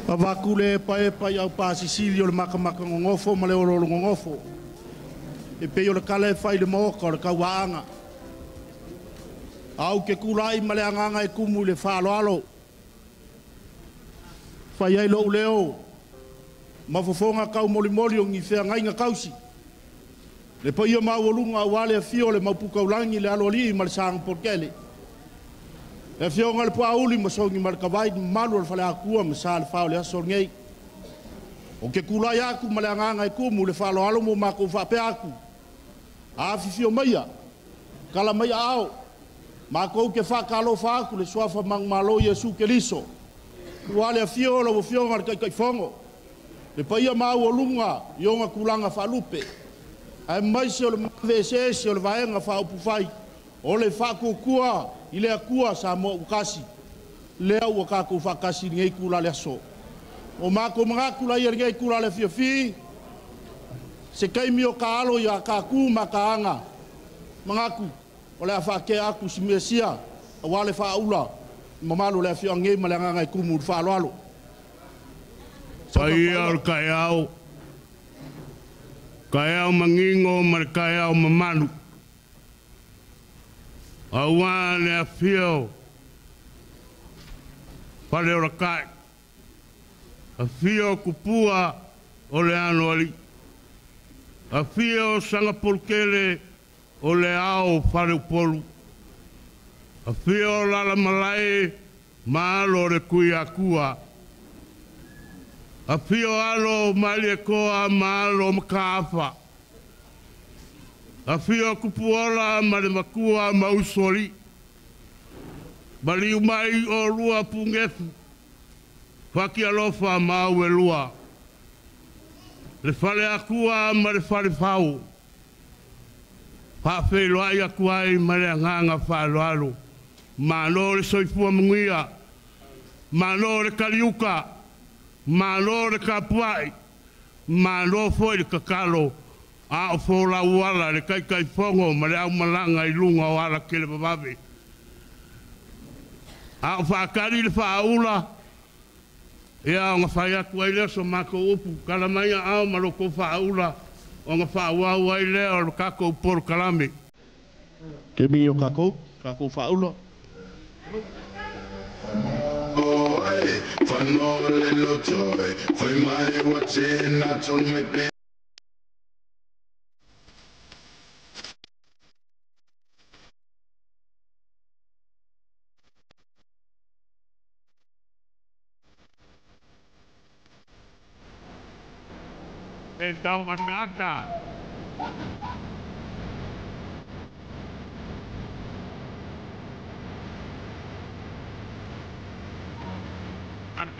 Avaku le epaepa i aupasisili o le makamakagogofo ma le olologogofo. E pei o le kala e fai le maoka o le kauaaga. Au ke kulai ma le agaga e kumu i le faaaloalo. Fai ai lou leo ma fofoga taumolimoli o ni feagaiga tausi. Le paia maualuga aua le afio o le Maupukaulagi, le Aloalii ma le Sagapolutele. Le afioga i le Puauli ma Sogi ma le Tavai, mamalu o le Faleatua ma sa le fao o le aso lenei. Ou te tulai atu ma le agaga e tumu le faaaloalo mo matou faapea atu. Afifio maia, tala mai aao, matou te faatalofa atu le suafa manumalo Iesu Keriso. Ua le afio o lau afioga i le Taitaifono, le paia maualuga i ona tulaga faalupe, aemaise o le maave eseese o le Vaega Faaupufai o le Faatuatua i le Atua Samoa ua tasi, lea ua tatou faatasi i lenei itula le aso. O matou manatu laia i lenei itula le afiafi, se taimi o taalo ia tatu ma taaga, manatu o le a faatea atu si mesia aua le faaula mamalu o le afioaga nei ma le agaga e tumu i le faaaloalo. Paia o le taeao, taeao manino ma le taeao mamalu, aua le afio Faleolatai, afio Tupua o le Aloalii, afio Sagapolutele o le ao o Faleupolu, afio Alalamalae ma alo o le Tuiatua, afio alo o Malietoa ma alo o Mataafa, afio Tupuola ma le Matua ma Usoalii, maliu mai oulua Punefu, Fatialofa ma Auelua, le Faleatua ma le Falefau, faafeiloai atu ai ma le agaga faaaloalo. Malo le soifua manuia, malo le taliuta, malo le tapuai, malo foi le tatalo a o folau ala le Taitaifono ma le aumalaga i luga o ala televavave. A o faatali le faaula, ia ona fai atu ai lea so matou upu, tala mai aao ma lo outou faaula, ona faaauau ai lea o le tatou polokalame. Kemi o kākou, kākou faaula. E taumateata.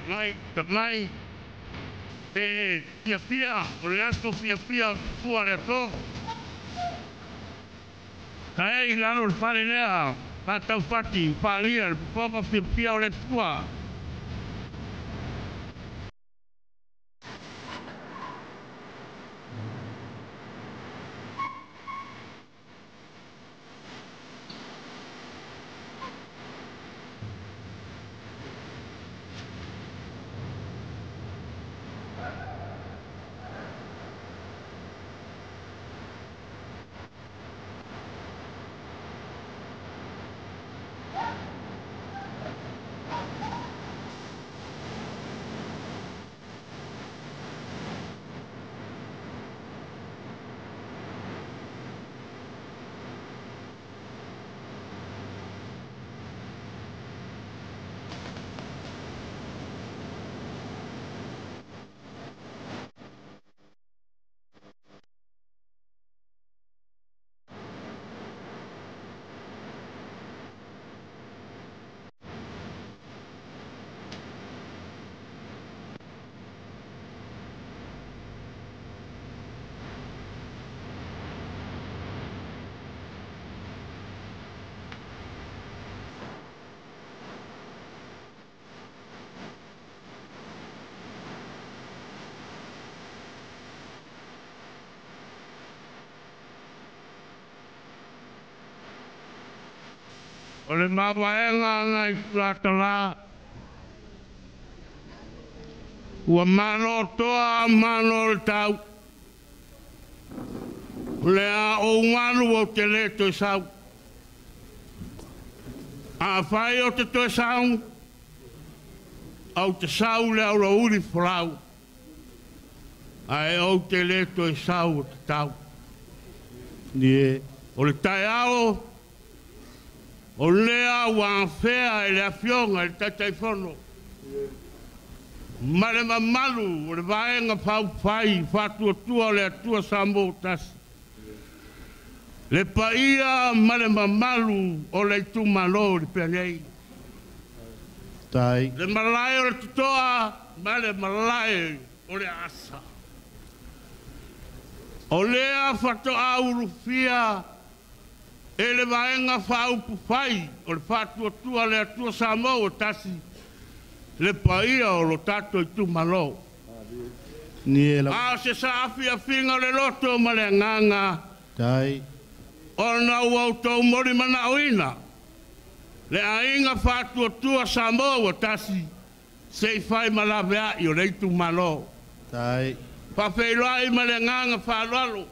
Mai, mai, e fiafia, o le aso fiafia tua le aso. Tae i lalo le fale lea, faataufati, faalia, le fofoga fiafia o le Atua. le mavaega nai tulatala ua malo toa malo le tau le a ou malu o te le toe sau. A fai o te toe sau, au te sau le aula uli folau, ae ou te le toe sau o te tau. Nie. O le taeao, o lea ua afea e le afioga i le Taitaifono ma le mamalu o le Vaega Faaupufai Faatuatua o le Atua Samoa ua Tasi, le paia ma le mamalu o le itumalo i Lepea nei. Tai. Le malae o le Totoa ma le malae o le Aasa. O lea faatoa ulufia e le Vaega Faaupufai o le Faatuatua le Atua Samoa ua Tasi, le paia o lo tatou itumalo. Nie la. A o se saafiafiga o le loto ma le agaga. Tai. Ona ua outou molimanaoina le aiga Faatuatua Samoa ua Tasi se i fai ma laveai o le itumalo. Tai. Faafeiloai ma le agaga faaaloalo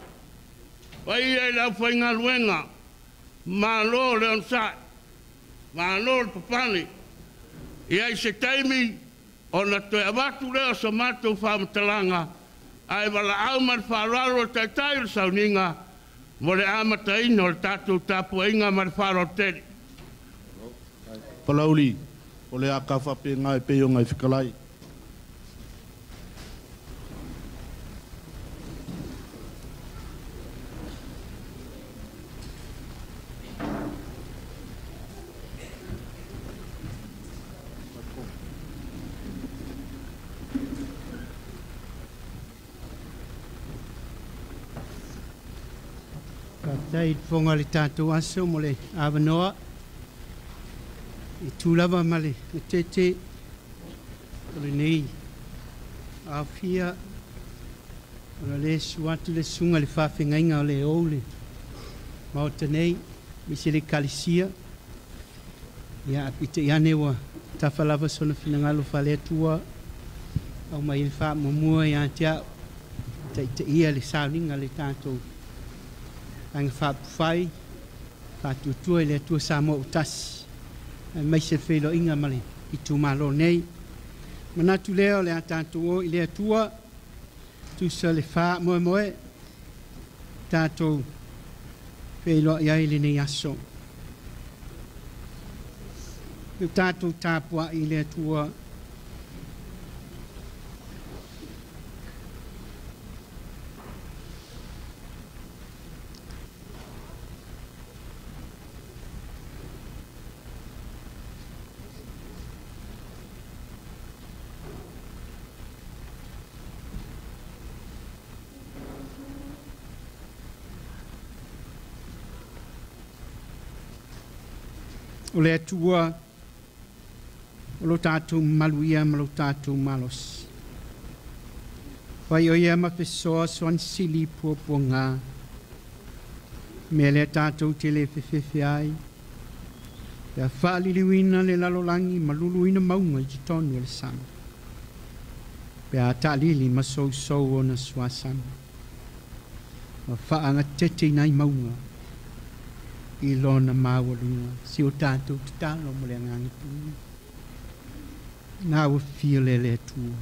paia i le aufaigaluega, malo le onosai, malo le papale. Ia i se taimi ona toe avatu lea o so matou faamatalaga, ae valaau ma le faaaloalo le Taitai o le sauniga mo le amataina o le tatou tapuaiga ma le faaaloalo tele. Palauli, o le a ka faapegai pei o ngai fekalai. Faafetai i le fofoga o le tatou aso mo le avanoa. I tu lava ma le tete o lenei aofia, ona le susu atu le susuga i le faafegaiga o le ou le maota nei, aemaise le Ekalesia. Ia, peitai ane ua tafa lava sona finagalo faale-Atua, aumai le faamuamua ia te au, taitaia le sauniga le tatou Vaega Faaupufai, Faatuatua i le Atua Samoa ua Tasi, aemaise le feiloaiga ma le itumalo nei. Manatu lea o le a tatou o i le Atua, tusa le faamoemoe, tatou feiloai ai lenei aso. E tatou tapuai i le Atua. O le Atua, o lo tatou mamalu ia ma lo tatou malosi. Fai o ia ma fesoa soanisili puapuaga. Mea lea tatou te le fefefe ai. Pe a faaliliuina le lalolagi ma luluina mauga i totonu o le sami. Pe a taalili ma sousou ona suasami. Ma faagatete i nai mauga i lona maualuga. Si o tatou tatalo mo le agaga paia. Na ua fia le le Atua.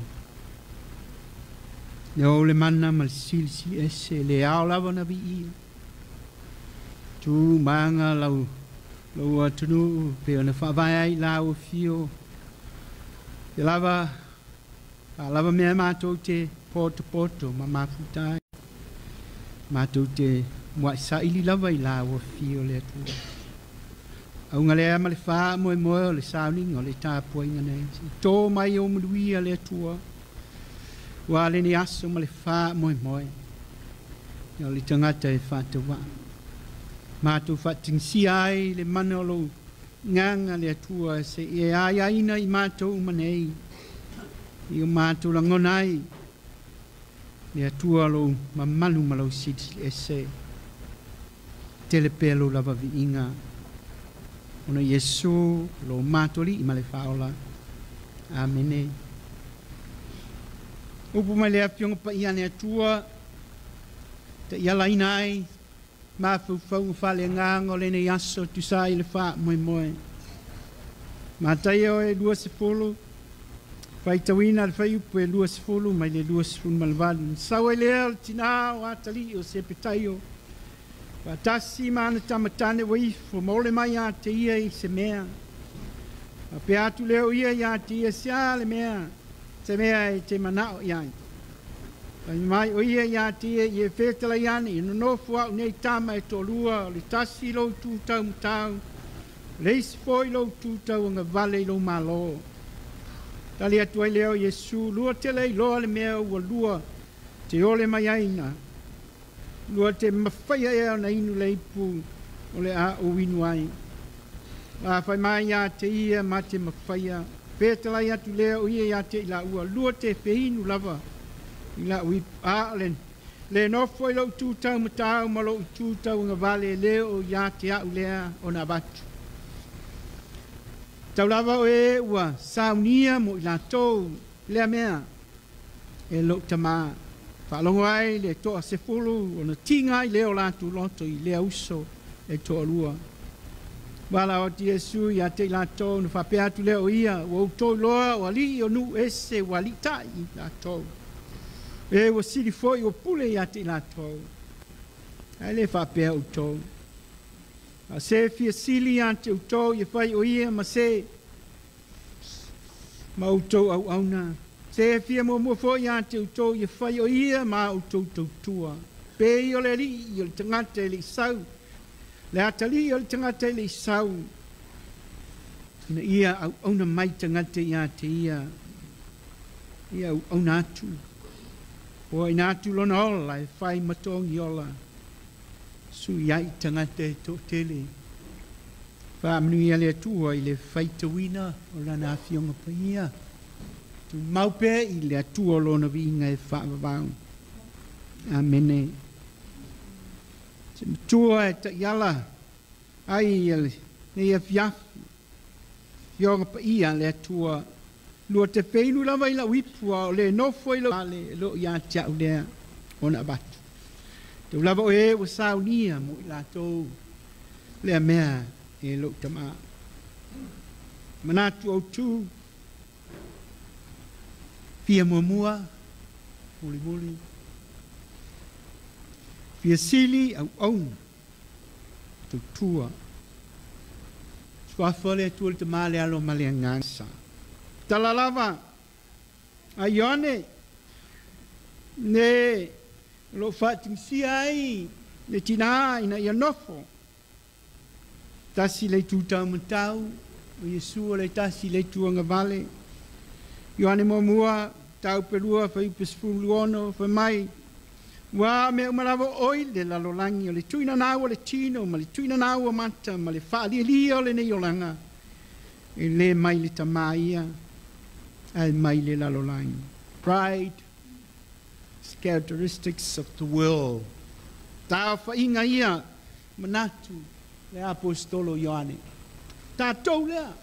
Le o le mana ma le silisili ese le ao lava na viia. Tu maga lau lau atunuu pe ona faavae ai la ua fio. Te lava a lava mea matou te potopoto ma mafuta ai. Matou te muai saili lava i la ua fio le Atua. Auga lea ma le faamoemoe o le sauniga o le tapuaiga nei. Se i tō mai o manuia le Atua. Ua lenei aso ma le faamoemoe. O le tagata e faatauvaa. Matou faatigisia ai le mana o lou gaga le Atua se i e aiaina i matou uma nei. I o matou lagona ai le Atua lou mamalu ma lou silisili ese. Tele pea lou lava viiga. Ona Iesu lo matou Alii ma le Faaola. Amene. Upu mai le Afioga Paia a le Atua, ta'ialaina ai mafaufauga faaleagaga o lenei aso tusa ai le faamoemoe. Mataia e 20, faitauina le fuaiupu e 20 mai le 28. Na sau ai lea o le tinā o atalii o Sepetaio, faatasi ma ana tamatane ua ifo ma ole mai ia te ia i se mea. Faapea atu lea o ia iā te ia, se a le mea, se mea e te manao i ai. Fai mai o ia iā te ia, ia fetalai ane, i nonofo au nei tama e toalua, o le tasi i lou itu taumatau, o le isi foi i lou itu tauagavale i lou Malo. Tali atu ai lea o Iesu, lua te le iloa le mea ua lua te ole mai ai na. Lua te mafaia ea ona inu le ipu o le a ou inu ai. A fai mai ia te ia ma te mafaia, fetalai atu lea o ia ia te i laua, lua te feinu lava i lau ipu. A o le le nofo i lou itu taumatau ma lou itu tauagavale, le o ia te au lea ona avatu. Tau lava o e ua saunia mo i latou lea mea e lou tamā. Faalogo ai le 10 ona tiga ai lea o latou loto i lea uso e toalua. Valaau atu Iesu ia te i latou na faapea atu lea o ia, ua outou iloa o alii o nuu ese ua aliitai i latou. E ua sili foi ua pule ia te i latou. Ae le faapea outou. A se fia sili ia te outou ia fai o ia ma se ma outou auauna. Se fia muamua foi ia te outou ia fai o ia ma outou tautua. Pei o le alii o le tagata e le i sau. Le atalii o le tagata e le i sau. Ina ia auauna mai tagata ia te ia. Ia auauna atu. Ua ina atu lona ola e fai ma togi ola. Sui ai tagata e toatele. Faamanuia le Atua i le faitauina o lana Afioga Paia. Tumau pea i le Atua lona viiga e faavavau. Amene. Se matua e ta'iala ai lenei afiafi. Afioga Paia le Atua. Lua te feinu lava i lau ipu a o le nofo i lau ale lo ia te au lea ona avatu. Tau lava o e ua saunia mo i latou lea mea e lou tamā. Manatu autū, fia muamua, mulimuli, fia sili auauna, tautua. Suafa le Atua le Tamā le Alo ma le Agaga Sa. Tala lava a Ioane ne o loo faatigisia ai le tinā ina ia nofo. Tasi le itu taumatau, o Iesu o le tasi le itu agavale. Ioane 1, taupe 2, fuaiupu 16, fai mai, ua mea uma lava oi le lalolagi o le tuinanau o le tino ma le tuinanau o mata ma le faalialia o lenei olaga, e le mai le tamā ia, ae mai le lalolagi. Pride is characteristics of the world. Taofaiga ia manatu le aposetolo Ioane. Tatou lea.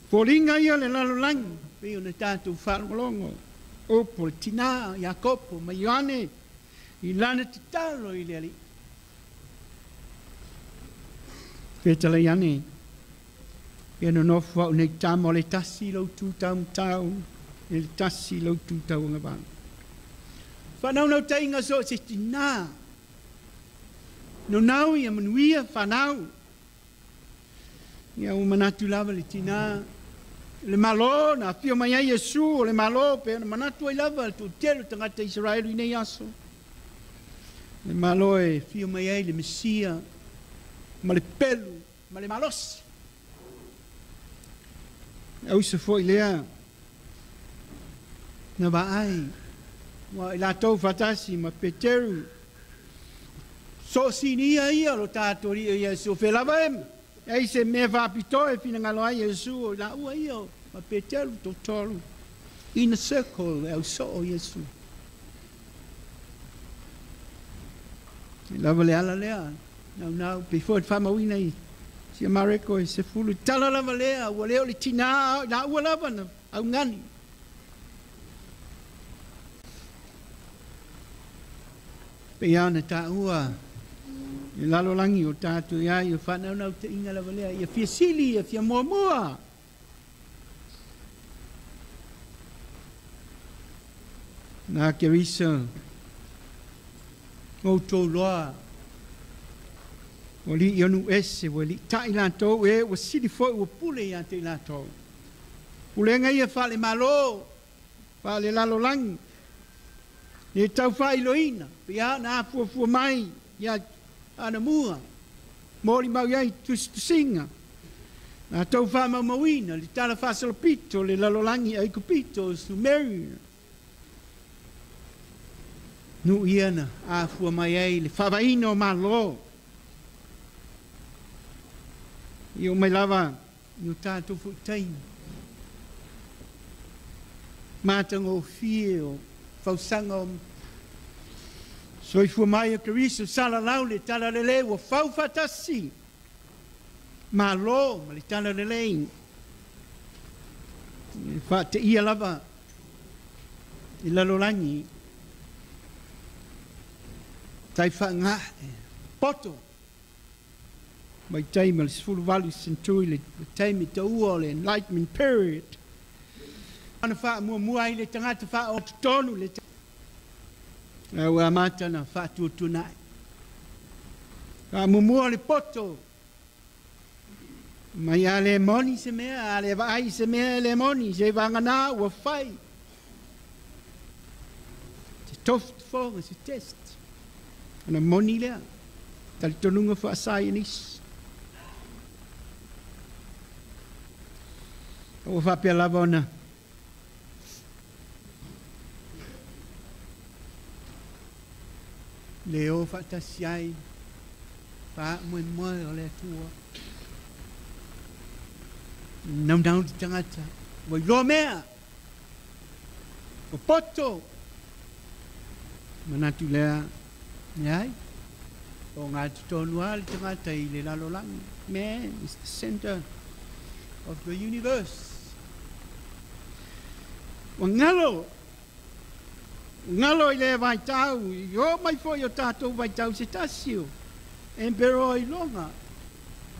Foliga ia le lalolagi, pei ona tatou faalogologo. Upu le tinā Iakopo ma Ioane i lana tatalo i le Alii. Fetalai ane, ia nonofo au nei tama o le tasi i lou itu taumatau, e le tasi i lou itu tauagavale. Faanaunautai so o se tinā. Naunau ia manuia fanau. Ia ua manatu lava le tinā. Le Malo na afio mai ai Iesu o le Malo pe ona manatu ai lava le toatele o tagata Isaraelu i nei aso. Le Malo e fio mai ai le Mesia ma le pelu ma le malosi. Ausa foi lea na vaai ua i latou faatasi ma Peteru. Soosinia ia lo tatou Alii Iesu fe lava e ai se mea faapitoa e finagalo ai Iesu o laua ia ma Peteru toatolu. In a circle e ausoo Iesu. E lava le ala lea. Naunau pe foi whamauina i sia mareko e se fulu tala lava lea ua leo le tina la ua lava na au ngani. Pe ia na tā ua i lalo langi o tātou ia i o whanaunau te inga lava lea ia fia sili, ia fia muamua. Nā Kerisa o tō loa o li i anu ese ua li tai lātou e ua sili foi ua pule ia te lātou. Pulenga ia whale malo, whale lalo langi. Ne tau whailoina, pia nā fuafua mai ia ana mua. Mōri mau iai tusitusinga. Nā tau whamaumauina, le tala whasalapito, le lalolangi aikupito, Sumeria. Nu ia na afua mai ai le whavaina o malo. I o mai lava i o tātou fo taimi. Mātanga o fie o fausanga o soifua mai o Keriso salalau le talalelei ua fau fatasi. Malo ma le talalelei. Wha te ia lava i lalolangi. Tai wha ngā poto. Mai taimi o le 18 century le taimi taua o le Enlightenment period. Ana wha mua mua i le tangata wha o tonu le ua amata na whaatuatunai. Wha mua mua le poto. Mai a le moni se mea, a le vaai se mea le moni, se wangana ua whai. Te tofu te se test. Ana moni lea. Talitonunga wha science. Ua whapea lava ona. Le o whaatasi ai, wha moe moe o le atua. Nau nau te tangata, ua iloa mea, o poto. Manatu lea, ai, o ngā tonu a le tangata i le lalolangi. Man is the center of the universe. Ua ngalo, ngalo i le vaitau, i o mai foi o tātou vaitau se tasi o. Emperor i longa,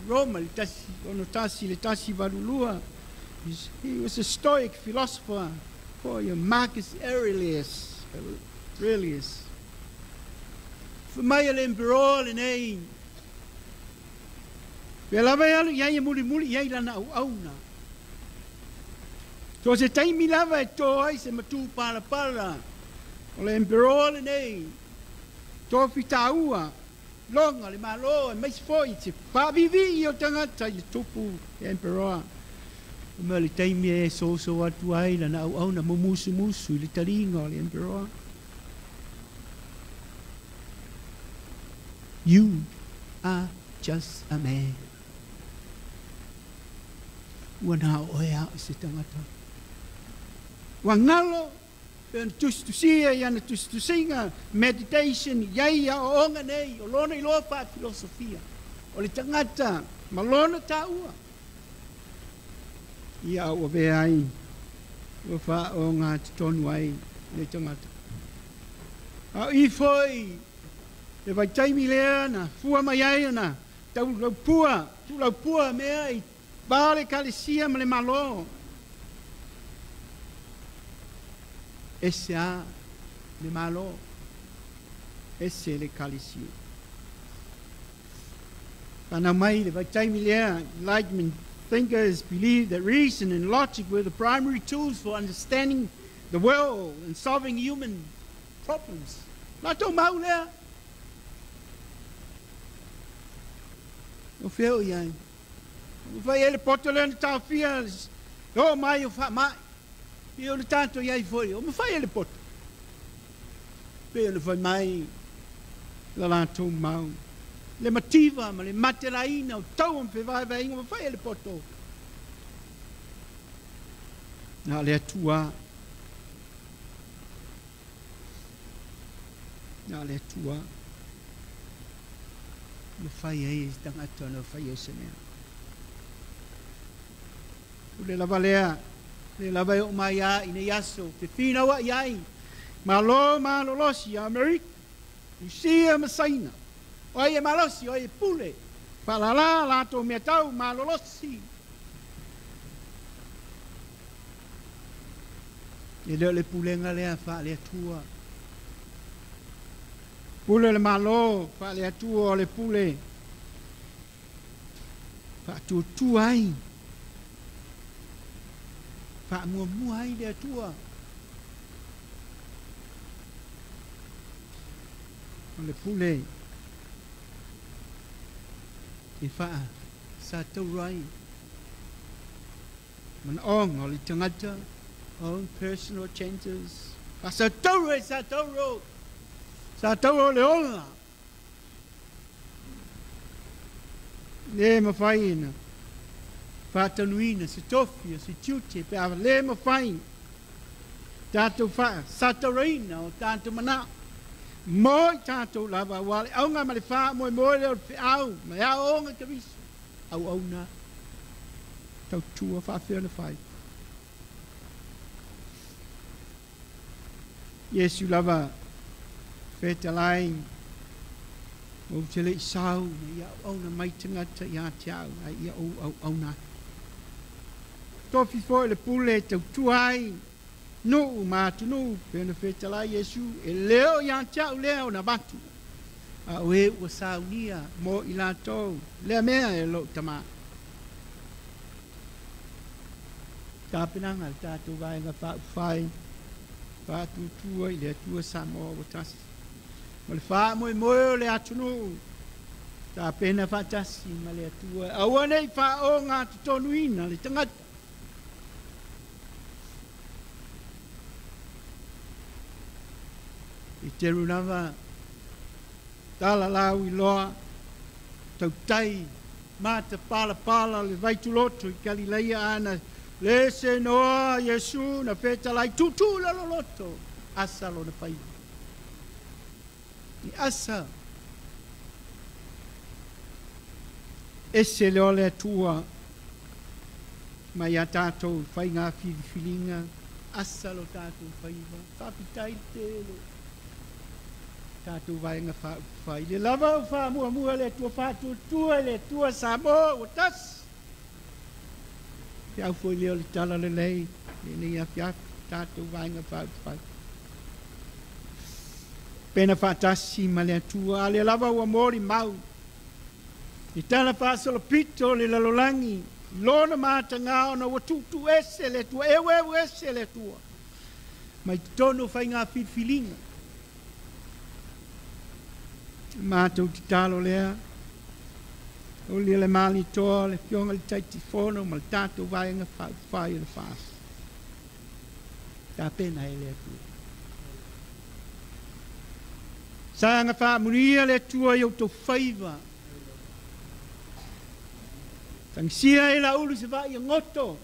Roma, le tasi, ono tasi, le tasi valulua. He was a Stoic philosopher, foi Marcus Aurelius. Aurelius. Whamai le emperor le nei. Pe lava alu ia muli muli ia lana au auna. So se taimi lava e tō ai se matu pala pala. O le emperor le nei. Tō whitaua. Longa le malo e mais foi te whavivi i o tangata i le tupu e emperor. Ma le taimi e so atu ai lana au auna mo musu musu i le taringa o le emperor. You are just a man. Ua nā oe au se tangata. Ua ngalo, pe tustusia i ana tustusinga, meditation, iai a o onga nei, o lona i loa wha filosofia. O le tangata, ma lona tāua. Ia ua vea ai, ua wha o ngā te tonu ai, le tangata. A i foi, le vai taimi lea na, fua mai ai na, tau laupua, tu laupua mea i vale kalesia ma le malo. Ese a le malo, ese le kalesia. Whanau mai le vai taimi lea, Enlightenment thinkers believed that reason and logic were the primary tools for understanding the world and solving human problems. La tō mau lea. O whio iai. O whai ele poto lea na tāwhia, o mai o wha mai. I o le tātou iai foi, o mawhai ele poto. Pe o le whai mai, la lātou mau. Le mativa ma le matelaina o tau am whai vai inga mawhai ele poto. Nā le atua. Nā le atua. Mafai ai e tagata ona faia se mea. Pule lava lea, le lava e oo mai lava i nei aso, fefinauai ai Malo malolosi a Amerika, Rusia ma Saina. O ai e malosi, o ai e pule, faalala latou meatau malolosi. E le o le pulega lea faale-Atua. Pule o le Malo faale-Atua o le pule faatuatua ai, faamuamua ai le Atua. O le pule e faasatauro ai manaoga o le tagata, own personal changes. Faasatauro e satauro, satauro le ola. Le mafai ona faatanuina se tofi o se tiute pe a le mafai tatou faasatauroina o tatou manao. Mo i tatou lava, aua le auga ma le faamoemoe lea o le feau ma le aoaoga i Keriso. Auauna tautua faafefea ona fai. Iesu lava fetalai, ou te le i sau ina ia auauna mai tagata ia te au, ae ia ou auauna atu. Tofi foi le pule e tautua ai nuu ma atunuu, pei ona fetalai Iesu, e le o ia te au lea ona avatu, a o e ua saunia mo i latou lea mea e lou Tama. Tapenaga a le tatou Vaega Faaupufai Faatuatua i le Atua Samoa ua tasi ma le faamoemoe o le atunuu, tapena faatasi ma le Atua, aua ne i faaogatotonuina le tagata. I telu lava tala lauiloa tautai matapalapala o le vaituloto i Galilaia ana le senoa Iesu na fetalai tutu le loloto asa lona faiva. I asa ese le o le Atua mai a tatou faiga filifiliga, asa lo tatou faiva. Faafetai tele tatou Vaega Faaupufai. Le lava o faamuamua le Atua faatuatua i le Atua Samoa ua tasi. Feau foi lea o le tala lelei lenei afiafi tatou Vaega Faaupufai. Pena faatasi ma le Atua, a lea lava ua molimau i tala faasolopito le lalolagi lona mataga ona ua tuutuu ese le Atua, eueu ese le Atua mai totonu o faiga filifiliga. Matou tatalo lea, o lia le malitoa le afioga i le Taitaifono ma le tatou Vaega Faaupufai o le FAST. Tapena e le Atua. Saga faamunia le Atua i outou faiva. Tagisia e laulu se vaai goto.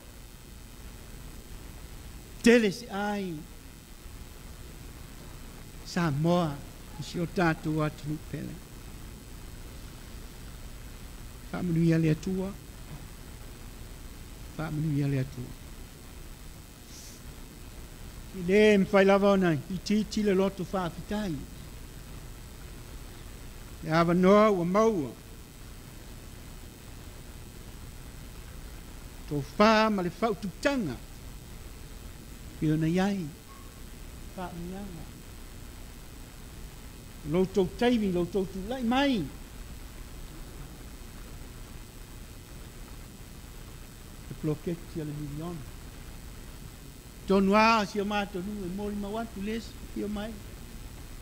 Tele se ai. Samoa i si o tatou atunuu pele. Faamanuia le Atua. Faamanuia le Atua. I le mafai lava ona itiiti le loto faafetai. Le avanoa ua maua. Tofā ma le faututaga pei ona i ai faamanuiaga. Lo outou taimi, lo outou tulai mai. Le poloketi o le miliona. Tonu lava si o matou nuu e molimau atu le afio mai,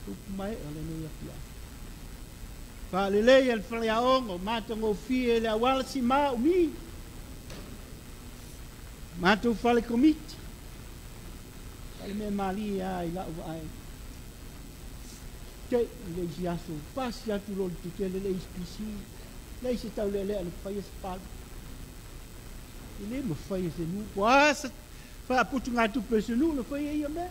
upu mai o lenei afiafi. Faalelei e le faleaoga o matagofie le auala simā umi. Matou fale komiti. Fale mea malie lava i lau vaai. Te i le isi aso, pasi atu loli tetele le HPC, leai se taulealea na faia se palu. E le mafai e se nuu, po o a se faaputugatupe a se nuu na faia ia mea.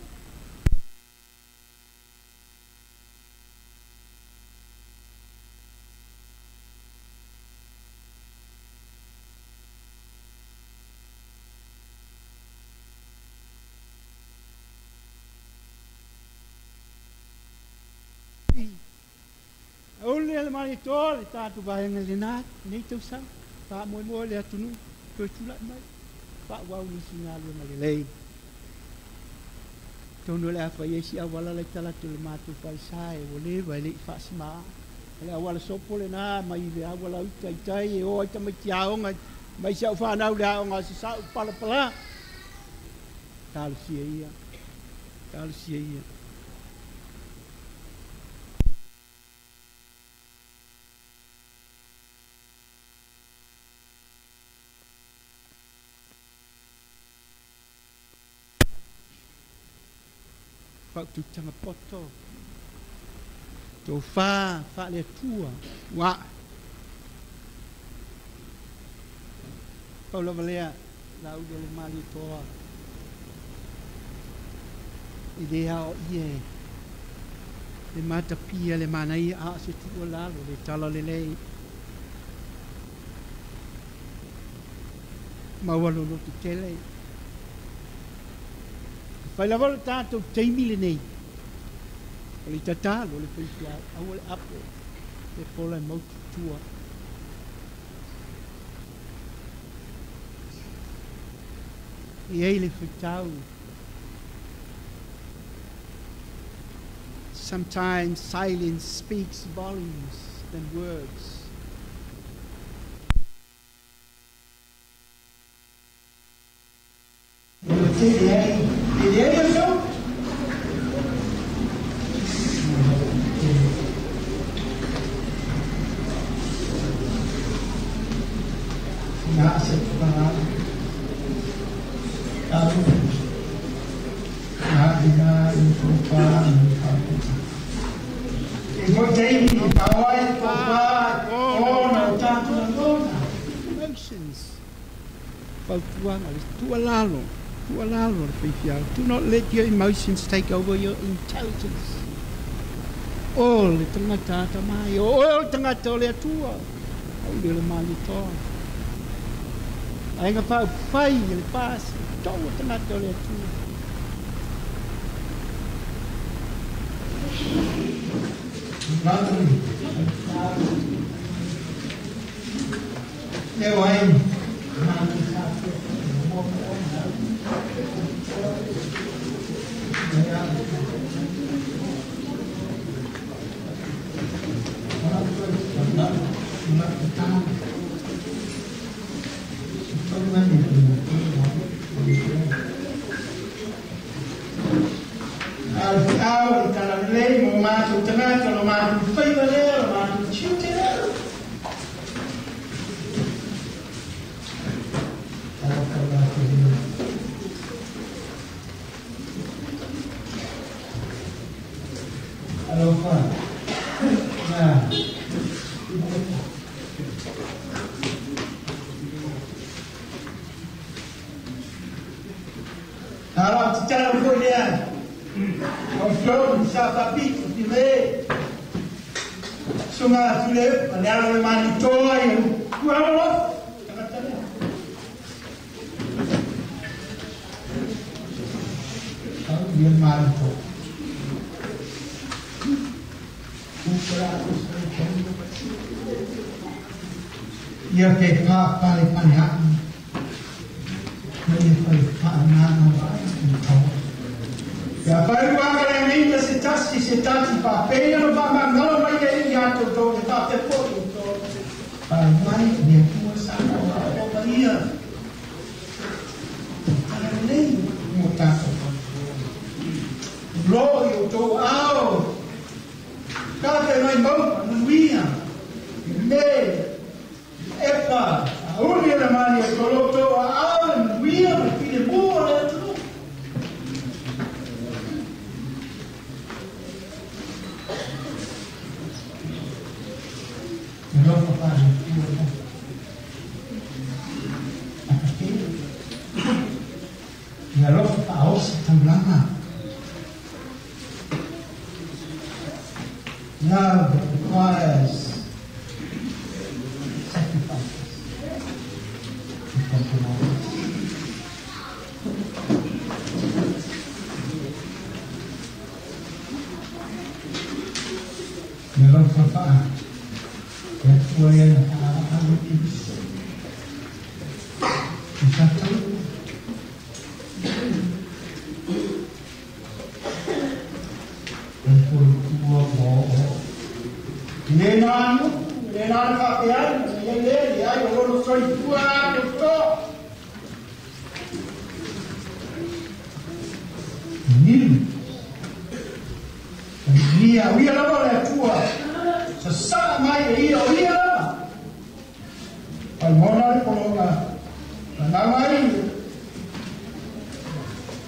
malietoa le tatou vaega i lenā nei tausaga faamoemoe le atunuu toe tula'i mai faaauau nisi galuega lelei tonu o le a fai ai si auala lai talatu o le matou falesā e ua leva e le'i faasimā o le auala sopo lenā mai le auala uta i tai e o ai tamaiti aoga mai si a'u fanau le aoga o sasa'u palapalā talosia ia talosia ia. Faututaga poto tofā faaleatua ua pau lava lea lauli o le malietoa e lē aoaia e le matapia le manaia a o se tuualalo le tala lelei maua lou lototele fai lava o le tatou taimi lenei o le tatalo le faifeau aua le apo le pola e maututua e ai le faitau. Sometimes silence speaks volumes than words. Emotions. Fautuaga le tuualalo, tuualalo le faifeau. Do not let your emotions take over your intelligence. O le tagata atamai, o le tagata o le Atua, auli o le malietoa. Aiga faaupufai e le pasi, tou o tagata o le Atua. Ia te pāpale pane a'u, ia fai whaanana vai i tau. Ia whai wāka le neita se tasi se tati whāpēia no whamangalo mai e i a tō te tāte pō i tō. Whai mai ni atua sa o o Maria. Tara lei mō tātou. Lo i o tō ao. Ka te mai mau manuia. Me epa auli le mani e toloto a ao le manuia me pile mua le atunu. Te lofa pare tua mo. Akatele. Ia lofa pa osa taulanga. Love requires sacrifices and compromise. Ia lofa pa Atua ia na fa'ava'a i i tatou. Le tua mo le nanu le nanu fa'apeai ia le le ai o lona soifua atotoa nilu ia uia lava le Atua sasa'a mai e ia o ia lava faigona le pologa fanau ai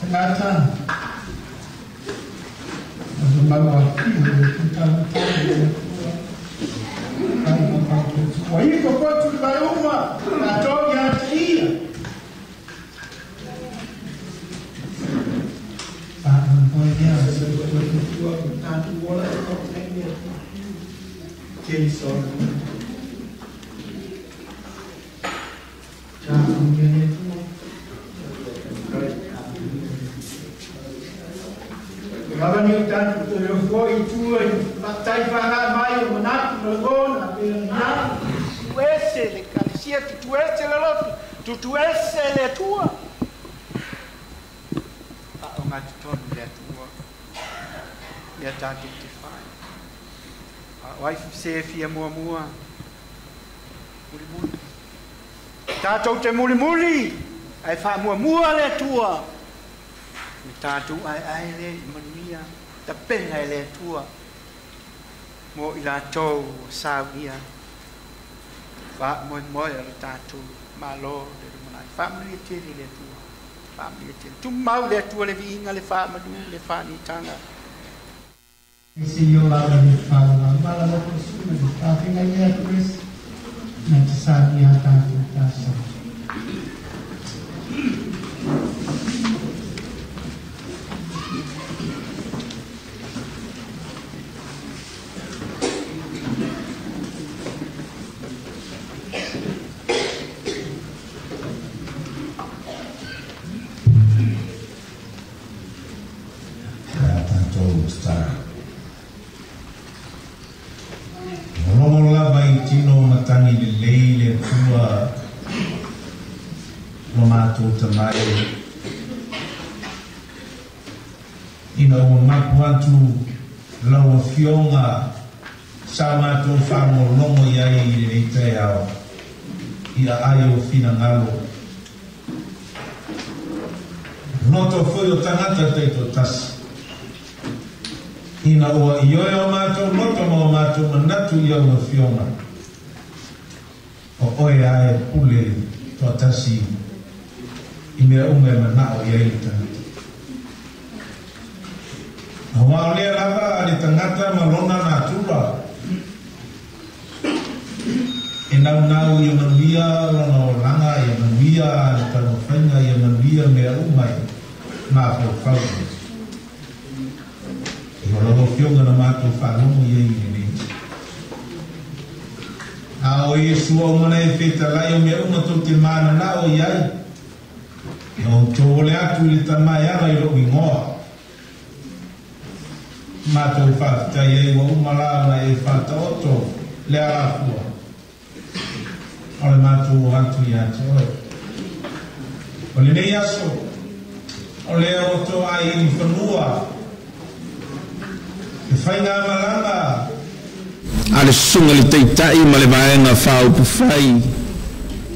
tagata o mau afio le tutautau le Atua ua ifo potu le vaiuma tatou ia te ia fa'amoemoe lea tua tatou ola e nei le Atua tele solo Ta'amuia le Atua. Lava ni o tatou toe ofo i tua i fa'atai fa'aga'a mai o manatu ma lagona pe ona Tutuese le kalesia, tutuese le lotu, tutuese le Atua. Fa'aogatotonu le Atua ia tatou te fai. A o ai se fia muamua mulimuli. Tatou te mulimuli ae fa'amuamua le Atua. Le tatou aeae le i manuia tapena e le Atua mo i latou o saunia fa'amoemoe o le tatou malo le lumanai. Fa'amanuia tele le Atua. Fa'amanuia tele. Tumau le Atua le viiga le fa'amalu le fa'anitaga. Se io lava le fa'ala mala la posuna le fa'afegai lea atu esi na te saunia tatou tasa. Tatou tatala. Logo lava i tino matagi lelei le Atua lo matou tamai ina ua mapu atu lau afioga sa matou faalogologo i ai i lenei taeao i aai o finagalo loto foi o tagata taitoatasi ina ua ioe o matou loto ma o matou manatu i au afioga o oe ae pule toatasi i mea uma e mana'o i ai le tagata. Auā o lea lava a le tagata ma lona natura e naunau ia manuia lona olaga ia manuia le taumafaiga ia manuia mea uma e mafaufau. I o lau afioga na matou faalogo i ai i lenei. A o Iesu ua uma na e fetalai o mea uma tou te manana'o i ai. E outou ole atu i le tamaeaga i lo'u igoa. Matou fa'afetai ai ua uma la ona e fa'ataoto le alafua. O le matou o atu iā te oe. O lenei aso, o lea ua to'ai i fanua. E faiga malaga a le susuga le taita'i ma le vaega faaupufai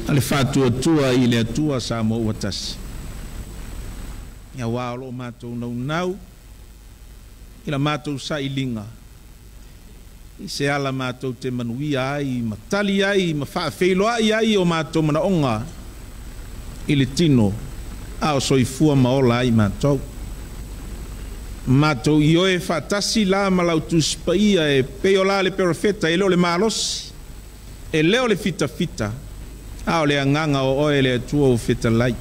a le faatuatua i le Atua sa mo ua tasi. Ia wā o lo mātou naunau i la mātou sa'iliga i se ala mātou te manuia ai ma tali ai ma fa'afeiloa'i ai o mātou manaoga i le tino a o soifua ma ola ai mātou. Mātou i oe fa'atasi la ma lau tusipaia e pei o la le perofeta e le o le malosi e le o le fitafita a o le agaga o oe le Atua o fetalai.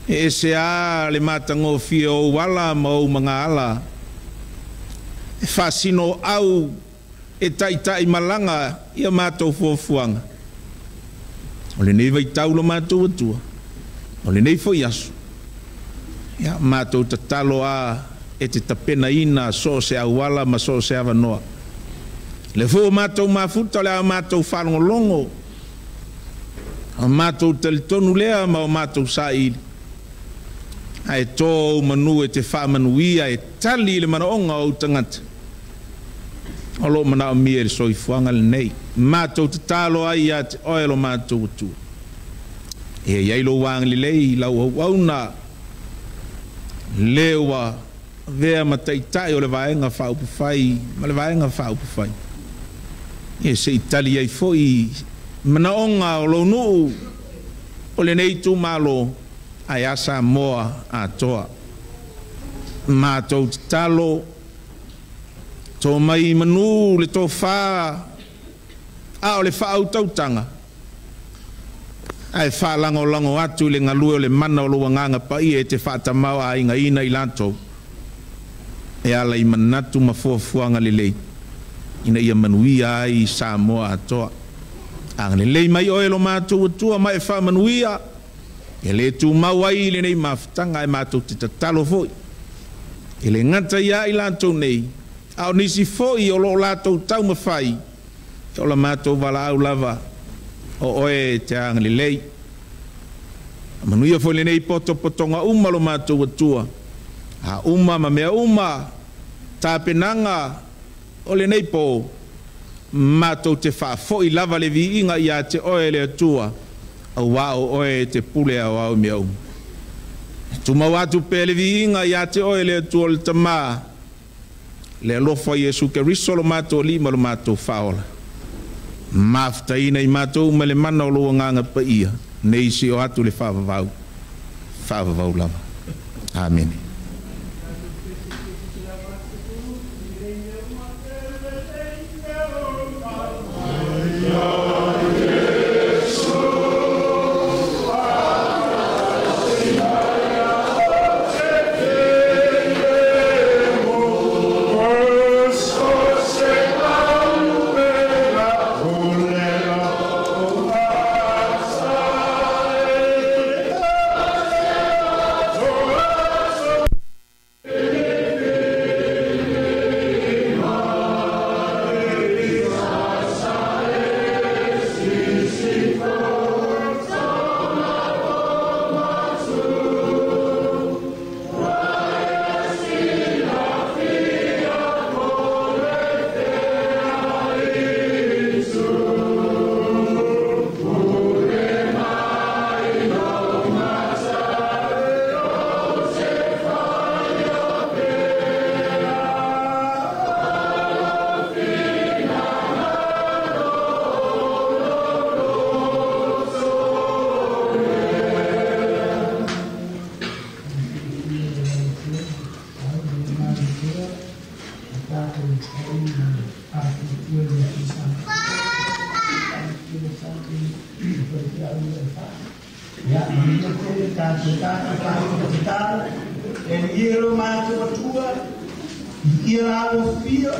E ese a le matagofie o ou ala ma ou magaala e faasino au e ta'ita'i malaga ia matou fuafuaga. O lenei vaitau lo matou Atua o lenei fo'i aso ia matou tatalo a e te tapenaina so o se auala ma so o se avanoa Le foi o matou mafuta o le a matou faalogologo, o matou talitonu lea ma o matou saili, ae to ou manu e te faamanuia e tali i le manaoga o ou tagata o loo manaomia i le soifuaga lenei. Matou tatalo ai ia te oe lo matou Atua, e i ai lou agalelei i lau auauna le ua avea ma taitai o le vaega faaupufai ma le vaega faaupufai, e se i tali ai foi manaoga o lou nuu o lenei itumalo ae a Samoa atoa. Matou tatalo, to mai manu le tofa a o le faautautaga, ae faalagolago atu i le galue o le mana o lou agaga paia e te faatamao aigaina i latou e ala i manatu ma fuafuaga lelei ina ia manuia ai Samoa atoa. Agalelei mai oe lo matou Atua ma e faamanuia e le tumau ai lenei mafutaga, ae matou te tatalo foi e le gata ia i latou nei, a o nisi foi o loo latou taumafai, o la matou valaau lava o oe e te agalelei. Manuia foi lenei potopotoga uma lo matou Atua, a uma ma mea uma tapenaga o lenei pō, matou te faafoi lava le viiga ia te oe le Atua, auā o oe e te pule aoao i mea uma. E tumau atu pea le viiga ia te oe le Atua o le Tamā, le alofa Iesu Keriso lo matou Alii ma lo matou Faaola, mafutaina i matou ma le mana o lou agaga paia, nei si o atu le faavavau, faavavau lava. Amene. Ia, manuia tele tatou tatou tatou e ia lo matou Atua i ia lau fia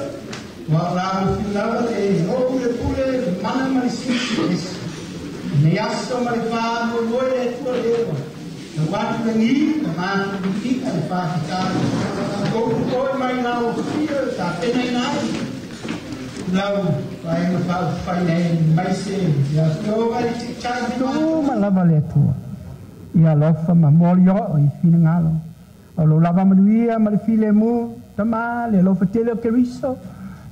wa lau fia lava e ou le pule mana ma le sisi esi nei aso ma le faamoemoe le Atua lewa na watu langi na matou ika le faafitalo kou oe mai lau fia tapena ina ai lau vaega faaufai nei mai se ia fioga le titai uma lava le Atua ia alofa ma moli oo i finagalo o lou lava manuia ma le filemu, Tamā, le alofa tele o Keriso,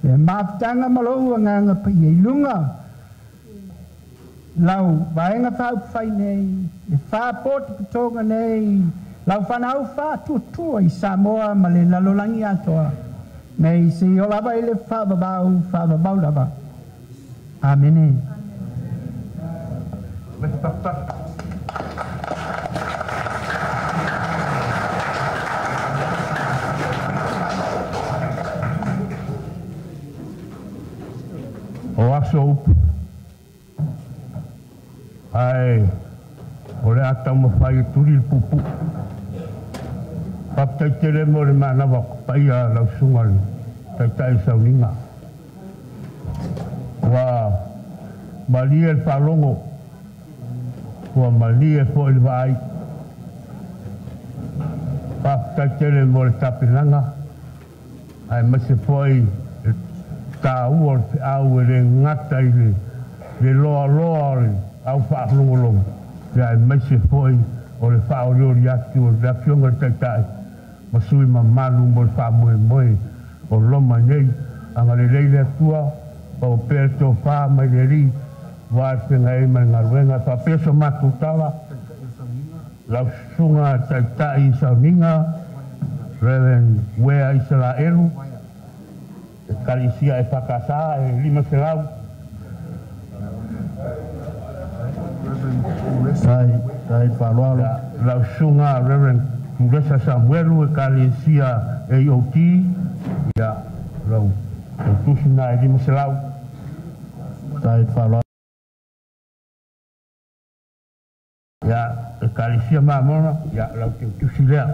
le mafutaga ma lou agaga paia i luga lau vaega faaupufai nei le faapotopotoga nei lau fanau faatuatua i Samoa ma le lalolagi atoa nei seia oo lava i le faavavau, faavavau lava. Amene. O aso upu ae o le a taumafai e tuli le puupuu. Faafetai tele mo le manava paia lau susuga le taitai sauniga. Ua malie le faalogo, ua malie foi le vaai. Faafetai tele mo le tapenaga aemaise foi Tāua o le feau e le gata i le loaloa o le au faalogologo, ia aemaise foi o le faaolioli atu o le Afioga i le Taitai ma sui mamalu mo le faamoemoe o loma nei. Agalelei le Atua, paopea le tofa mai le Alii, ua le feagai ai ma le galuega. E faapea so matou tala, lau susuga Taitai i Sauniga, Reverend Wea Isaraelu, Ekalesia EFKS e 500. Tai faaaloalo. Lau susuga Reverend Tulesa Samuelu, Ekalesia AOT, ia lau tautusi na e 500. Tai faaaloalo. Ia Ekalesia Mamona, ia lau tautusi lea.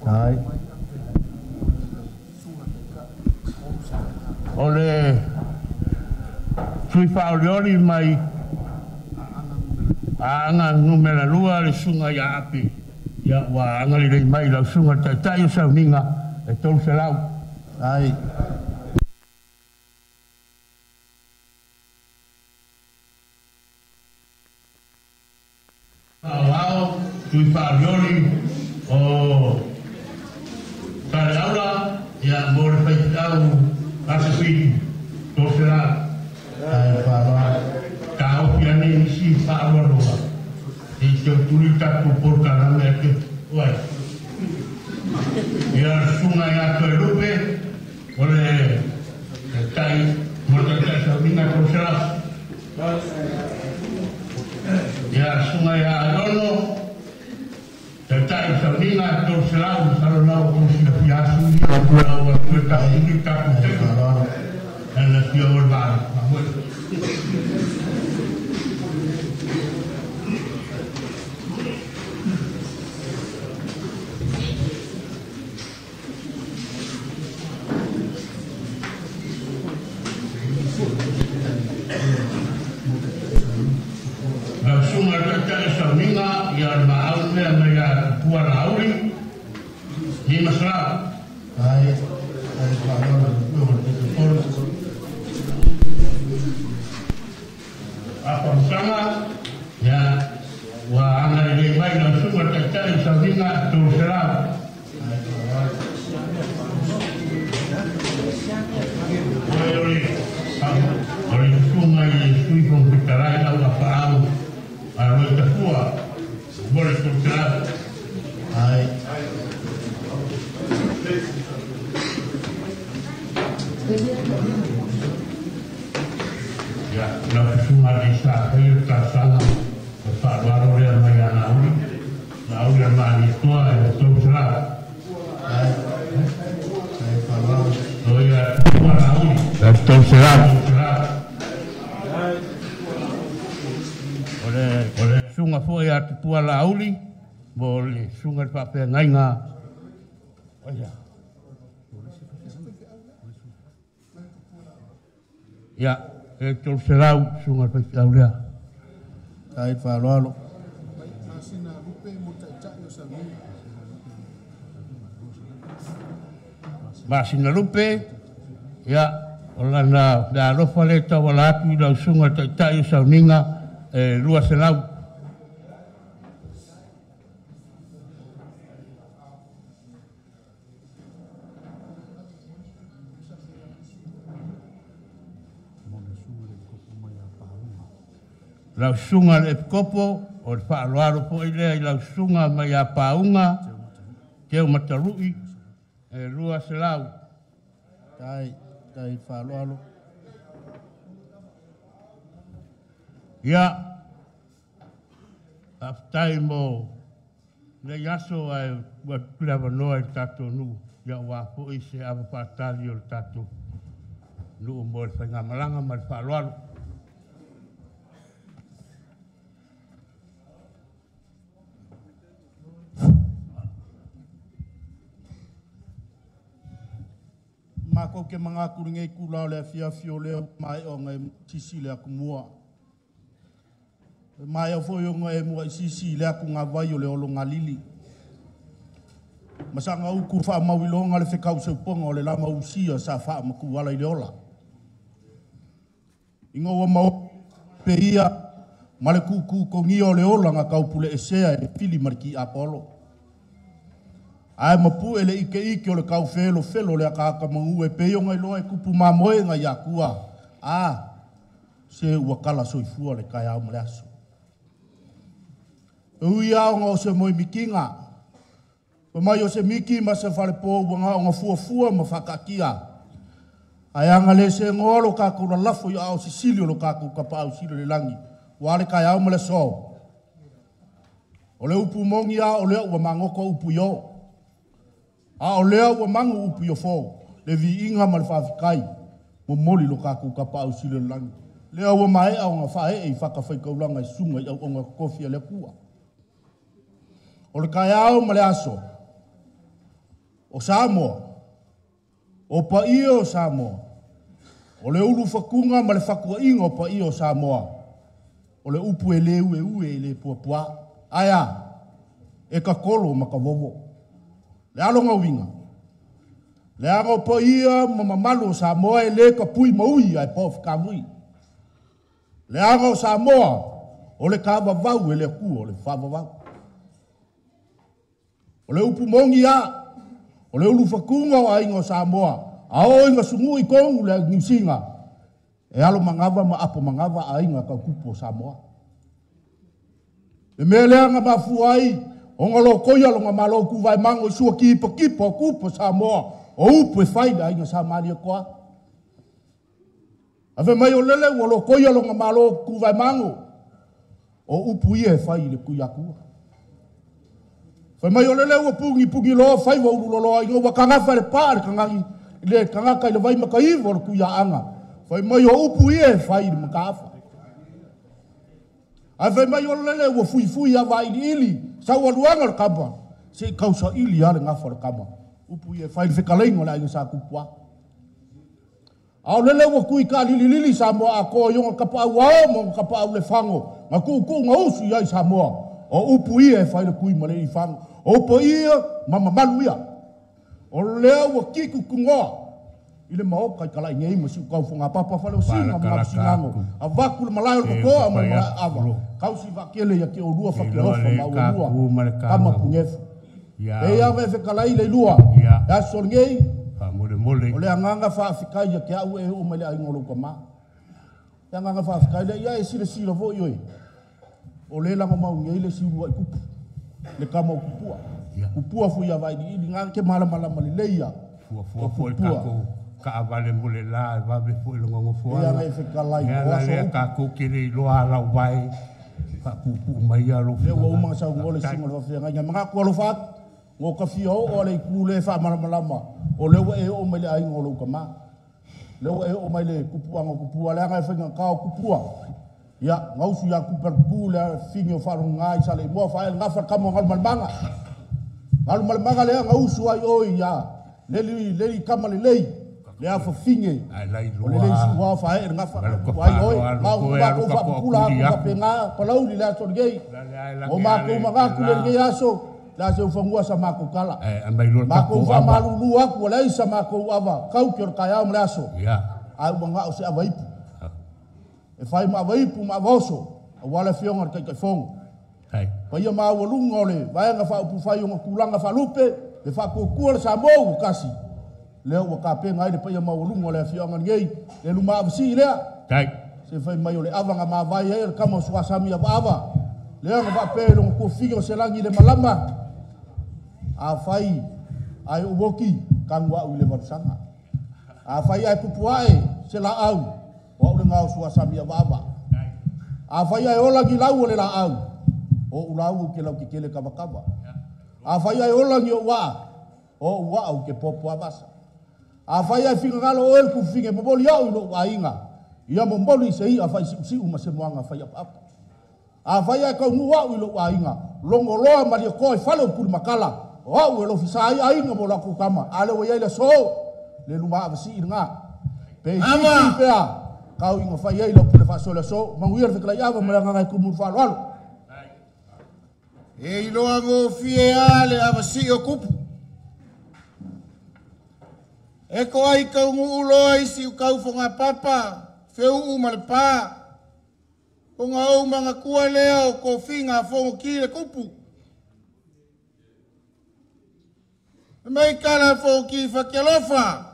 Tai. O le sui faaolioli mai Aaga numera 2 le susuga ia Ape, ia ua agalelei mai lau susuga le Taitai o Sauniga e 300. Ai. Aoao, sui faaolioli o Saleaula, ia mo le faifeau aso 7, 300. Ai faaaloalo. Taofi ane isi faaaloaloa. E te tuli tatou polokalame ake oai. Ia le susuga ia Toelupe, o le Taitai, mo le Taitai Sauniga 300. Ia le susuga ia Aiono, Taitai Sauniga 300, masalo la ua outou silafia asu ia, ua atu e tatou tatou taimi. Ana fia o le vaa, faamoe. Lau susuga le Taitai o Sauniga, ia le maau lea mai ia Tupua Laauli, 500. Ai, ai faaaloalo lau Afioga i le Taitaifono. Apamusaga, ia ua agalelei mai lau susuga le Taitai o Sauniga 300. Ai faaaloalo. Oi o le susuga i le Sui Fofoga Fetalai lau afaau a loi tafua mo le 300. Ai. Ia, lau susuga le sa faia le talosaga o faaaloalo lea mai ia Laauli. Laauli a le Malietoa e 300. Ai. Ai faaaloalo. O ia Tupua Laauli. E 300. O le susuga foi a Tupua Laauli mo le susuga i le faafeagaiga. Oia. Ia, e 300 susuga i le faifeau lea. Tai faaaloalo. Masina Lupe, ia, o lana le alofa le tauala atu i lau susuga i le Taitai o Sauniga e 200. Lau susuga le Epikopo, o le faaaloalo foi lea i lau susuga mai ia Pauga, Teo Matalui, e 200. Tai, tai faaaloalo. Ia, faafetai mo nei aso ae ua atu le avanoa i le tatou nuu, ia aua foi se ava faatali o le tatou nuu mo le faigamalaga ma le faaaloalo. Mākou ke mangakuri nei kula o le afiafi o lea mai o ngai sisi le aku mua. Mai au foi o ngai mua i sisi le aku ngā vai o le olo ngā lili. Masanga uku wha mauilonga le whekau sauponga o le lama usia sa wha maku ala i le ola. Inga ua mau pe ia ma le kuku kongia o le ola nga kaupule esea e pili marki Apollo. Ae mapu ele ike ike o le kau felo felo le akaka mangu e peio ngai loa e kupu mamoe ngai akua. A se ua kala soifua le kai au male aso. Ui au ngā o se moi mikinga. Pa mai o se miki ma se whare pō ua ngā o ngā fua fua ma whakakia. Ai anga le se ngoa lo kākou la lafo i ao sisili o lo kākou kapa au silo le langi. Ua le kai au male so. O le upu mongi a o lea ua mangoko upu i o. A o lea ua mangu upu i o fō. Le vi inga ma le whawhikai. Mo moli lo kākou kapa au silo le langi. Lea ua mae au ngā whae e i whakawhai kaulanga i sunga i au o ngā kofi a le kua. O le kai au ma le aso. O Samoa. O paia o Samoa. O le ulu whakunga ma le whakua inga o paia o Samoa. O le upu e le ue ue e le puapua. Aia, e ka kolo ma ka vovo. Le alo ngā winga. Le anga o paia ma mamalu o Samoa e le ka pui maui ai po whakamui. Le anga o Samoa, o le ka vavau e le kua, o le whavavau. O le upu mongi a, o le ulu whakunga o ainga o Samoa, a o inga sungu i kongu le niusinga, e alo mangava ma apo mangava a inga kau kupu o Samoa. Le mea lea nga mafua ai, o ngā lo koia lo ngā malo kuvai mango i sua kipa kipa o kupu o Samoa, o upu e whai le ainga Samaria koa. Ave mai o lele ua lo koia lo ngā malo kuvai mango, o upu ia e whai le kui akua. Fai mai o lele ua pungi pungi loa whai wa ulu loloa inga ua kangafa le pā le kangaki, le kangaka i le vai makaiwa o le kui anga. Fai mai o upu ia e whai le makaafa. Ai fai mai o lele ua fui fui a vai ili ili, sau aluanga le kama, se i kausa ili a le ngafa le kama. Upu ia e whai le whekaleingo le ainga sa kupua. A o lele ua kui ka lili lili Samoa a koa ionga kapa au ao mo kapa au le whango, ngā kuu ngā usu iai Samoa. O upu ia e whai le kui ma le i whango. O upu ia ma mamalu ia. O lea ua kiku kungoa. I le maoka i kalai ngei ma siu kau whanga papa whale o singa ma singango. A vaku le malae o le kokoa ma le malae ava. Kau si wakele ia ke o lua whake lofa ma ua lua. Kama pungefu. E ia ve kalai le lua. E aso ngei. O le anganga whaafika ia ke au e o mai le aingo lo kama. E anganga whaafika ia ia e sile sile fo ioi. O le langa mau ngei le siulua i kupu. Le kama o kupua. Kupua fu ia vai ni ngā ke mala mala male leia. Fua fua fua i kako. Ka avale mo le la e vave fo i longa ngofoana. Ia ngai whekalai. Ia la lea kako kere i loa lau vai. Whapupu mai a lo Lea ua umanga sau ngole singa le wawhea ngai. Mga kua lo whaat. Ngō kawhia o o le i kule wha malamalama. O lea e o mai le ainga o lau kama. Lea e o mai le kupuanga kupua. Lea ngai whainga kao kupua. Ia, ngausu ia kuperku le fingi o wharonga ngai sa le moa whae ngawha kamo ngalu malimanga. Ngalu malimanga lea ngausu ai oi ia. Leli, leli kama le lei. Lea fa finge. O le lei si wha whae ngawha ai oi. Ngau kumako whapupula aku whapenga. Palauli lea sorgei. O mako magaku le ngei aso. La se ufangua sa mako kala. Mako ufa malulu aku lei sa mako ava. Kau ki o kai au mle aso. Ai uanga o se ava ipu. E whai ma vaipu ma voso, a wale fionga kai kai fongo. Pa ia ma walunga ole, vaenga wha upu whai o ngā kulanga wha lupe, le wha kukua le Samoa ua kasi. Lea ua ka penga ai le pa ia ma walunga ole fionga ngei, le luma awasi lea. Se whai mai ole ava ngā mawai ai, le kama o suasami ava ava. Lea ngā wha pe longa kua figa o se langi le malama. A whai ai uwoki, kangua ui le varusanga. A whai ai pupuae, se la au. O au le ngau sua sami ava ava. A whai ai ola ki lau o le la au. O ulau ke lau ke kele kava kava. A whai ai ola ni o waa. O ua au ke popo avasa. A whai ai finga ngalo o el ku finge momoli au i lo ainga. Ia momoli se i a whai siu siu ma se moanga whai apa apa. A whai ai kau ngu au i lo ainga. Longo loa maria koe whale o kuri makala. O au e lo fisa ai ainga mo la kukama. A le o iai le so. Le luma awasi i ngā. Pe i pea. Kau inga whai ai lau pule whasola so, mangu ia whekalai awa mea ngangai kumuru whalo alo. E iloa ngō fie a le awasi o kupu. E ko ai kau nguuloa isi u kau whonga papa, Feuu ma le pā. O ngā au mangakua lea o kofiga a Fogokī le kupu. E mai kala Fogokī fakealofa.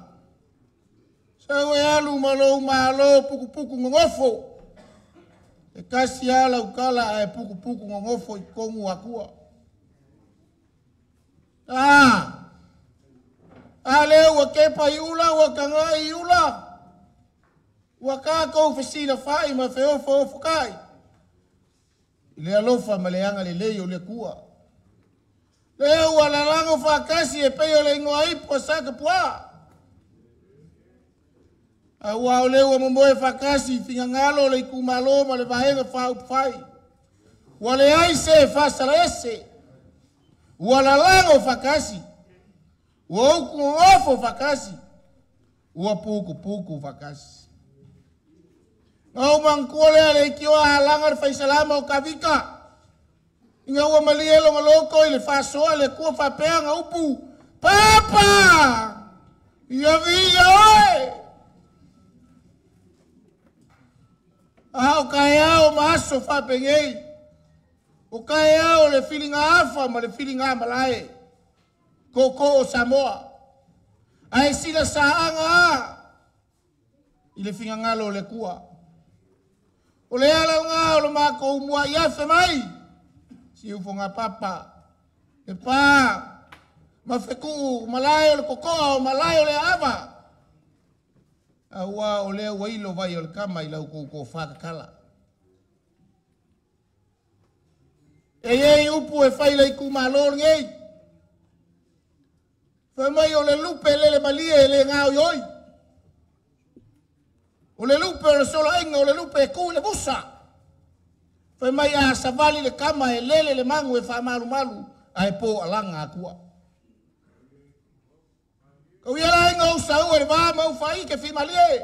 Sau e alu ma lou malo pukupuku gogofo. E kasi ala ukala ae pukupuku gogofo i kogu akua. A lea ua kepa i ula ua kaga'i i ula. Ua kākou fesilafa'i ma feofaofoka'i i le alofa ma le agalelei o le Atua. Lea ua lalago faatasi e pei o le igoa ipu a Sakapuā. Auā o lea ua momoe faatasi i finagalo o le itumalo ma le vaega faaupufai. Ua leai se faasalaese. Ua lalago faatasi. Ua utu faatasi. Ua pukupuku faatasi. Na ou manatua lea le itioa alaga le faisalama o Kavika. Ina ua malie lona loto i le faasoa le Atua faapea na upu, Papa! Ia viia oe! A o kaeao ma aso faapenei. O kaeao le filiga afa ma le filiga malae. Koko o Samoa. Ae sila saaga a i le finagalo o le Atua. O le ala lena o le matou muai afe mai. Siufoga papa. E pā. Ma fekuu malae o le kokoa o malae o le aava. Auā o lea ua ilo vai o le kama i lau koukou whakakala. E iai upu e fai le itumalo lenei. Fai mai o le lupe lele malie e le gaoioi. O le lupe o le soloaiga o le lupe e tu i le vusa. Fai mai a savali le kama e lele le magu e faamalumalu ae po alaga atua. Kau ia la inga o saua le va mau fai ke fi malie.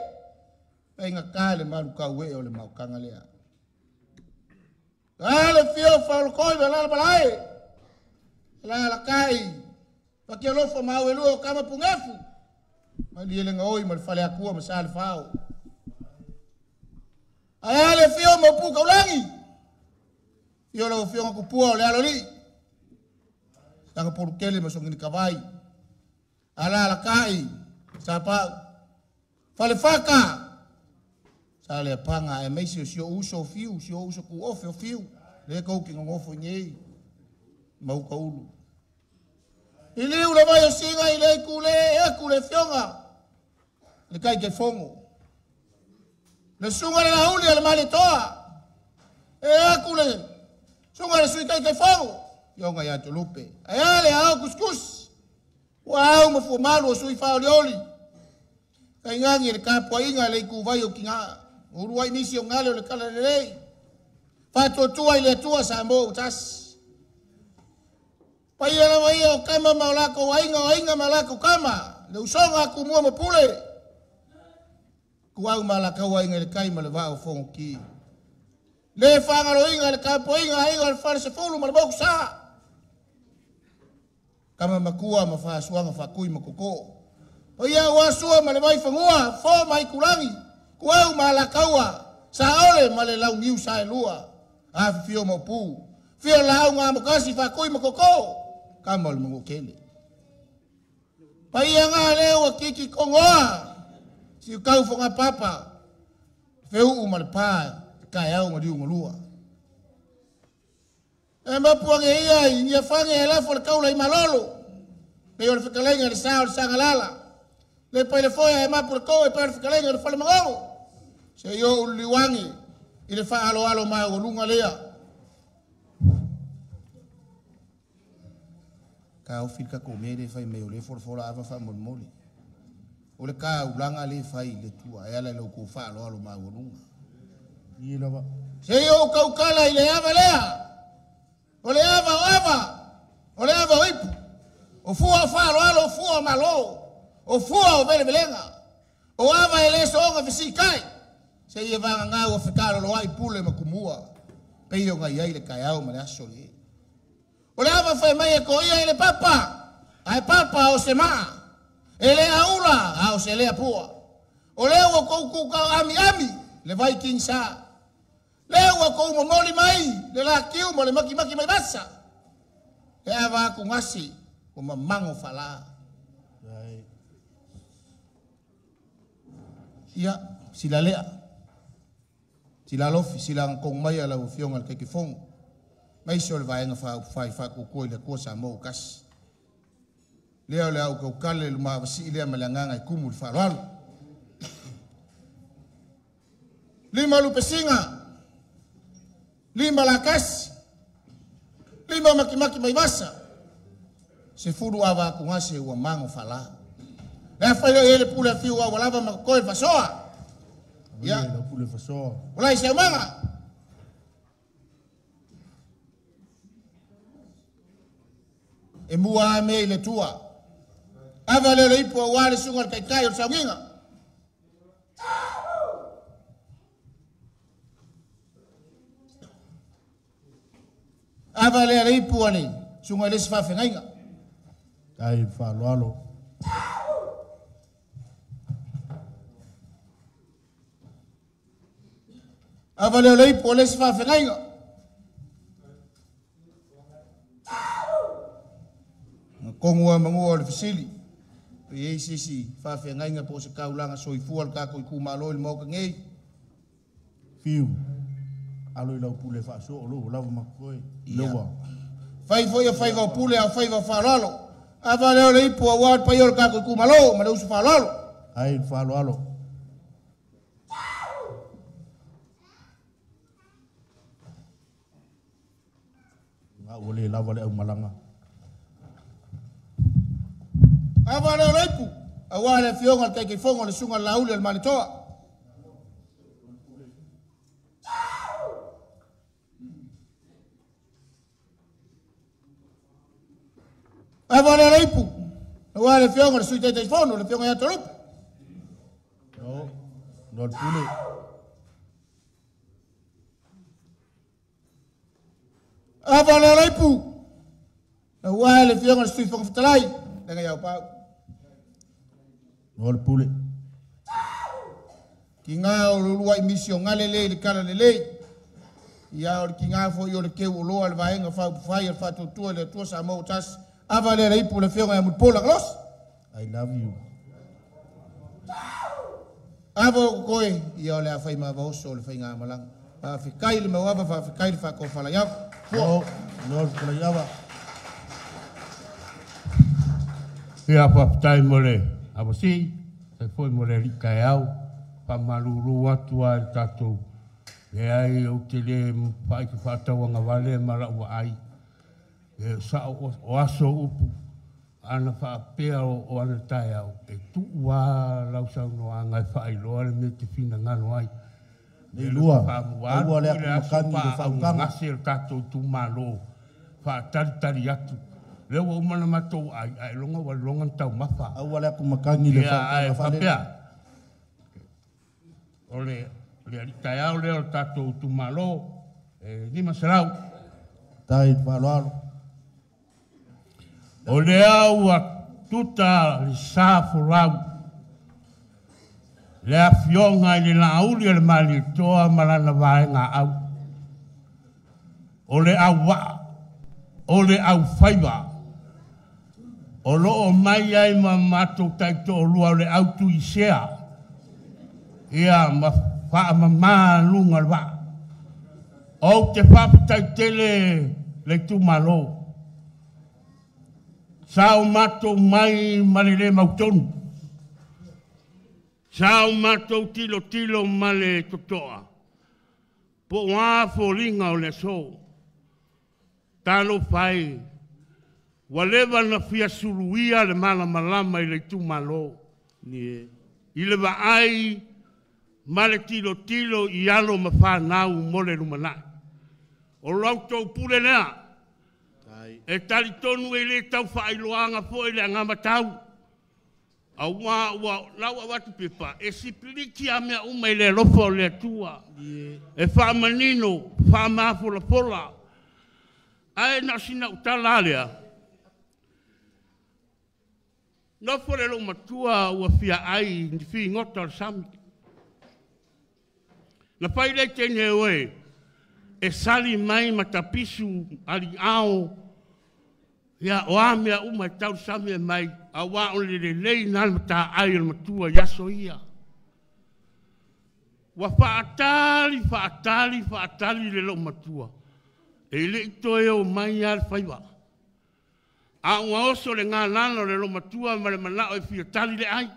Inga ka le malu kau e o le maukanga lea. Ka le fio faolokoi ma lala malae. La la kai. Fakealofa ma au e lua o kama pungefu. Malie le ngaoi ma le fale akua ma sa le fao. Ae ale fio mo pu kaulangi. Fio lau fio ngakupua o le aloli. Tanga porukele ma songini kawai. Ala la kai. Sa pau. Falefaka. Sa le panga e meisi o sio uso o fiu, sio uso ku ofe o fiu. Le kau ki ngongofo i Mau ka ulu. I liu le vai o singa i le kule e ku le fionga. Le kai ke fongo. Le sunga le lauli a le male toa. E aku le sunga le sui kai ke fongo. Fionga ia te lupe. E ale au kuskus. Ua au ma fuamalu o sui whaolioli. Kai ngangi le kapua inga le iku vai o ki ngā. Uru ai nisi o ngale o le kala lelei. Whātua i le atua sa mō tasi. Paia lava ia o kama ma o lako ainga o ainga ma lako kama. Le usonga aku mua ma pule. Ku au ma lako ainga le kai ma le vao fongo ki. Le whangaro inga le kapo inga ainga le whare sefulu ma le moku sa. Kama makua ma whaasuanga whakui ma koko. Paia o asua ma le vai whangua, fo mai kulangi. Ku au ma lakaua, sa ole ma le lau niu sa e lua. A whio mau pū. Whio lau ngā mokasi whakui ma koko. Kama o le mango kele. Paia ngā leo a kiki kongoa. Si ukau whanga papa. Whiu ma le pā, kai au ma riu ngolua. E mapuange ia i nia whange e lafo le kaula i malolo. Pe o le whakalenga le sao le sangalala. Le pai le foia e mapu le kou e pai le whakalenga le whale mangongo. Se io uliwangi i le whaalo alo mai o lunga lea. Ka o filka ko me le fai me o le folafola ava fa molimoli. O le ka ulanga le fai le tua e ala i lau kou faaloalo maualuga. I lava. Se i ou kaukala i le ava lea. O le ava o ava. O le ava o ipu. O fua o faaloalo, o fua o malo. O fua o velevelega. O ava e le sooga fesikai. Se ia vagagau o fekaloloai pule ma kumua. Pei o ngai ai le kaeao ma le aso le. O le ava fai mai e ko ia i le papa. Ae papa o se maa. E le aula, a o se lea pua. O lea ua kou kukau ami ami. Le Viking sa. Le ua kou momoli mai, le la kiu mo le maki maki mai vasa. E ava aku ngasi, o mamango fala. Ia, sila lea. Sila lofi, sila ngkong mai ala ufionga le kekifong. Mai so le vaenga fa fai fa ku le kua sa mo kas. Lea le au kau kale le mawasi lea malanganga i kumu le wharoalo. Lima lupesinga. Lima lakasi. Lima makimaki maivasa. Se furu awa aku ngase ua mango whala. Lea whailo ele pule fiu au walava makakoe fasoa. Ia. Pule fasoa. Ulai se umanga. E mua me i le tua. Ava le le ipo au ale sunga le kaikai o le saunginga. Ava le le ipo ale sunga le sifa whengainga. Ai whaloalo. Ava le le ipo ale sifa whengainga. Kongua mangua le fisili. Pe sisi whawhengainga po se kaulanga soifua le kako i kumalo i le mauka ngei. Fiu. Alo i lau pule whaaso o lo lava makoe. Lewa. Whai foi a whaiva o pule a whaiva whaloalo. Awa leo le ipu a wā pai o le kako i kumalo ma le usu whaloalo. Ai whaloalo. Ngā ua le lava le au malanga. Awa leo leipu, awa le fionga le kaikifongo le sunga lauli le malitoa. Awa leo leipu, awa le fionga le sui taitaifono le fionga ia tolupu. No, no le pule. Awa leo leipu, awa le fionga le sui whakafatalai, lenga iau pau. No le pule. Ki ngā o lulua i misi o ngale le le kala le le. Ia o le ki ngā fo i o le keu o loa le vaenga whau pufai le whatutua le atua sa mau tas. Ava le reipu le whionga ia mutpola kalos. I love you. Ava o koe ia o le a whai mawa oso o le whai ngā malanga. Whawhikai le mauava, whawhikai le whakofala iau. No, no le whakofala iau. Ia whaptai mo le awasi, te foi mo le rika e au, pa malulu atu ai tātou. Le ai o te le whai ki whātauanga wale mara ua ai. E sa o aso upu, ana whaapea o ana tae au. E tuu lau saunoa ngai whaailoa le me te whina ngano ai. Nei lua, aua le aku makani le whaukanga. Ngase le tātou tūmalo, whaataritari atu. Le ua umana matou ai, ai longa wa longa tau mafa. Aua le aku makangi le whaukanga whalele. O le alita au leo le tātou tūmalo, e 500. Tai whaloalo. O le au a tuta le sa folau. Le afionga i le lauli o le malitoa malana vaenga au. O le au waa, o le au whaiwa. O loo mai ai ma mātou taito o lua o le au tuisea. Ia ma whaamamā lunga le waa. O te whapatai tele le tūmalo. Sa o mātou mai male le mautonu. Sa o mātou tilo tilo male totoa. Po wā fōlinga o le so. Talo whai. Walewa na fia suluia le malamalama i le tūmalo. I le vaai male tilo tilo i alo ma whanau mo le lumanai. O lautou pule lea. E tali tonu e le tau whaailoanga fo e le angamatau. A ua ua lau awatu pepa. E sipiliki a mea uma i le alofa o le atua. E whaamanino, whaamafolafola. Ae na sina utala alea. Nofo le lo matua ua fia ai ni fi ngota o le sami. Na fai le teine oe, e sali mai matapisu aliao, ia o a mea uma e tausami e mai, auā o le lelei na le mataai o le matua i aso ia. Ua faatali, faatali, faatali le loomatua, e lei toe o mai lava le faiva. A ua oso le galala o le loomatua ma le manao e fia tali le ai.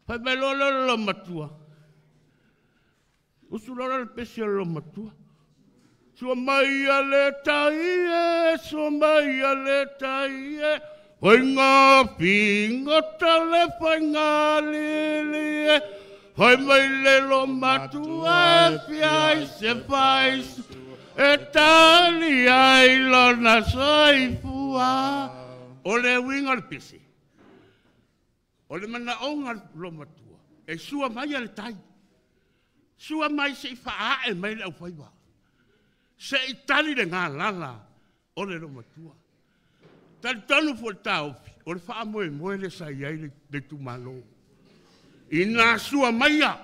Fai mai loa lea o le loomatua, usu loa le pese o le loomatua. Sua mai a le tai e, sua mai a le tai e, faiga figota le faiga lili e, fai mai le loomatua e fia i se fai e tali ai lona soifua. O le uiga o le pese, o le manaoga loomatua, e sua mai a le tai, sua mai se i faaee mai le aufaiva, se i tali le galala o le loomatua. Talitonu foi le taofi, o le faamoemoe le sa i ai le itumalo. Ina sua maia,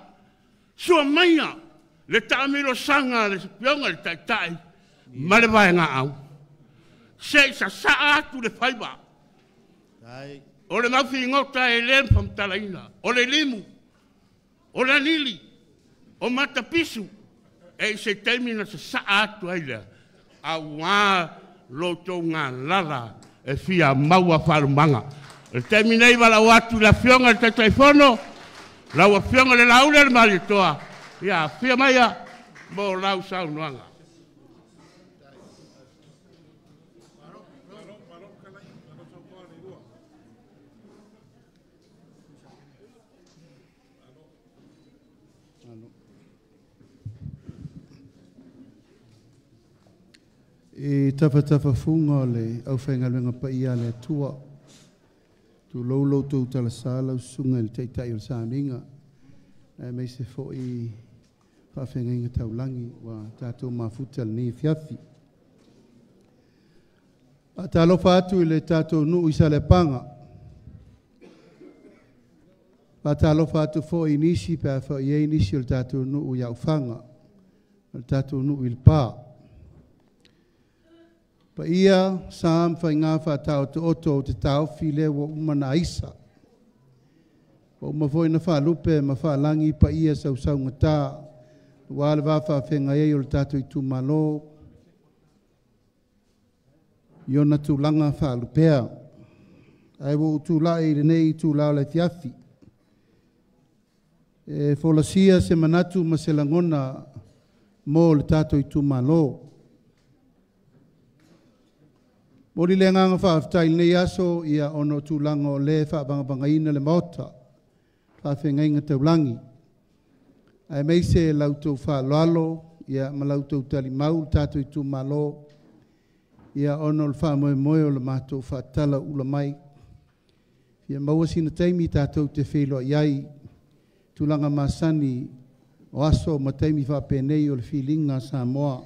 sua maia le taamilosaga a le afioga i le Taitai ma le vaegaau, se i sasaa atu le faiva. O le maufigota e le faamatalaina, o le limu, o le anili, o matapisu, e i se taimi na sasaa atu ai lea, auā lo outou galala e fia maua faalumaga. O le taimi nei valaau atu i le Afioga i le Taitaifono, lau Afioga i le Laaulialemalietoa, ia afio maia mo lau saunoaga. I tafatafafuga o le aufaigaluega paia a le Atua, tulou lo outou talasa lau susuga i le Taitai o le Samiga, aemaise foi faafeagaiga taulagi ua tatou mafuta lenei afiafi. Faatalofa atu i le tatou nuu i Saleapaga. Faatalofa atu foi i nisi pe a fai ai nisi o le tatou nuu i Aufaga, o le tatou nuu i Lepa. Paia, sa ma faiga faataotooto o te taofi lea ua uma na aisa. Ua uma foi na faalupe ma faalagi paia sausaugata ua le va faafeagai ai o le tatou itumalo i ona tulaga faalupea. Ae ua ou tulai i lenei itula o le afiafi e folasia se manatu ma se lagona mo le tatou itumalo. Momoli le agaga faafetai i lenei aso ia ona o tulaga o lea e faavagavagaina le Maota, faafeagaiga taulagi, aemaise la outou faaaloalo ia ma la outou talimau le tatou itumalo ia ona o le faamoemoe o le matou faatalaula mai. Ia maua sina taimi tatou te feiloai ai tulaga masani o aso ma taimi faapenei o le filiga a Samoa.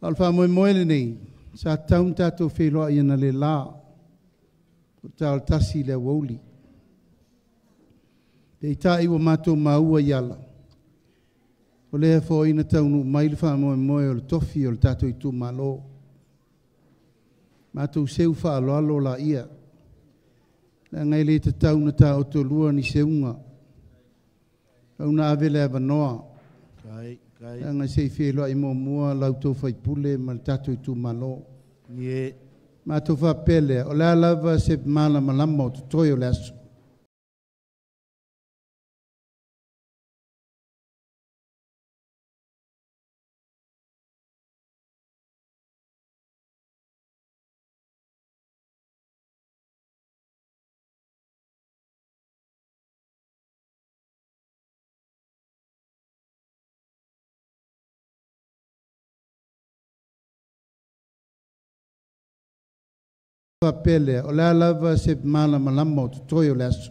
A o le faamoemoe lenei, sa tatau ona tatou feiloai analeila, o le ta o le 1 i le aoauli. Peitai ua matou maua i ala, o lea foi na taunuu mai le faamoemoe o le tofi o le tatou itumalo. Matou seu faaaloalo laia, leaga e le tatau ona taotolua ni seuga, au na ave le avanoa, leaga se i feiloai muamua la outou faipule ma le tatou itumalo. Matou faapea lea, o le a lava se malamalama o totoe o le aso. Faapea lea, o le a lava se malamalama o totoe o le aso.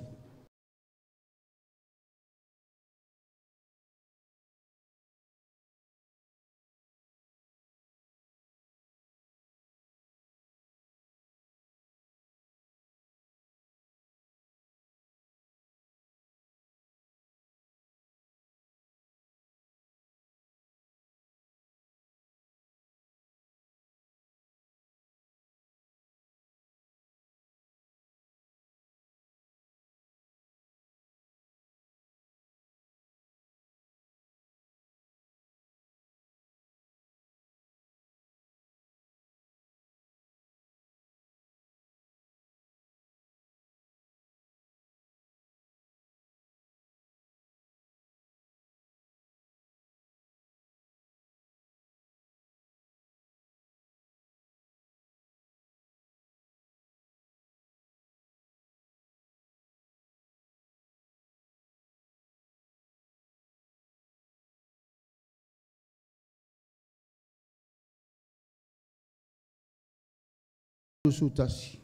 21,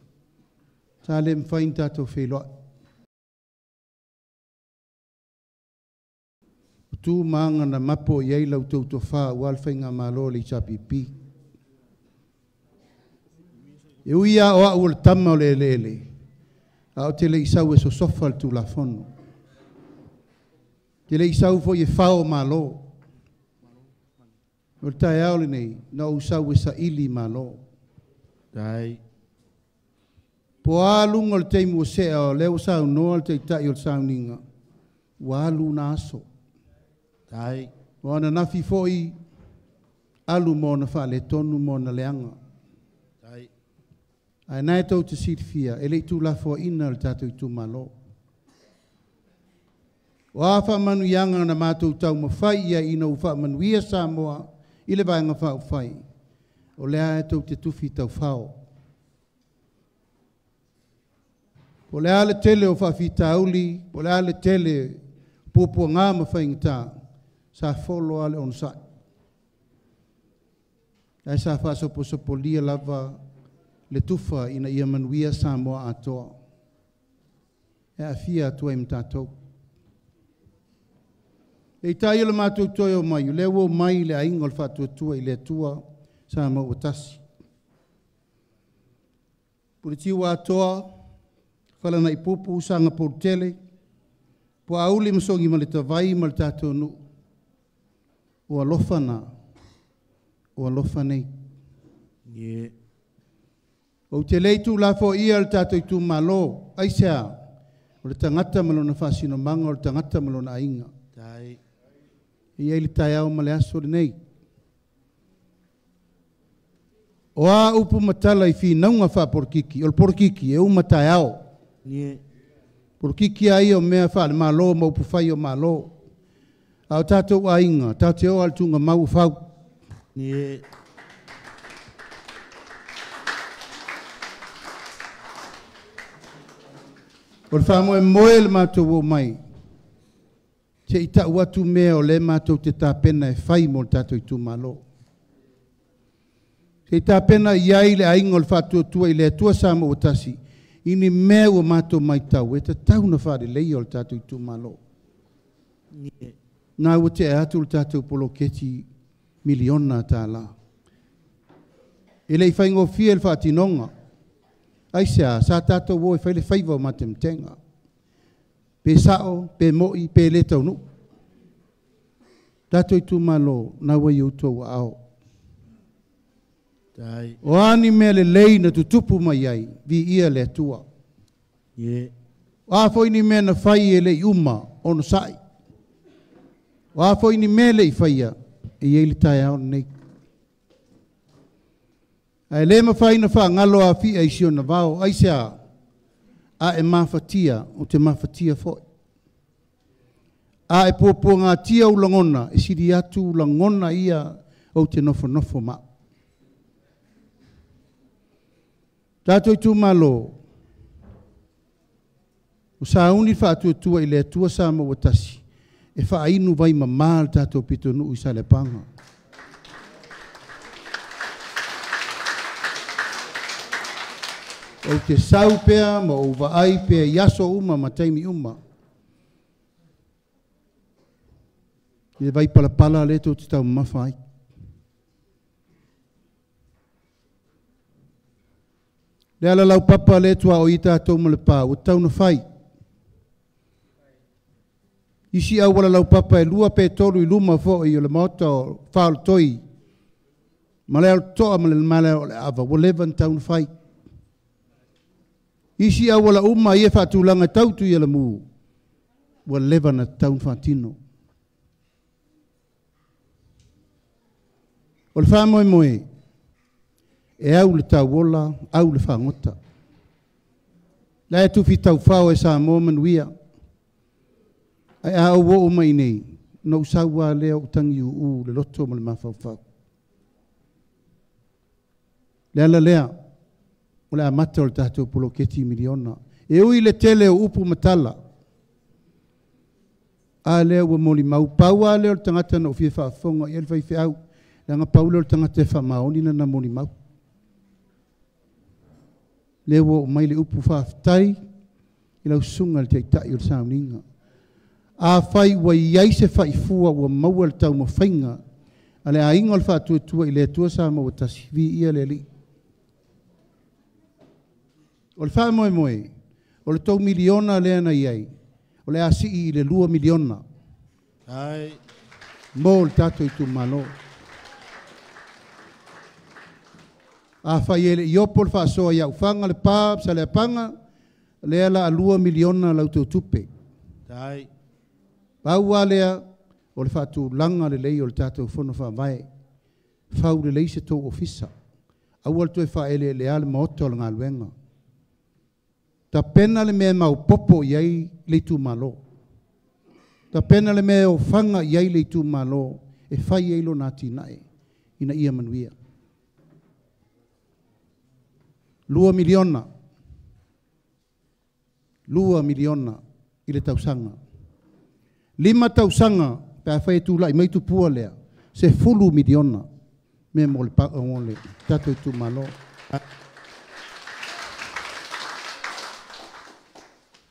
sa le mafai ona tatou feiloai. O tu ma aga na mapo i ai la outou tofā aua le faigamalo a le HRPP. E ui lava o au o le tama o le eleele, ae ou te le i sau e sosofa le Tulafono. Ou te le i sau foi e fao Malo. O le taeao lenei, na ou sau e saili Malo. Tai. Po o a luga o le taimi ua sea, o lea ua saunoa le Taitai o le sauniga, ua alu na aso. Tai. O ananafi foi, alu ma ona faaletonu ma ona leaga. Tai. Ae na e tou te silafia, e le i tuulafoaiina le tatou itumalo. O a faamanuiaga na matou taumafai i ai ina ua faamanuia Samoa i le Vaega Faaupufai, o lea e tou te tufi taufao. Po o le a le tele o faafitauli, po o le a le tele o puapuaga ma faigata, sa folo lava le onosai. Ae sa faasoposopolia lava le tufa ina ia manuia Samoa atoa. E aafia atu ai ma tatou. Peitai o le matou toe o mai, o lea ua omai le aiga o le Faatuatua i le Atua Samoa ua tasi. Puleti ua atoa, Falanaipupu, Sagapolutele, Puaauli ma Sogi ma le Tavai ma le tatou nuu, o alofa na, o alofa nei. Yeah. Ou te le i tuulafoaia le tatou itumalo, aisea, o le tagata ma lona faasinomaga, o le tagata ma lona aiga. Tai. E i ai le taeao ma le aso lenei. O a upu ma tala i finauga faapolokiki, o le polokiki e uma taeao. Yeah. Polokiki lava ia o mea faale-Malo ma upufai o Malo. A o tatou aiga, tatou te o lava i le tuugamau o fau. Yeah. O le faamoemoe le matou oo mai, se i tau atu mea o lea matou te tapena e fai mo le tatou itumalo. Se i tapena i ai le aiga o le Faatuatua i le Atua Samoa ua tasi, i ni mea ua matou matau e tatau ona faaleleia o le tatou itumalo. Na ua tea atu le tatou poloketi miliona tala. E le i faigofie le faatinoga. Aisea, sa tatou o e fai le faiva o matematega. Pe sao, pe moi, pe le taunuu. Tatou itumalo, na ua i outou aao. Tai. O a ni mea lelei na tutupu mai ai, viia le Atua. Yeah. O a foi ni mea na fai e le i uma, onosai. O a foi ni mea le i faia, e i ai le taeao lenei. Ae le mafai na faagalo afia i si ona vao, aisea, a e mafatia, o te mafatia foi. A e puapuagatia ou lagona, e sili atu lagona ia ou te nofonofo ma. Tatou itumalo, o sauni faatuatua i le Atua Samoa ua tasi, e faainu vai mamā le tatou pitonuu i Saleapaga. Ou te sau pea ma ou vaai pea i aso uma ma taimi uma. I le vai palapala lea tou te taumamafa ai. Le ala laupapa lea tuaoi tatou ma le pa, ua tatau ona fai. Isi auala laupapa e 2 pe 3 i luma foi o le maota o Faolotoi, ma le Alotoa ma le malae o le Ava, ua leva ona tatau ona fai. Isi auala uma ia faatulaga tau tu i Alamu, ua leva ona tatau ona faatino. O le faamoemoe, e au le tauola, au le fagota. La e tufi taufao e Samoa manuia. Ae a ou oo mai nei, na ou sau lava lea ou tagi uu le loto ma le mafaufau. Le ala lea, o le amata o le tatou poloketi miliona. E ui le tele o upu ma tala, a lea ua molimau, pau lava lea o le tagata na ou fia faafofoga i ai le faifeau, leaga pau lea o le tagata e faamaoni lana molimau. Le ua oo mai le upu faafetai i lau susuga i le Taitai o le sauniga. Afai ua i ai se faifua ua maua i le taumafaiga a le aiga o le Faatuatua i le Atua Samoa ua Tasi, viia le Alii. O le faamoemoe, o le tou miliona lea na i ai, o le a sii i le $2 miliona mo le tatou itumalo. Afai e le i opo le faasoa ia Ufaga, Lepa, Saleapaga, lea la a $2 miliona la outou tupe. Pau lava lea o le faatulaga lelei o le tatou fono faavae. Fau lelei se tou ofisa. Aua le toe faaeleelea le maota o le galuega. Tapena le mea e maopoopo i ai le itumalo. Tapena le mea e ofaga i ai le itumalo e fai ai lona atinae ina ia manuia. 2 miliona. 2 miliona i le tausaga. 5 tausaga pe a fai e tulai mai tupua lea, 10 miliona mea mo le mo le tatou itumalo.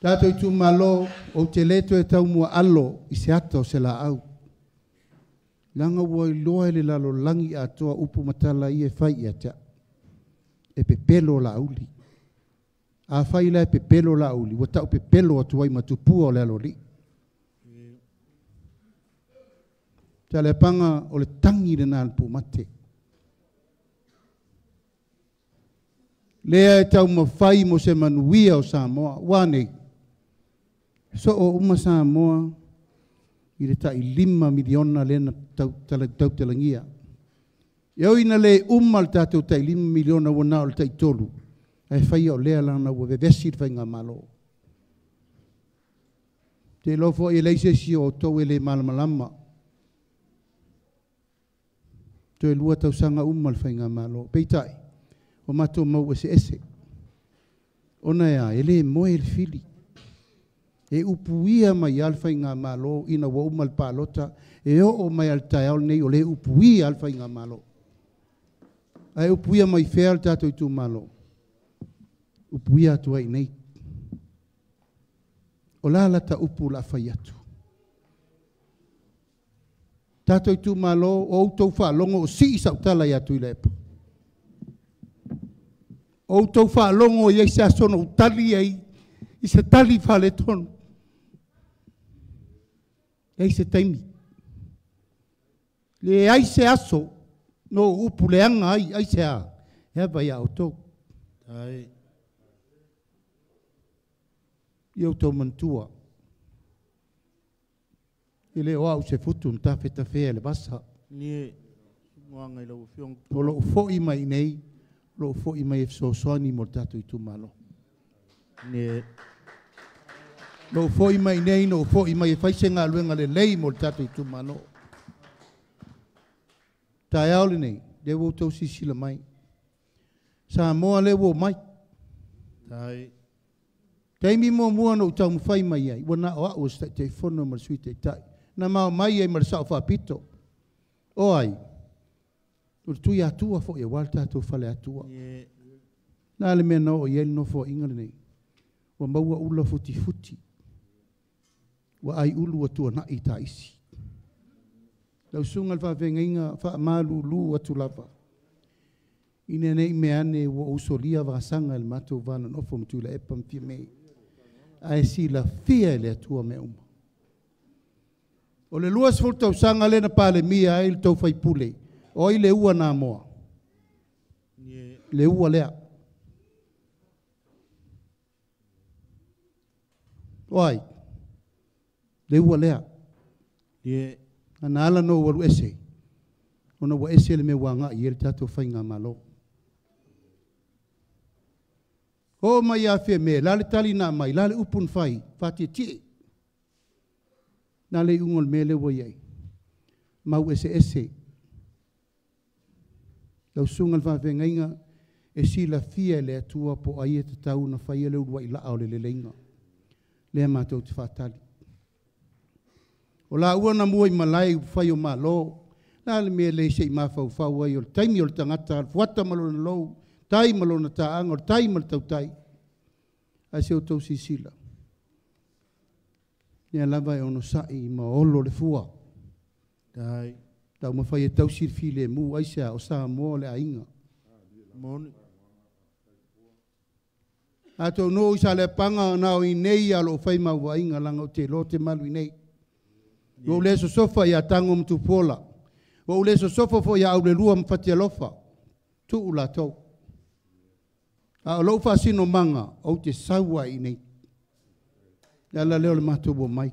Tatou itumalo, ou te le toe taumuaalo i se ata o se laau. Leaga ua iloa e le lalolagi atoa upu ma tala ia e fai ia te au. E pepelo Laauli. Afai la e pepelo Laauli, ua tau pepelo atu ai ma tupua o le aloalii. Saleapaga o le tagi lena a le pumate. Lea e taumafai mo se manuia o Samoa. Ua nei, soo uma Samoa i le tai 5 miliona lea na tautalagia. E ui ina le uma le tatou tai 5 miliona ua na o le tai 3, ae faia o lea lana ua vevesi le faigamalo. Te iloa foi e leai se isi o outou e le malamalama. Toe 2 tausaga uma le faigamalo. Peitai, ua matou mau eseese. Ona e a, e le moe le fili. E upuia mai lava le faigamalo ina ua uma le palota, e oo mai lava i le taeao lenei o le upuia lava le faigamalo. Ae upuia mai fea le tatou itumalo? Upuia atu ai i nei. O la lata upu o le a fai atu. Tatou itumalo, o outou faalogo o sii sau tala ia Tuilaepa. O outou faalogo i ai se aso na ou tali ai i se tali faaletonu. Leai se taimi. Leai se aso na ou upu leaga ai, ai se a, e ava ia outou. Ia outou manatua, e le o au se futu na tafetafea i le vasa. O lou foi mai nei, o lou foi mai e fesoasoani mo le tatou itumalo. Lou foi mai nei, na ou foi mai e fai se galuega lelei mo le tatou itumalo. Taeao lenei, lea ua outou silasila mai. Samoa lea ua omai. Taimi muamua na ou taumafai mai ai, ua na o au o se Taitaifono ma le Sui Taitai. Na ma omai ai ma le Sao Faapito. O ai? O le Tuiatua foi aua le tatou faleatua. Na le mea na oo i ai le nofoaiga lenei. Ua maua ula futifuti. Ua ai ulu ua tuanai taisi. Lau susuga i le faafeagaiga faamalulu atu lava. Ina nei mea ane ua ou solia vasaga i le matou va nonofo ma Tuilaepa ma Fiame. Ae silafia e le Atua mea uma. O le 20 tausaga lea na palemia ai le tou faipule, o ai le ua na moa? Le ua lea. O ai? Le ua lea. Ana ala no ua alu ese, ona ua ese le mea ua agai i ai le tatou faigamalo. Oo mai ia Fiame, la le tali na aumai, la le upu na fai, faatietie. Na le iuga o le mea lea ua i ai. Mau eseese. Lau susuga i le faafeagaiga, e silafia e le Atua po o ai e tatau ona faia le uluai laa o le leleiga. Lea matou te faatali. O laua na mua i malae i upufai o Malo, le a le mea e le se i mafaufau ai o le taimi o le tagata, fuata ma lona lou, Tai ma lona tāaga, o le tai ma le tautai. Ae se outou sisila. Ia lava e ono sa'i ma olo le fua. Tai. Tau mawhai e tausi le file mu ai sea o Samoa le aiga. Moni. A tau no i sa le panga na o i nei a lo whai mau ainga langa o te lo te malu i nei. Ua ule sosofa ia tango mtupola. Ua ule sosofa fo ia aule lua mwhati alofa. Tu ula tau. A o lou faasino manga ou te sau ai nei. Le ala lea o le matou ua mai.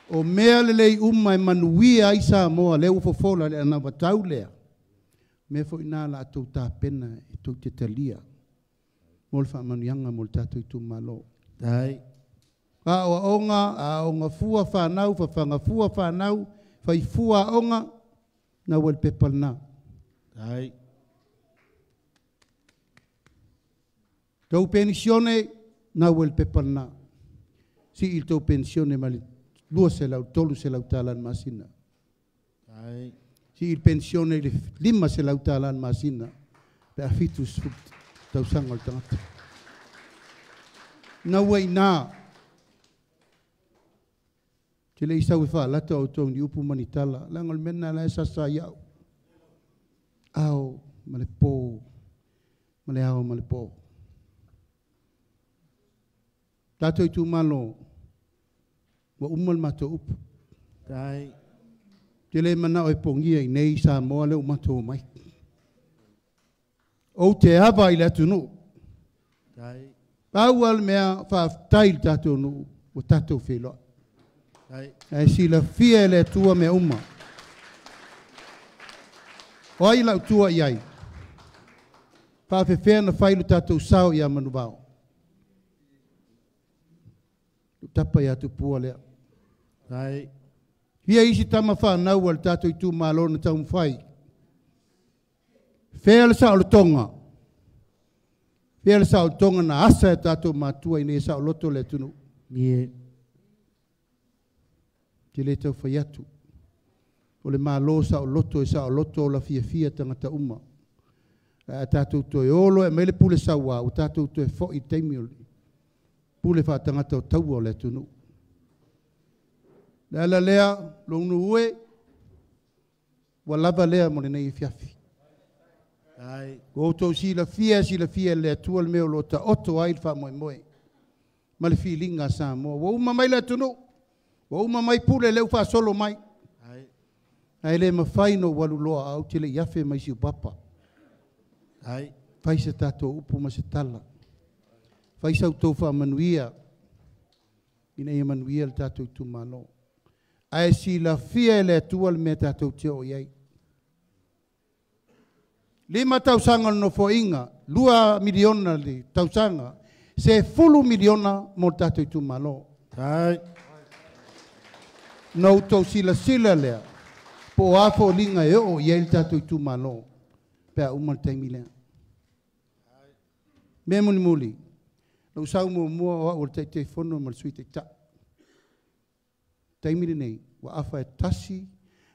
O mea lelei uma e manuia ai Samoa lea ua fofola le anavatau lea. Mea foi nā la tou tapena e tou te talia. Mo le faamanuiaga mo le tatou itumalo. Tai. A o aoga, a aoga fua whanau, whawhanga fua whanau, whai fua aoga, na ua le pepa lena. Tai. Tau penisione, na ua le pepa lena. Si i tau penisione ma le 2 selau, 3 selau tāla le masina. Tai. Si i le penisione le 5 selau tāla le masina, pe a 70 tausaga o le tagata. Na ua inā, te le isau e whaalata o tau ni upu manitala. Langa o le mena la e sasa iau. Ao ma le pō, ma le ao ma le pō. Tātou i tūmalo, ua uma le matou upu. Tai. Te le mana o e pongia i nei Samoa le o matou mai. O te ava i le atunu. Tai. Pau al mea whaaftai le tātou nuu, o tātou wheloa. Tai. Ae silafia e le Atua mea uma. O ai lau tua i ai. Whaafewhea na whai le tātou sao i a Manuvao. Tapa i atu pua lea. Tai. Fia isi tama whanau al tātou i tū malo na tau mwhai. Whea le sao le tonga. Whea le sao le tonga na asa e tātou mātua i nei sao loto le tunu. Ie. Te le tau whai atu. O le malo sao loto e sao loto o la fia fia tangata uma. A tātou toe olo e mele pule saua o tātou toe fo i teimi o le pule whaatangata o taua o le tunu. Le ala lea, lonu ue, ua lava lea mo le nei fiafi. Ai. Ko outou silafia, silafia le Atua le mea o lo taoto ai le faamoemoe. Ma le filiga a Samoa. Ua uma mai le atunuu. Ua uma mai pule lea ua faasolo mai. Ai. Ae le mafai na ou alu loa au te le i afe mai si upapa. Ai. Fai se tatou upu ma se tala. Fai sau tou faamanuia. Ina ia manuia le tatou itumalo. Ae silafia e le Atua le mea tatou te oo i ai. 5 tausaga o le nofoaiga, 2 miliona le tausaga, se 10 miliona mo le tatou itumalo. Tai. Na outou silasila lea, po o a foliga e oo i ai le tatou itumalo, pe a uma le taimi lea. Mea mulimuli, lau sau muamua o au o le Taitaifono ma le Sui Taitai. Taimi lenei, ua afa e tasi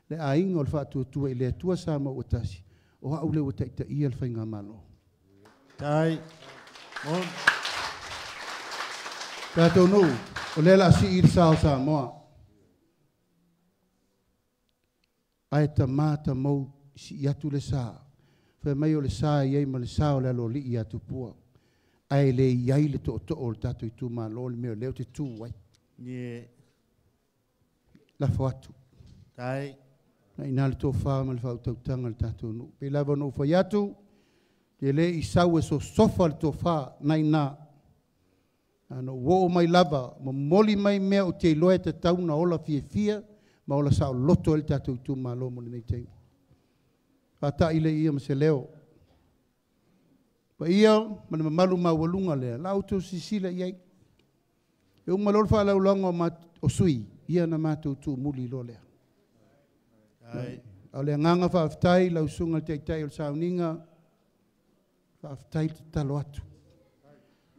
le aiga o le faatuatua i le Atua Samoa ua tasi, o au le ua taitaia le faigamalo. Tai. Tātou nuu, o lea la sii i le sao Samoa. Ae tamā tamau si atu le sa. Whai mai o le sa i ei ma le sa o le alo li i atu pua. Ae le iai le to'oto'o o le tātou i tūmalo le mea o leo te tū ai. Ie. Lafo atu. Tai. Na ina le tōwha ma le whautautanga le tātou nuu. Pe lava no whai atu, te le i sau e so sofa le tōwha na ina. Ano wo mai lava, ma moli mai mea o te iloa e te tau na ola fia fia, ma ola sao loto e le tātou tūmalo mo le nei teimi. Whātai le ia ma se leo. Pa ia, ma le mamalu maualuga lea, la outou sisila i ai. E uma loa le faalaulaga o sui, ia na matou tuumuli loa lea. Ai. O le agaga faafetai lau susuga le taitai o le sauniga, faafetai le tatalo atu.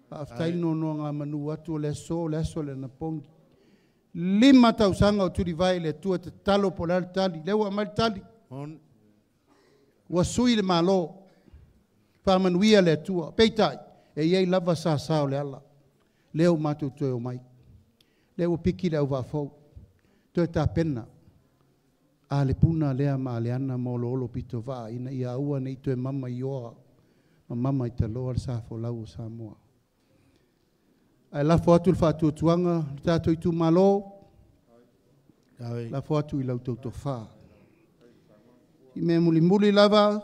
Faafetai le nonoaga manu atu o le aso, o le aso le anapogi. 5 tausaga o tulivae i le Atua tatalo po o le a le tali. Lea ua aumai le tali. Ua sui le malo, faamanuia le Atua. Peitai, e iai lava sasa o le ala, lea ua matou toe omai. Lea ua piki le auvaafou, toe tapena, a le puna lea ma aleana ma oloolo pitovaa ina ia aua nei toe mama i oa ma mama i taloa le sa folau o Samoa. Ae lafo atu le faatuatuaga le tatou itumalo, lafo atu i lau tautofa. I mea mulimuli lava,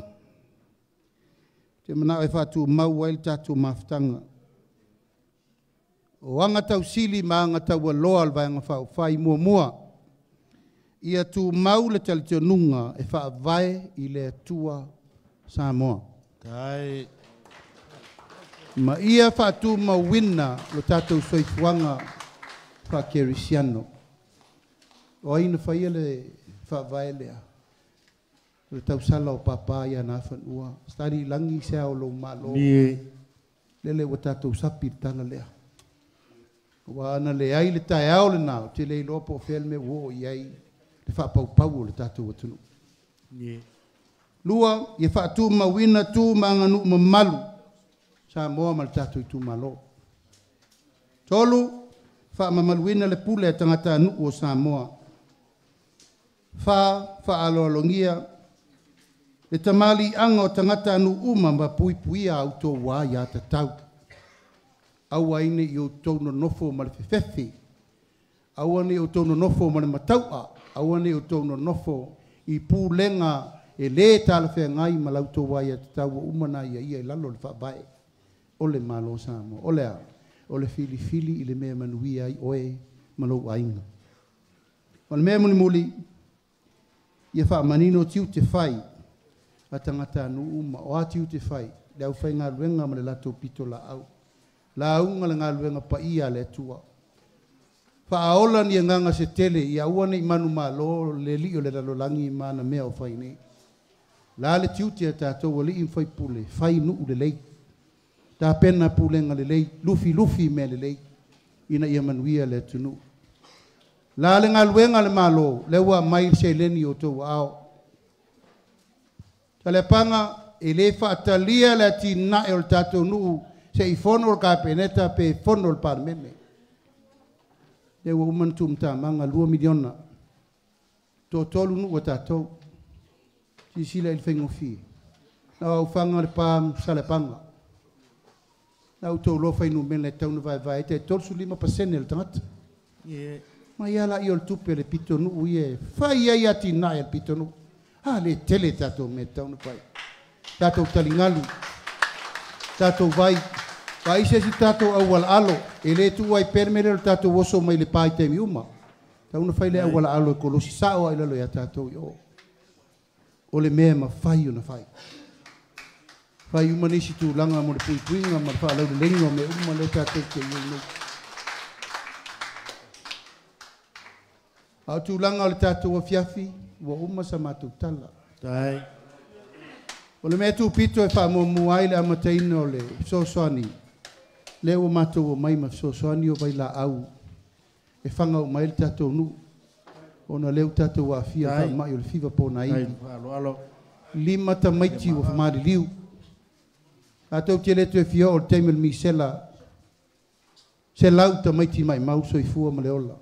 te manao e faatumau ai le tatou mafutaga. O aga tausili ma aga taualoa o le Vaega Faaupufai muamua, ia tumau le talitonuga e faavae i le Atua Samoa. Ma ia faatumauina lo tatou soifuaga faakerisiano. O ai na faia le faavae lea? O le tausala o papa ia na fanua. Stari langi se ao lou malo. Lele ua tatou sapi le tala lea. Ua ana le ai le taeao lena, o te le iloa po o fea le mea ua oo i ai le faapaupau o le tatou atunuu. Lua, ia faatumauina tu ma aganuu mamalu Samoa ma le tatou itumalo. Tolu, faamamaluina le pule a tagatanuu o Samoa. Fa, faaloalogia le tamaliiaga o tagatanuu uma ma puipuia a outou aia tatau. Aua ai nei outou nonofo ma le fefefe, aua nei outou nonofo ma le matau'a, aua nei outou nonofo i pulega e lē talafeagai ma lautou aia tatau ua uma na ia ia i lalo o le faavae o le Malo Samoa. O le a? O le filifili i le mea manuia ai oe ma lou aiga. O le mea mulimuli, ia faamanino tiute fai a tagatanuu uma. O a tiute fai? Le aufaigaluega ma le latou pito laau. Lauga le galuega paia a le Atua. Faaola ni agaga se tele ia aua nei manumalo le alii o le lalolagi ma ana mea o fai nei. La le tiute a tatou alii ma faipule, fai nuu lelei. Tapena pulega lelei, lufilufi mea lelei, ina ia manuia le atunuu. La le galuega le malo, lea ua aumai le seleni o outou aao. Saleapaga, e lē faatalia le atinae o le tatou nuu se i fono le Kapeneta pe fono le Palemene. Lea ua uma ona tuumatamaga 2 miliona. Toatolu nuu a tatou. Silasila i le faigofie. Na o Aufaga le Pa ma Saleapaga. Na outou loa fuainumera e tatau ona vaevae ai tai 35% o le tagata. Mai lava laia o le tupe a le pitonuu ia e fai ai atinae a le pitonuu. A le tele tatou mea e tatau ona fai. Tatou taligalu, tatou vai, vaai se isi tatou auala alo, e le tuu ai pea le mea lea o le tatou oso mai le pa i taimi uma. Tatau ona fai le auala alo e kolosi sao lava i lalo ia tatou i o. O le mea e mafai ona fai. Fai uma nisi tulaga mo le puipuiga ma le faalauleleiga o mea uma lea tatou te i ai nei. A o tulaga o le tatou afiafi, ua uma sa matou tala. O le mea tupito e faamuamua ai le amataina o le fesoasoani, lea ua matou omai ma fesoasoani o vailaau e faga uma ai le tatou nuu, ona lea ua tatou aafia i le faamai o le fiva ponaivi. 5 tamaiti ua maliliu. Tatou te le toe fia oo i le taimi o le misela, 100 tamaiti maimau soifua ma le ola.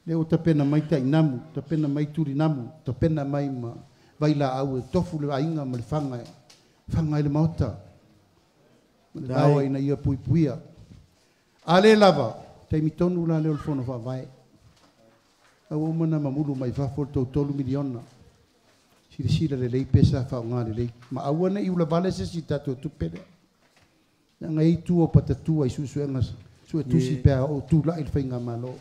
Lea ua tapena mai tainamu, tapena mai tulinamu, tapena mai ma vailaau e tofu le aiga ma le faga e faga ai le maota. Ma le laoa ina ia puipuia. A le lava, taimi tonu la lea o le fono faavae. Ua uma ona mamulu mai fafo le tou 3 miliona. Silasila lelei pe sa faaaoga lelei. Ma aua nei ulavale se isi tatou tupe lea. Leaga e i ai tua o patatua i suesuega suetusi pe a oo tulai le faigamalo.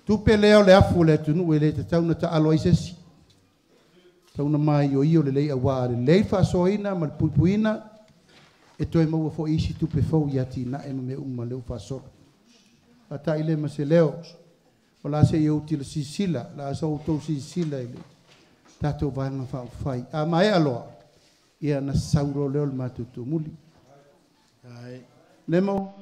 Tupe lea o le afu o le atunuu e le tatau ona taalo ai se isi. Tatau ona maioio lelei auā lelei faasoaina ma le puipuiina e toe maua foi isi tupe fou i atinae ma mea uma lea ua faasolo. Faata'i lea ma se leo, o le a se i ou tila silasila, o le a sa outou silasila i le tatou Vaega Faaupufai. A maea loa, ia na sau loa lea o le matou tumuli. Lemo.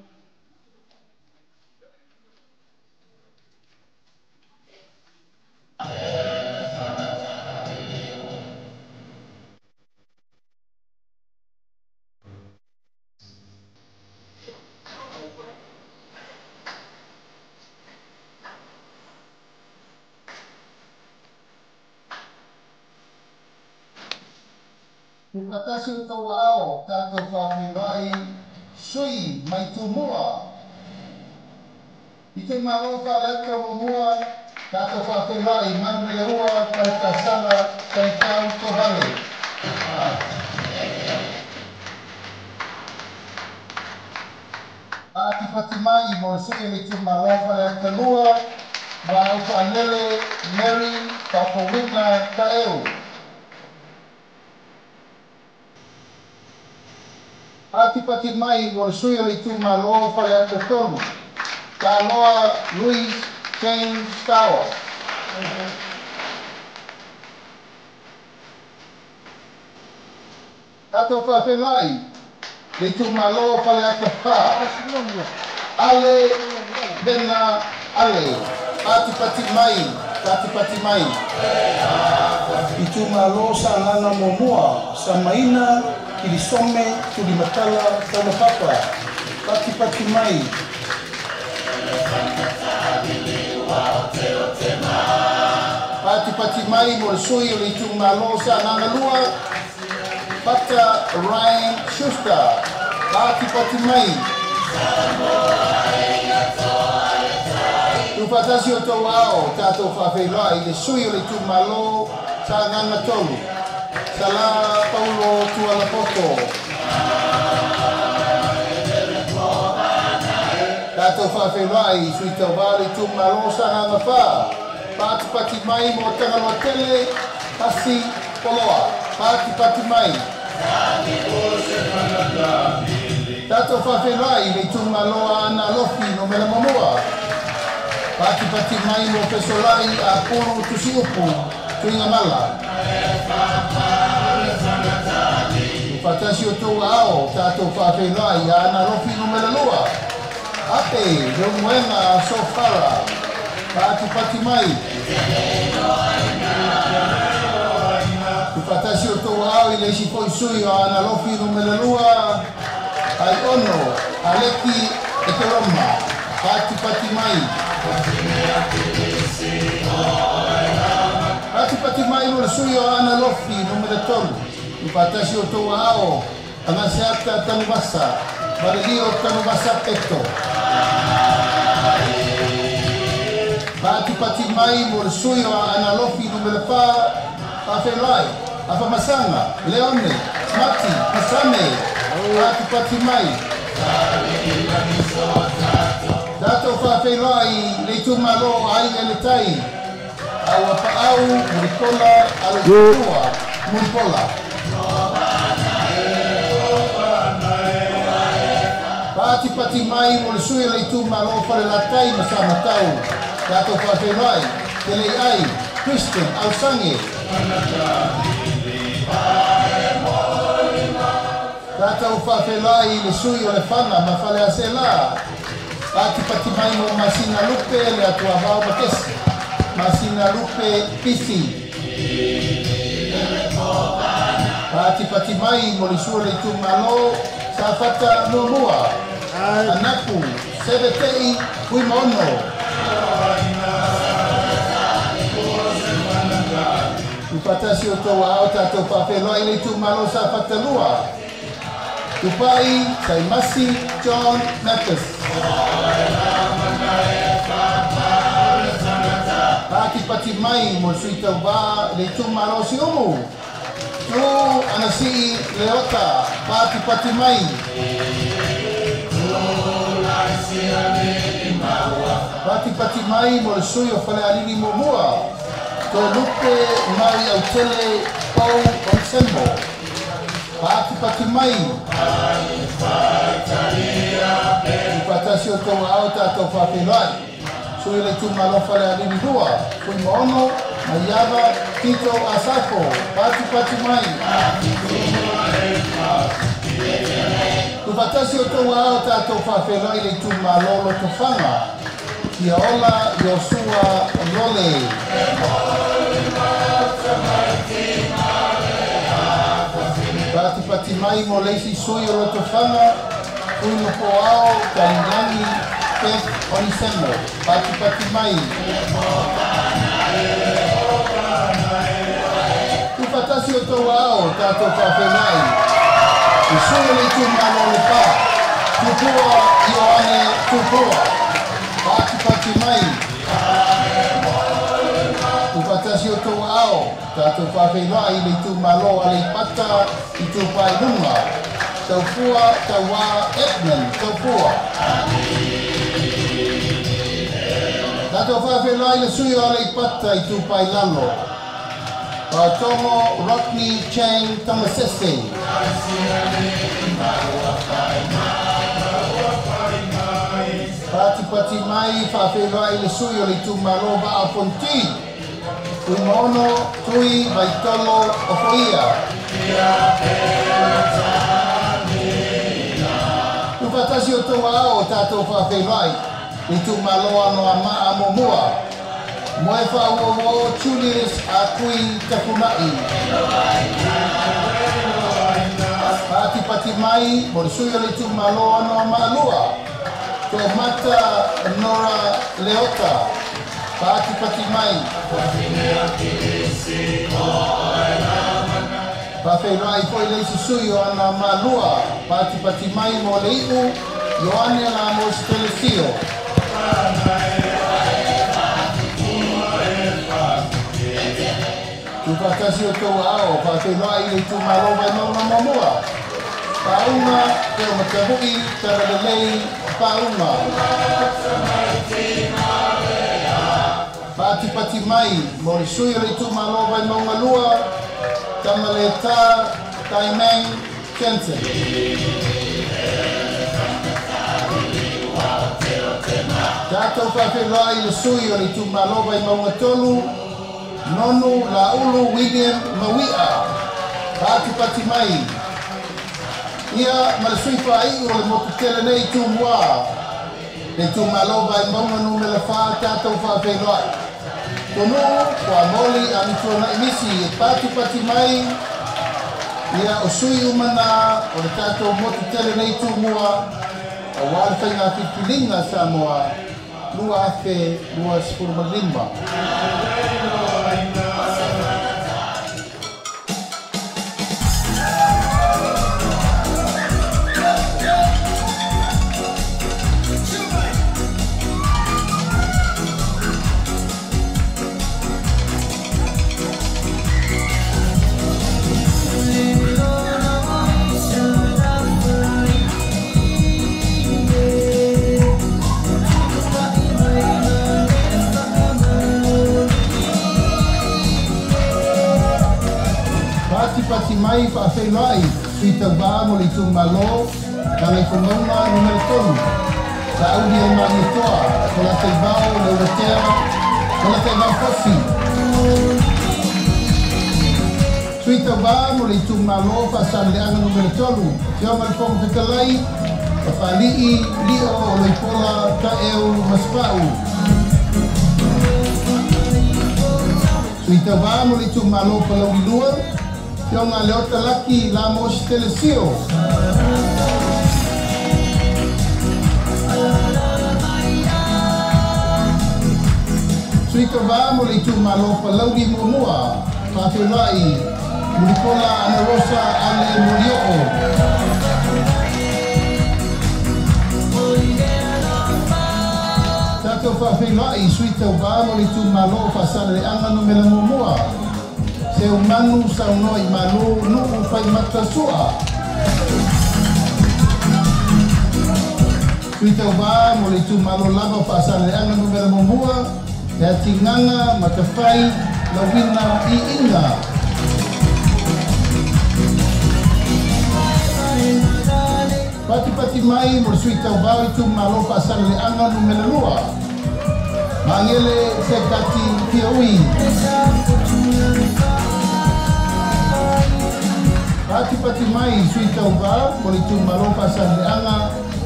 Tufatasi o tou aao tatou faafeiloai sui mai Tumua. Itumalo Faleata 1, tatou faafeiloai Manuleleua Taletasala Taitau Tovale. Atipati mai mo le sui o le itumalo Faleata 2, Muaau Faalele Mary Faafouina Taeu. Atipati mai mo le sui o le itumalo Faleata 3, Taloa Louis James Tower. Tatou faafeiloai le itumalo Faleata 4, Ale Bena Ale. Patipati mai, patipati mai. Itumalo Sagaga 1, Samaina Kilisome Tulimatala Taulapapa. Patipati mai. Patipati mai mo le sui o le itumalo Sagaga 2, Pata Ryan Schuster. Patipati mai. Tufatasi o tou ao, tatou faafeiloai le sui o le itumalo Sagaga 3, Sala Paulo Tualapoto. Tatou faafeiloai sui tauvā le itumalo Sagaga 4, Patipati mai mo Tagaloa Tele, Pasi Poloa. Patipati mai. Tatou faafeiloai le itumalo Aana Alofi Numera 1. Patipati mai mo Fesolai a Pulu Tusiupu Tuigamala. Tufatasi o tou ao, tatou faafeiloai Aana Alofi Numera 2. Ape Leumuega Sofara. Patipati mai. Tufatasi o tou ao i le isi foi sui o Aana Alofi Numera 2, Ai Ono Aleki Ekeroma. Patipati mai. Patipati mai mo le sui o Aana Alofi Numera 3. Tufatasi o tou ao, Agaseata Tanuvasa, Valelio Tanuvasa Peto. Patipati mai mo le sui o Aana Alofi Numera 4, Faafeiloai Afamasanga Leone Mati Masame. Patipati mai. Tatou faafeiloai le itumalo Aiga i le Tai, Auapaau Mulipola Aloitua Mulipola. Patipati mai mo le sui o le itumalo Falelatai ma Samatau. Tatou faafeiloai Teleiai Christian Ausange. Tatou faafeiloai le sui o le Fana ma Faleaseela. Patipati mai mo Masina Lupe le Atuavao Makesi. Masina Lupe Pisi. Patipati mai mo le sui o le itumalo Safata 1, Anapu Sevetei Fuimaono. Tufatasi o tou ao, tatou faafeiloai le itumalo Safata 2, Tupai Saimasi John Mathis. Patipati mai mo le sui tauvā le itumalo Siumu, Tu Anasii Leota. Patipati mai. Patipati mai mo le sui o Falealili 1, Tolupe Mai Autele Pau Onsembo. Patipati mai. Tufatasi o tou ao, tatou faafeiloai sui le itumalo Falealili 2, Fuimaono Maiava Tito Asafo. Patipati mai. Tufatasi o tou ao, tatou faafeiloai le itumalo Lotofaga, Kiaola Iosua Lole. Patipati mai mo le isi sui o Lotofaga, Fuinofoao Talilagi Beth Onisemo. Patipati mai. Tufatasi Tufatasi o tou ao tatou faafegai i sui o le itumalo o Lepā, Tupua Ioane Tupua. Patipati mai. Tufatasi o tou ao tatou faafeiloai i le itumalo Aleipata Itupa i Luga, Taufua Tauā Edmund Taufua. Tatou faafeiloai le sui o Aleipata Itupa i Lalo, Faatogo Rodney Chang Tamasese. Patipati mai faafeiloai le sui o le itumalo Vaa Fonti, Tuimaono Tui Vaitolo Ofoia. Tufatasi o tou ao tatou faafeiloai le itumalo Anoamaa Muamua, Moe Faauauo Julius Akui Tafunai. Patipati mai mo le sui o le itumalo Anoamaa Lua, Toamata Nora Leota. Patipati mai. Faafeiloai foi le isi sui o Anoamaa Lua. Patipati mai mo le iu Ioane Lamos Telesio. Tufatasi o tou ao faafeiloai le itumalo Vaimauga Muamua, Paauga Teo Matavu'i Talalelei Paauga. Patipati mai mo le sui o le itumalo Vaimauga Lua, Tamaleta Taimang Jensen. Tatou faafeiloai le sui o le itumalo Vaimauga Tolu, Nonu Laulu William Maui'a. Patipati mai. Ia ma le sui faaiu o le motu tele nei Tumua, le itumalo Vaimauga numera 4 tatou faafeiloai. Tonuu Fuamoli Amituanai Misi e patipati mai. Ia o sui umana o le tatou motu tele nei Tumua, auā le faiga filifiliga Samoa 2025. Patipati mai faafeiloai sui tauvā mo le itumalo Gagaifomauga numera 3, Sauli e Magetoa, Polataivao Leuatea, Polataivao Fosi. Sui tauvā mo le itumalo Faasaleleaga numera 3, Afioga le Fofoga Fetalai, Papali'i Lio o Loipola Taeu Masepau. Sui tauvā mo le itumalo Palauli 2, Afioga Leota Laki Lamos Telesio. Sui tauvā mo le itumalo Palauli Muamua, Faafeiloai Mulipola Anarosa Ale Molioo. Tatou faafeiloai sui tauvā mo le itumalo Faasaleleaga numera 1, Seumanu Saunoa i Malu Nuu Faimata Sua. Sui tauvā mo le itumalo lava Faasaleleaga numera 1, Le Atiganga Matafai Lauina Iiga. Patipati mai mo le sui tauvā o le itumalo Faasaleleaga numera 2, Magele Sekati Fiaui. Patipati mai sui tauvā mo le itumalo Faasaleleaga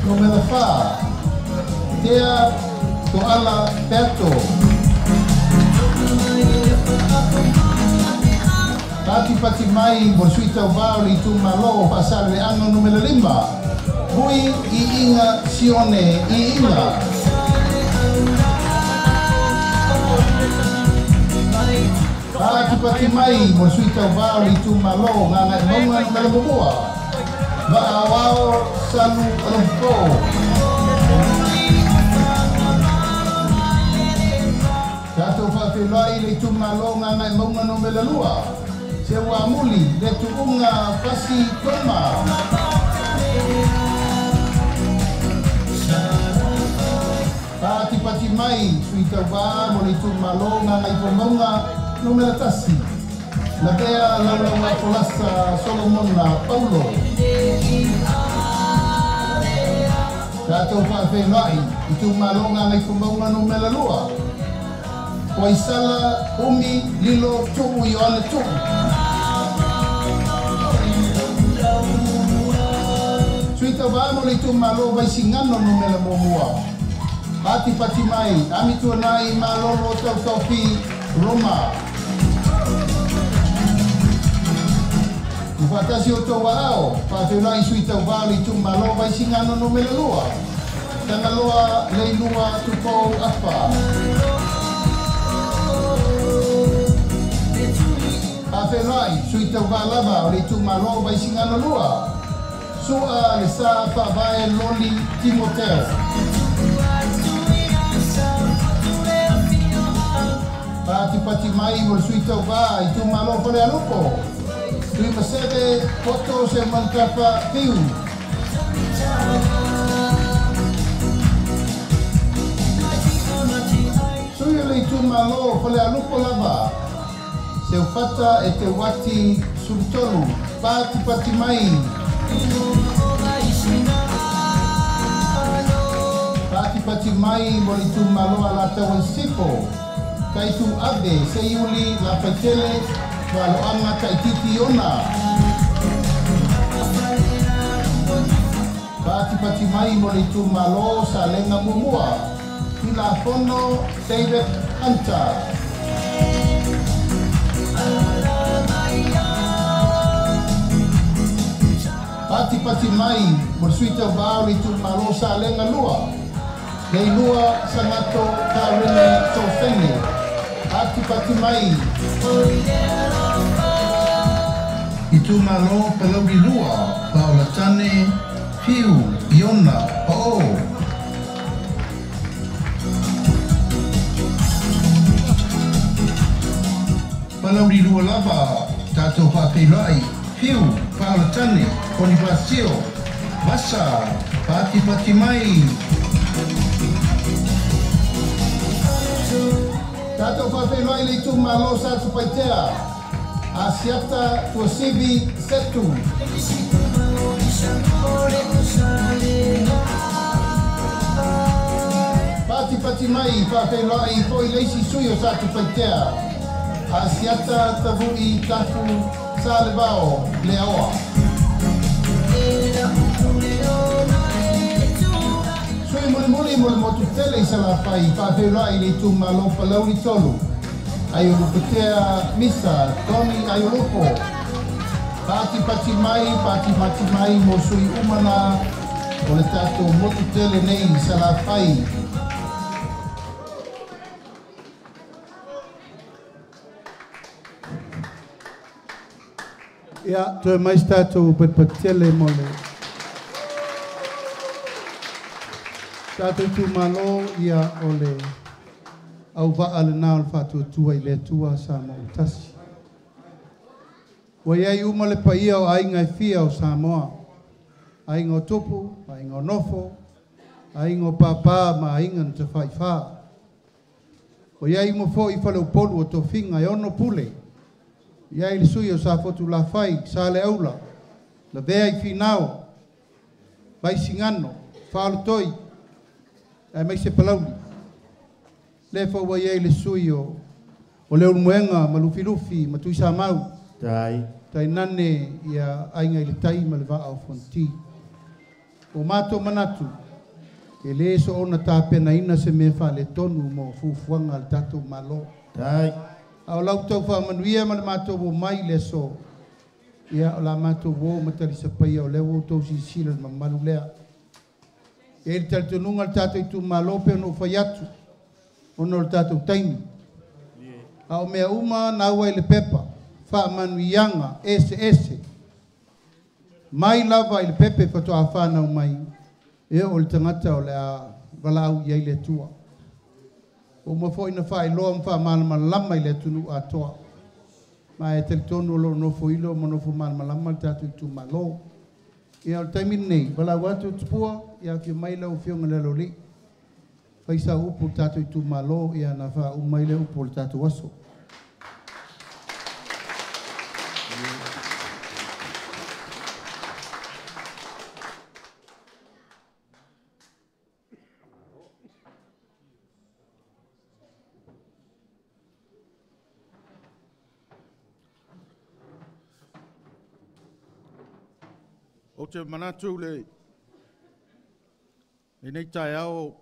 numera 4, Tea Toala Peato. Patipati mai mo le sui tauvā o le itumalo Faasaleleaga numera 5, Hui Iiga Sione Iiga. Pati mai mo sui tauvā o le itumālō Gagaemauga Nu.1 Vaaoao Salu Alofo. Tatou faafeiloai le itumālō Gagaemauga Nu.2 Seuamuli le tuuga Fasi Toma. Patipati mai sui tauvā mo le itumālō Gagaifomauga Nu.1 Lavea Laulauga Folasa Solomona Paulo. Tatou faafeiloai itumālō Gagaifomauga Nu.2 Waisala Umi Lilo Tu'u Ioane Tu'u. Sui tauvā mo le itumālō Vaisigano Nu.1 Patipati mai Amituanai Malolo Tautofi Roma. Ufatasi o tau ao, faafeiloai sui tauvā o le itumālō Vaisigano Nu.2 Tagaloa Leilua Tupou Afa. Faafeiloai sui tauvā lava o le itumālō Vaisigano 2 Sua le sa faavae Loli Timoteo. Patipati mai mo le sui tauvā itumālō Falealupo Tuimaseve Poto Se Manutafa Fiu. Sui o le itumālō Falealupo lava Seufata e te wati sulutolu. Patipati mai. Patipati mai mo le itumālō Alataua Sisifo Kaitu Abe Seiuli Lafaitele Valoaga Taititi Ona. Patipati mai mo le itumālō Salega Muamua Tilafono David Hunter. Patipati mai mo le sui tauvā o le itumālō Salega 2 Leilua Sagato Karene Tofene. Patipati mai itumālō Palauli 2 Paolatane Fiu Iona Pa'o. Palauli 2 lava tatou faafeiloai Fiu Paolatane Bonifasio Vasa. Patipati mai. Tatou faafeiloai le itumālō Satupaitea Asiata Tuasivi Setu. Patipati mai faafeiloai fo'i le isi sui o Satupaitea Asiata Tavu'i Tafu Salevao Leaoa. Sui mulimuli mo le motu tele i Salafai faafeiloai le itumālō Palauli 3 Aiolupetea Misa Tony Aiolupo. Patipati mai, patipati mai mo sui umana o le tatou motu tele nei i Salafai. Ia, toe mai se tatou patipatitele mo le tatou itumālō ia o le auvaa lenā o le faatuatua i le Atua Samoa ua tasi. Ua iai uma le paia o aiga e fia o Samoa, aiga o tupu, aiga o nofo, aiga o pāpā ma aiga na tafaifā. Ua iai uma fo'i faleupolu o tofiga e 6 pule. Iai le sui o Safotu Lafai, Sa le Aula, Lavea i Finao, Vaisigano, Faalotoi, ae mai se Palauli. Le faua iai le sui o le Ulumuega ma Lufilufi ma Tuisamau. Tai. Tainane ia aiga i le tai ma le vaa o Fonoti. O mātou manatu, e lē soona tapenaina se mea faaletonu mo fuafuaga a le tatou Malo. Tai. A o lau tau faamanuia ma le matou o mai le aso, ia o la matou o ma talisapaia o lea ua outou silasila le mamalu lea. E le talitonuga le tatou itumālō pe ona ou fai atu, ona o le tatou taimi. A o mea uma na ua i le pepa, faamanuiaga eseese. Mai lava i le pepe faatoa fanau mai, e oo i le tagata o le a valaau i ai le Atua. Ua uma foi ona faailoa ma faamalamalama i le atunuu atoa. Ma e talitonu o lo o nofoilo ma nofo malamalama le tatou itumalo. Ia o le taimi lenei, valaau atu Tupua, ia afio mai lau Afioga i le Aloalii. Fai sau upu i le tatou itumalo, ia ona faauma ai lea upu o le tatou aso. Ou te manatu i lenei taeao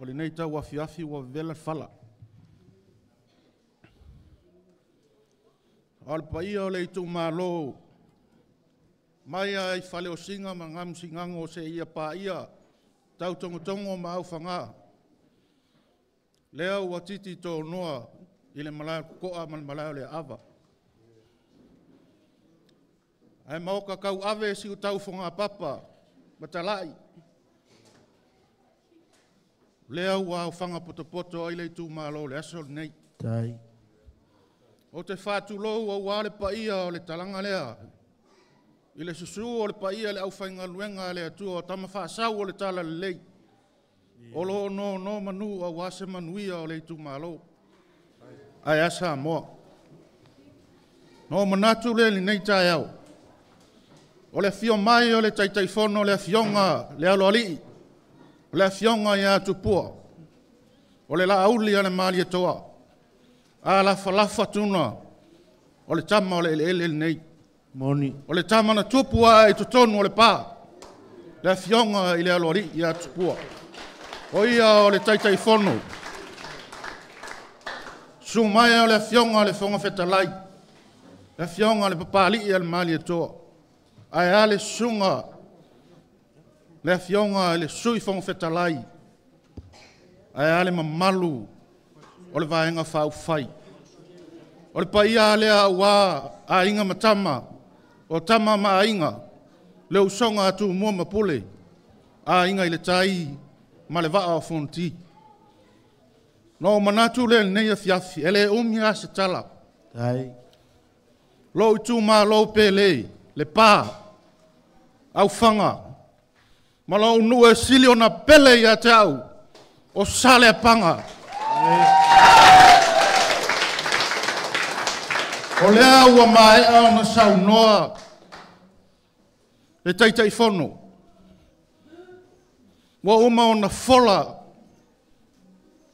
o lenei tauafiafi ua vevela le fala. A o le paia o le itumalo mai lava i Faleosina ma Namusigago seia paia Tautogotogo ma Aufaga, lea ua titi tonoa i le malae o Totoa ma le malae o le Aava. Ae maota tauave si o fogapapa ma talai, lea ua aofaga potopoto ai le itumalo i le aso lenei. Ou te faatulou aua le paia o le talaga lea, i le susu o le paia o le aufaigaluega a le Atua o Tama Faasau o le Talalelei, o lo o nonomanu aua se manuia o le itumalo. Ae a Samoa? Na ou manatu lea i lenei taeao, o le afio mai o le Taitaifono, le Afioga i le Aloalii, o le Afioga ia Tupua, o le Laauli a le Malietoa, a lafalafa tuna, o le tama o le eleele lenei. Moni. O le tama na tupu ae i totonu o le pa, le Afioga i le Aloalii ia Tupua. O ia o le Taitaifono. Susu mai o le Afioga i le Fofoga Fetalai, le Afioga i le Papalii o le Malietoa, ae a le susuga le Afioga i le Sui Fofoga Fetalai, ae a le mamalu o le Vaega Faaupufai. O le paia lea aua Aiga ma Tama, o Tama ma Aiga, le usoga a Tumua ma Pule, Aiga i le Tai ma le Vaa o Fonoti. Na ou manatu lea i lenei afiafi, e le umi lava se tala. Lou itumalo pele, Lepa, Aufaga, ma lou nuu e sili ona pele ia te au, o Saleapaga. O lea ua maea ona saunoa le Taitaifono, ua uma ona fola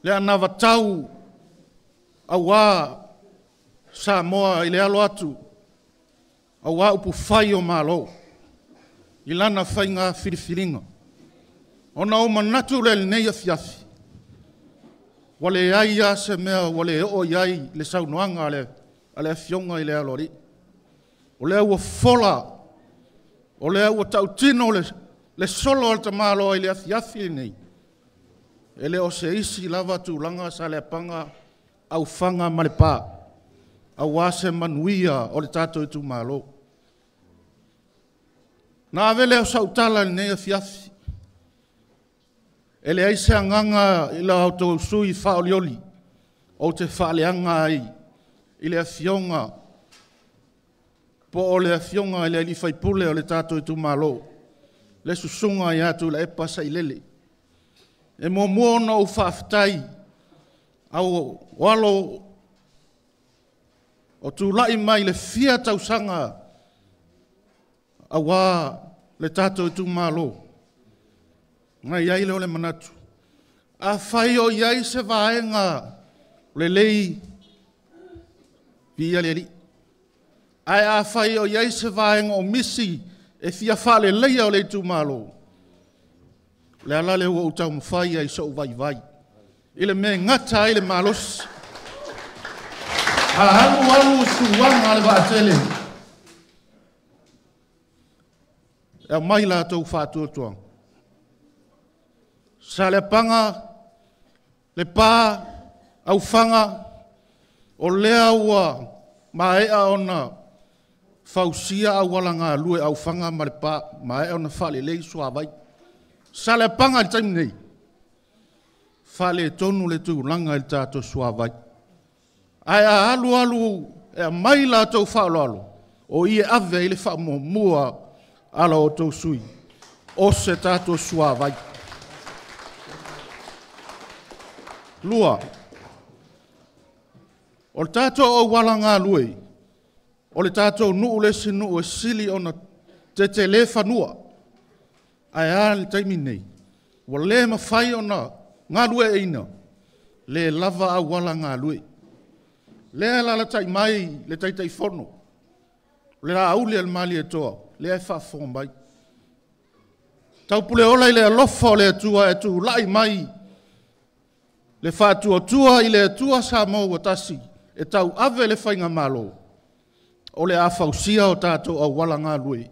le anavatau aua Samoa i le alo atu, aua upufai o Malo i lana faiga filifiliga. Ona ou manatu lea i lenei afiafi, ua leai lava se mea ua le oo i ai le saunoaga a le Afioga i le Aloalii. O lea ua fola, o lea ua tautino le solo a le tamaloa i le afiafi lenei. E le o se isi lava tulaga Saleapaga, Aufaga ma Lepa, aua se manuia o le tatou itumalo. Na ave lea o sau tala i lenei afiafi, e leai se agaga i la outou sui usufono faaolioli ou te faaleaga ai i le Afioga po o le Afioga i le sui usufono o le tatou itumalo, le Susuga ia Tuilaepa Sailele. E muamua ona ou faafetai o alo o tulai mai le fia tausaga aua le tatou itumalo. Na i ai lea o le manatu, afai o i ai se vaega lelei, viia le Alii. Ae afai o i ai se vaega o misi e fia faaleleia o le itumalo, o le ala lea ua ou taumafai ai i sou vaivai, i le mea e gata ai le malosi. A alu alu suaga a le vaatele, e aumai latou faatuatuaga. Saleapaga, Lepa, Aufaga, O lea ua maea ona fausia auala galue Aufaga ma Lepa, maea ona faalelei suavai. Saleapaga i le taimi nei, faaletonu le tulaga i le tatou suavai. Ae a alu alu e aumai latou faaaloalo, o i e ave ai le faamuamua a la outou sui usufono, o se tatou suavai. 2, o le tatou auala galue, o le tatou nuu le isi nuu e sili ona tetele fanua. Ae a le taimi nei? Ua le mafai ona galueaiina, le lava auala galue. Lea e alaalatai mai le Taitaifono, le Laauli a le Malietoa, lea e faafofoga mai. Taupuleola i le alofa o le Atua e tulai mai le faatuatua i le Atua Samoa ua tasi e tauave le faigamalo, o le a fausia o tatou auala galue,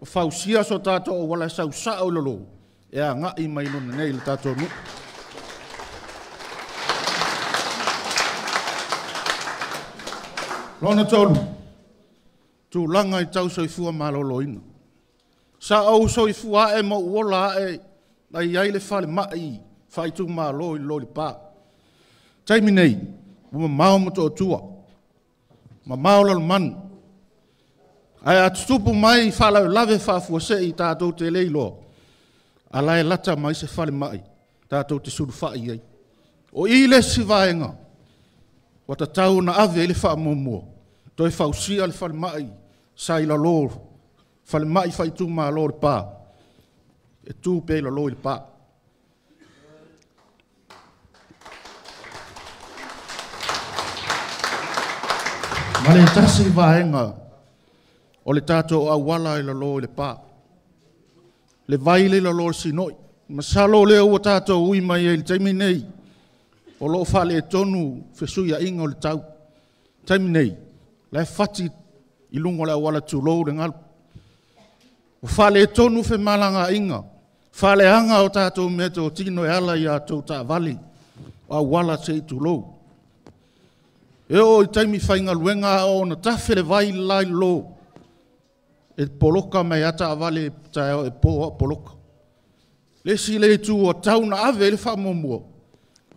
fausia so tatou auala e sau sao i lalo, e agai mai lona nei i le tatou nuu. Lona tolu, tulaga i tau soifua maloloina. Sa ou soifua ae ma ou ola ae na i ai le falemai faaitumalo i lalo i Lepa. Taimi nei, ua mamao Motootua, mamao Lalomanu, ae a tutupu mai faalavelave faafuasei tatou te le iloa, a la e lata mai se falemai tatou te sulufai i ai. O i le isi vaega ua tatau ona ave i ai le faamuamua, toe fausia le falemai sa i lalo, falemai faaitumalo o Lepa, e tu pea i lalo i Lepa. Ma le tasi vaega o le tatou auala i lalo i Lepa, le vai lea i lalo o le Sinoi. Masalo o lea ua tatou ui mai ai i le taimi nei, o lo o faaletonu fesuiaiga o le tau. Taimi nei, la e fati i luga o le auala tulou le galu. Ua faaletonu femalagaaiga, faaleaga o tatou meatotino e ala i a outou taavale, o auala se i tulou. E oo i taimi faigaluega a oo ina tafe le vai le la i lalo, e poloka mai lava taavale taeao e po lava o poloka. Le isi lea itu ua tatau ona ave i ai le faamuamua,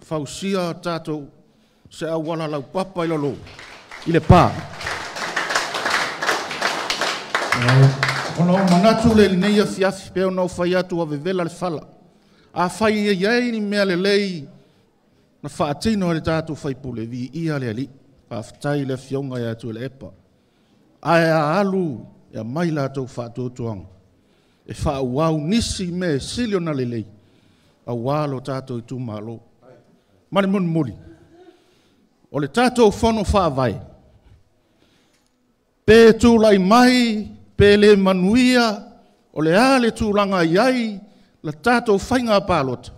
fausia tatou se auala laupapa i lalo i Lepa. Ona ou manatu lea i lenei afiafi, pei ona ou fai atu ua vevela le fala. Afai e i ai ni mea lelei na faatino e le tatou faipule, viia le Alii, faafetai i le Afioga ia Tuilaepa. Ae a alu e aumai latou faatuatuaga, e faaauau nisi mea e sili ona lelei, aua lo tatou itumalo. Ma le mulimuli, o le tatou fono faavae, pe tulai mai, pe le manuia, o le a le tulaga e i ai la tatou faiga palota,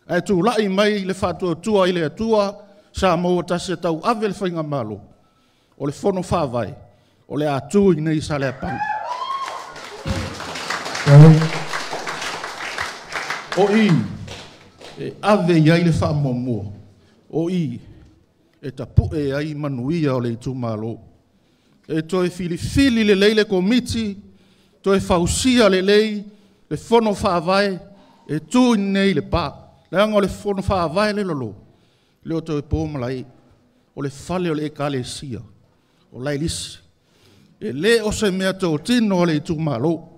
ae tulai mai le faatuatua i le Atua Samoa ua tasi e tauave le faigamalo, o le fono faavae, o le a tu i inei i Saleapaga. O i e ave i ai le faamuamua, o i e tapue ai manuia o le itumalo. E toe filifili lelei le komiti, toe fausia lelei le fono faavae, e tu i inei i Lepa. Leaga o le fono faavae le lalo, le o toe po malae, o le fale o le ekalesia, o la e lisi. E le o se mea totino o le itumalo.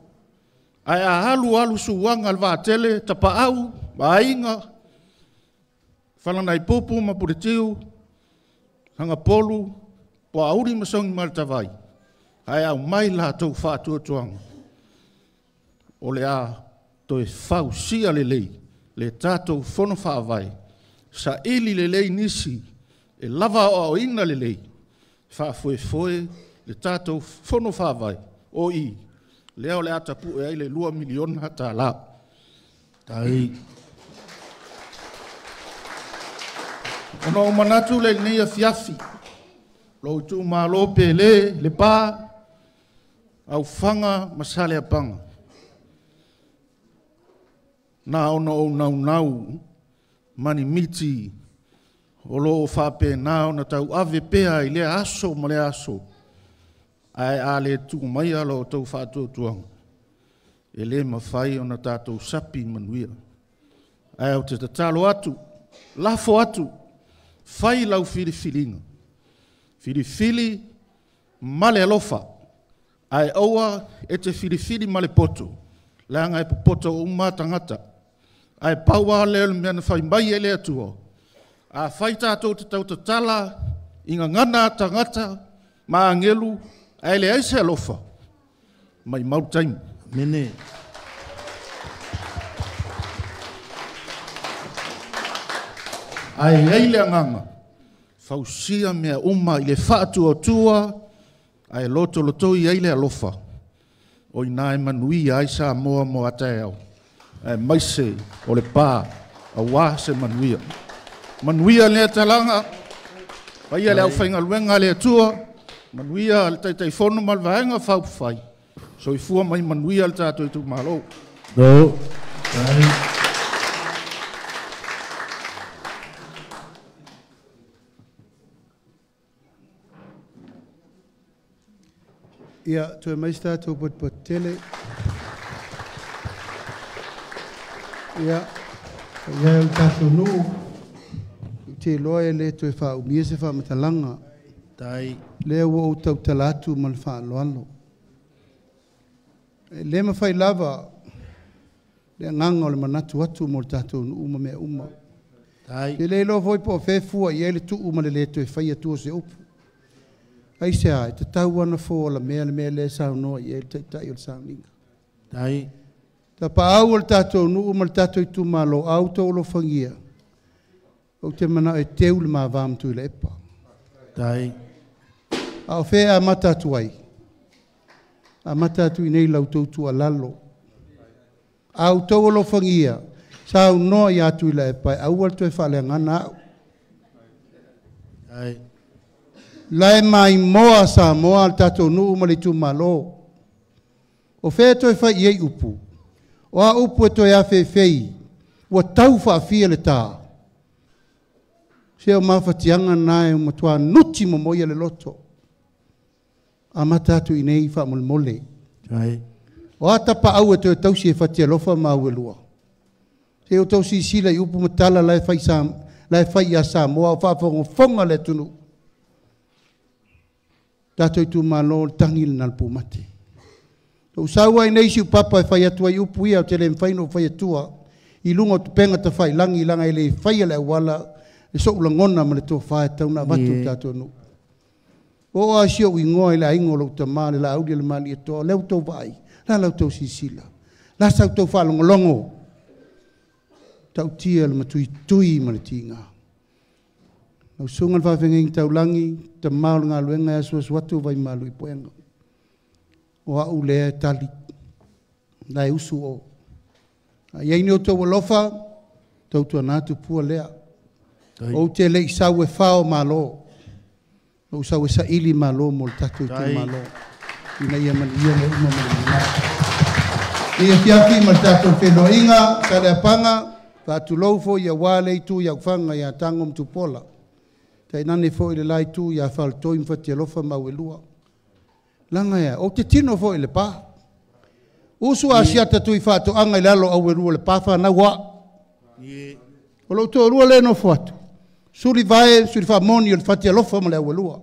Ae a alu alu suaga le vaatele, tapaau, aiga, Falanaipupu ma Puletiu, Hangapolu, Poauli ma Sogi ma le Tavai, ae aumai latou faatuatuaga, o le a toe fausia lelei le tatou fono faavae, saili lelei nisi e lava aoaoina lelei, faafoefoe le tatou fono faavae, o i, lea o le a tapue ai le $2 miliona. Tai. Ona ou manatu le lenei afiafi, lou itumalo pele, Lepa, Aufaga ma Saleapaga. Na ona ou naunau ma ni miti o loo faapena ona tauave pea i lea aso ma lea aso, ae a le tuu maia lo outou faatuatuaga, e lē mafai ona tatou sapi manuia. Ae ou te tatalo atu, lafo atu, fai lau filifiliga, filifili ma le alofa, ae aua e te filifili ma le poto, leaga e popoto uma lava tagata. Ae pau lava lea o le mea na fai mai ai le Atua, afai tatou te tautatala i gagana a tagata ma agelu ae leai se alofa, maumau le taimi. Amene. Ae i ai le agaga, fausia mea uma i le faatuatua, ae lotolotoi ai le alofa, o ina e manuia ai Samoa mo a taeao, aemaise o le pa aua se manuia. Manuia lea talaga, paia le aufaigaluega a le Atua, manuia le Taitaifono ma le Vaega Faaupufai, soifua mai manuia le tatou itumalo. No. Ia, toe mai se tatou potopoto tele. Ia, paia e o le tatou nuu, ou te iloa e le toe faaumia se faamatalaga. Tai. Lea ua ou tautala atu ma le faaaloalo. E le mafai lava le agaga o le manatu atu mo le tatou nuu ma mea uma. Tai. E le iloa foi po o fea e fua i ai le tuu ma le le toe faia tua o se upu. Aisea, e tatau ona fua o le mea lea e saunoa i ai le Taitai o le sauniga. Tai. Tapaau o le tatou nuu ma le tatou itumalo, a outou alofagia, ou te manao e teu le mava ma Tuilaepa. Tai. A o fea e amata atu ai? Amata atu i nei lau tou tuualalo. A outou alofagia, saunoa ia Tuilaepa e aua le toe faaleagana au. Tai. La e maimoa Samoa le tatou nuu ma le itumalo. O fea e toe fai i ai upu? O a upu e toe afefei, ua tau faafia le tā. Se o mafatiaga na e matua nuti momoia le loto. Amata atu i nei faamolemole. Tai. O a tapaau e toe tausi e fatialofa ma auelua. Se o tau sisila i upu matala la e fai la e fai ia Samoa o faafogafoga le atunuu. Tatou itumalo le tagi lena le pumate. Ou sau ai nei si upapa e fai atu ai upu ia o te le mafai ona ou fai atua i luga o tupega tafailagi laga e le faia le auala le sou lagona ma le tofa e tau na avatu le tatou nuu. O a si ou igoa i le aiga o lou tamā le Laauli o le Malietoa, o lea ua tou vaai, la la outou silasila, la sa outou faalogologo, tautia le matuitui ma le tiga. Lau susuga i le faafeagaiga taulagi, tamā o le galuega e asuasu atu vai malu i puega. O au lea e tali, la e usu o. A i ai ni outou alofa, tautuana atu pua lea. Ou te le i sau e fao malo, ou sau e saili malo mo le tatou itumalo. Ina ia manuia le uma ma le lumanai. Ia fiafi ma le tatou feiloaiga, Saleapaga, faatulou foi aua le itu i Aufaga ia Tago ma Tupuola. Tainane foi le la itu ia Faletoi ma Fatialofa ma Auelua. Laga ea, ou te tino foi i le pa. Usu a siata tui faatoaga i lalo Auelua le pa whanau a. O lou toalua le nofo atu. Suli vae, suli faamoni o le Fatialofa ma le Auelua.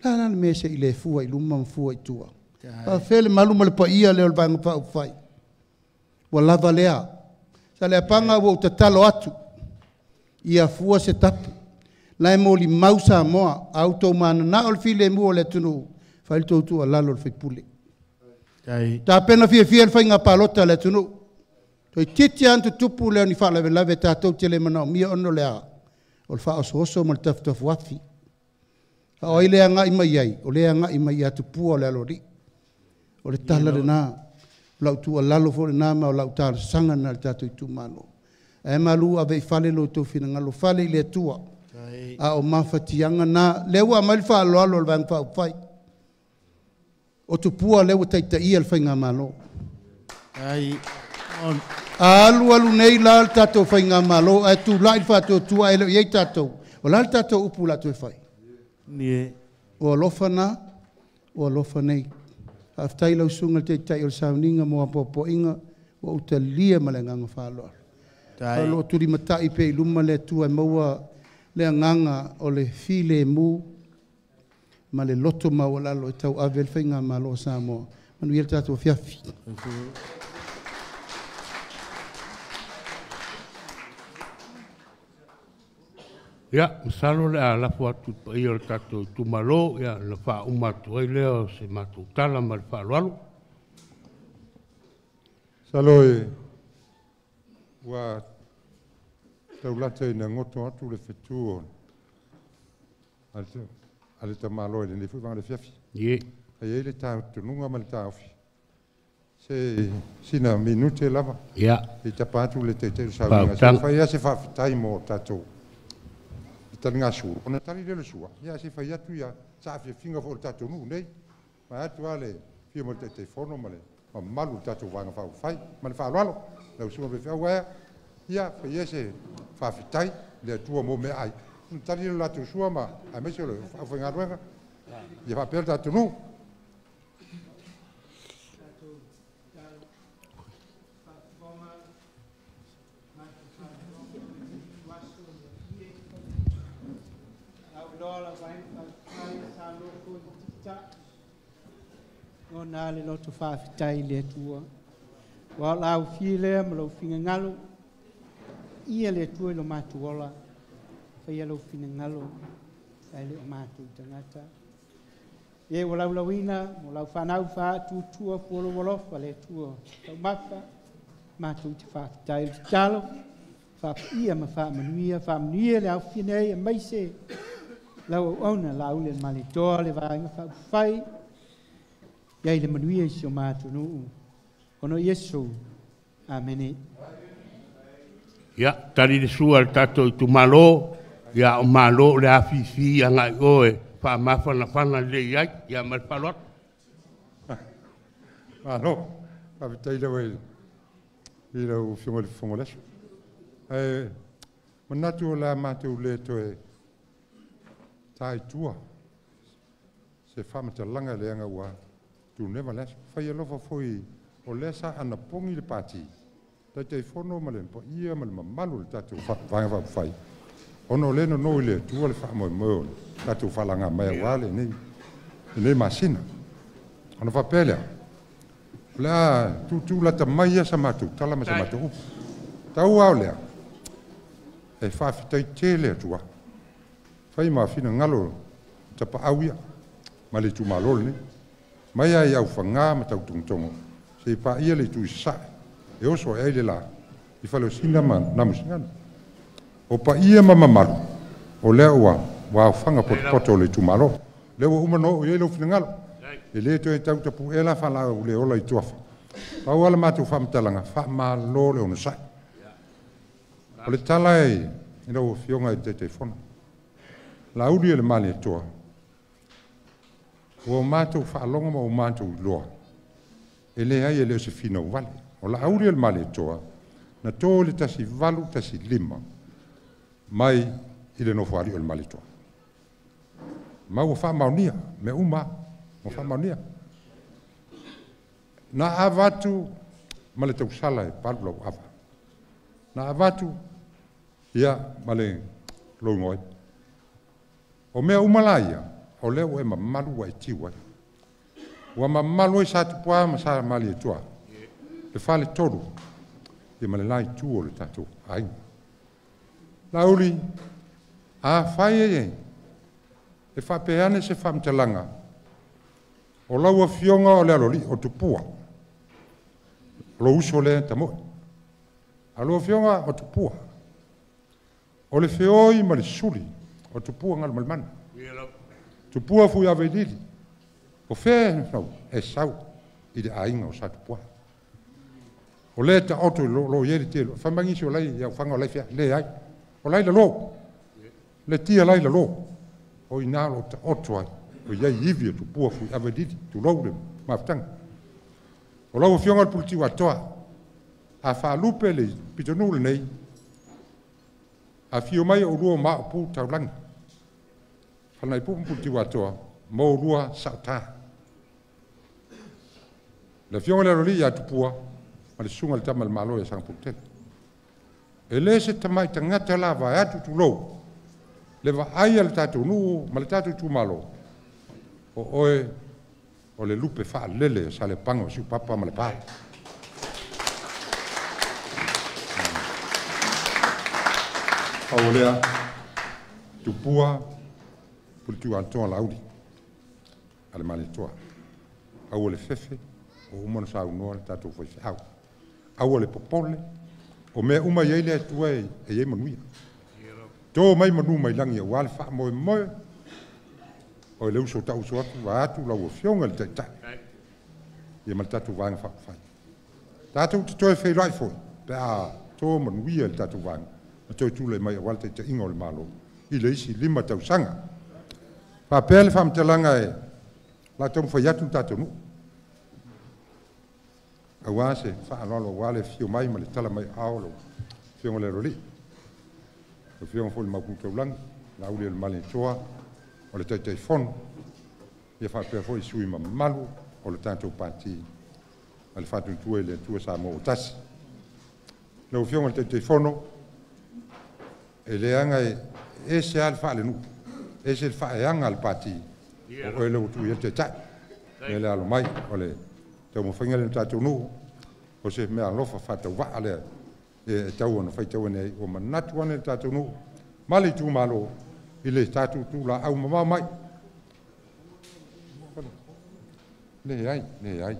La la le mea se i le fua i luma ma fua i tua. Faafea le malu ma le paia lea o le Vaega Faaupufai. Ua lava lea. Saleapaga ua ou tatalo atu. Ia fua se tapu. La e molimau Samoa, a outou mananao le filemu o le atunuu, fai le tou tuualalo i le faipule. Tapena fiafia le faiga palota a le atunuu. Toeitiiti lava ona tutupu lea o ni faalavelave tatou te le manaomia ona o le a? O le faaosooso ma le tafutafuafi. A o ai le agai mai ai? O le agai mai ia Tupua o le aloalii. O le tala lena, o lau tuualalo foi lena ma o lau talosaga lena i le tatou itumalo. Ae malu ave i fale lo outou finagalo, fale i le Atua. A o mafatiaga na, lea ua aumai le faaaloalo o le Vaega Faaupufai. O Tupua lea ua taitaia le faigamalo. A alu alu nei la le tatou faigamalo ae tula'i le faatuatua e le o i ai tatou. O le a le tatou upu o le a toe fai? O alofa na, o alofa nei. Faafetai lau susuga i le Taitai o le sauniga mo apoapoaiga ua ou talia ma le agaga faaaloalo. O lo o tulimatai pea i luma le Atua e maua le agaga o le filemu ma le loto maualalo e tauave le faigamalo a Samoa. Manuia le tatou afiafi. Ia, masalo le a lafo atu i le paia o le tatou itumalo, ia, ona faauma atu ai lea o se matou tala ma le faaaloalo. Masalo e ua taulata ina goto atu le fetu o a le tamaloa i lenei foi vaega o le afiafi. E i ai le talitonuga ma le taofi, se sina minute lava i tapa atu le Taitai o le sauniga se fai lava se faafetai mo tatou le taligasua, ona tali lea o le sua, ia se fai atu ia saafiafiga foi o le tatou nuu nei. Vae atu lava le afio mai o le Taitaifono ma le mamalu o le tatou Vaega Faaupufai. Ma le faaaloalo, lau Susuga faifeau ae, ia faia se faafetai i le Atua mo meaai, ona tali lea o le latou sua ma aemaise o le aufaigaluega, ia faapea le tatou nuu. Ona le loto faafetai i le Atua. Ua o lau fia lea ma lou finagalo, ia le Atua i lo matou ola, faia lou finagalo, ae le o matou tagata. E ua laulauina, mo lau whanau whaatutua fualualofa le Atua. Taumafa, matou te faafetai le tatalo, faapaia ma faamanuia, faamanuia le aufia nei aemaise lau auauna Laauli ma le toa le vaega faaupufai, ia i le manuia i si o matou nuu. Ona o Iesu. Amene. Ia, tali le sua a le tatou itumalo, ia o malo o le afifi agai o e faamafanafana lelei ai, ia ma le faaaloalo. Malo, faafetai lava i lau Afioga i le Fofoga o le Aso. Ae manatu o le a matou le toe ta i tua se faamatalaga leaga ua tuneva le aso. Fai alofa foi o lea sa anapogi le pati, Taitaifono ma le paia ma le mamalu o le tatou Vaega Faaupufai, ona o lea nono i le Atua le faamoemoe o le tatou faalaga mai aua lenei masina. Ona faapea lea, o le a tuutuu lata mai ia sa matou tala ma sa matou upu. Tau lava o lea, e faafetai tele Atua. Fai ma finagalo tapaau ia ma le itumalo lenei. Mai ai au faga ma tautogotogo, se i paia le itu i sasae, e oso ai le la, i Faleosina ma Namusigana. O paia ma mamalu, o lea ua aofaga potopoto o le itumalo. Lea ua uma na oo i ai lou finagalo. E le toe tau tapu'e la faalaau le ola i tuafa. Pau lava le matou faamatalaga, faamalo le onosai. O le tala e i lau Afioga i le Taitaifono, Laauli e le Malietoa, ua matou faalogo ma ua matou iloa, e leai e le o se finau vale. O Laauli e le Malietoa, na to i le 1815 mai i le nofoalii o le Malietoa. Ma ua faamaonia, mea uma, ua faamaonia. Na avatu ma le tausala e palu lau ava. Na avatu ia ma le logoe. O mea uma la ia, o lea ua e mamalu ua e tiu ai. Ua mamalu ai sa tupua ma sa Malietoa. Le fale tolu, ia ma le la itu o le tatou aiga. Laauli, a fai e faapea ane se faamatalaga, o lau Afioga o le aloalii o Tupua, o lou uso lea tamoe. A lau Afioga o Tupua, o le feoi ma le suli o Tupua Galumalemana. Tupua Fuiavailili, o fea e sau i le aiga o sa Tupua. O lea taoto i lo i ai le tele, fai mai nisi o lai i aufaga o lai fea, le ai. O lai lalo, le tia lai lalo, o ina lo taoto ai, o iai ivi o Tupua Fuiavailili, tulou le mafutaga. O lau Afioga o le Pulutiu atoa, A faalupe le pitonuu lenei, afio mai oulua ma upu taulagi. Falanaipupu ma Puletiuatoa, ma oulua saotā. Le afioga i le Aloalii ia Tupua, ma le susuga i le Tama a le Malo ia Sagapolutele. E le se tamai tagata la vaeatu tulou, le vaai a le tatou nuu ma le tatou itumalo, o oe o le lupe faalele o Saleapaga o Siupapa ma Lepa. Pau o lea, Tupua, Puletiuatoa Laauli, a le Malietoa. Aua le fefe, o uma ona saunoa le tatou faifeau. Aua le popole, o mea uma e i ai le Atua e i ai manuia. Tō mai manu mai lagi aua le faamoemoe, o le uso tauso atu vaeatu lau Afioga i le Taitai, ia ma le tatou vaega faaupufai. Tatou te toe feiloai foi, pe a tō manuia le tatou vaega, ma toe tulai mai aua le taitaiga o le Malo i le isi 5 tausaga. Faapea le faamatalaga e la taumafai atu le tatou nuu. Aua se faaaloalo aua le afio mai ma le tala mai ao lau Afioga i le Aloalii. Lau Afioga foi i le Maopu Taulagi, Laauli o le Malietoa, o le Taitaifono, ia faapea foi sui mamalu o le tatou Pati a le Faatuatua i le Atua Samoa ua tasi. Lau Afioga i le Taitaifono, e leaga e ese lava le faalenuu, ese le faaeaga a le Pati, o oe lea ua tuu i ai le Taitai. Mea le alo mai, o le taumafaiga lea o le tatou nuu, o se mea alofa faatauvaa lea e tau ona faitau ane ai, ua manatu ane le tatou nuu ma le itumalo i le tatou tulaau mamao mai. Leai, leai.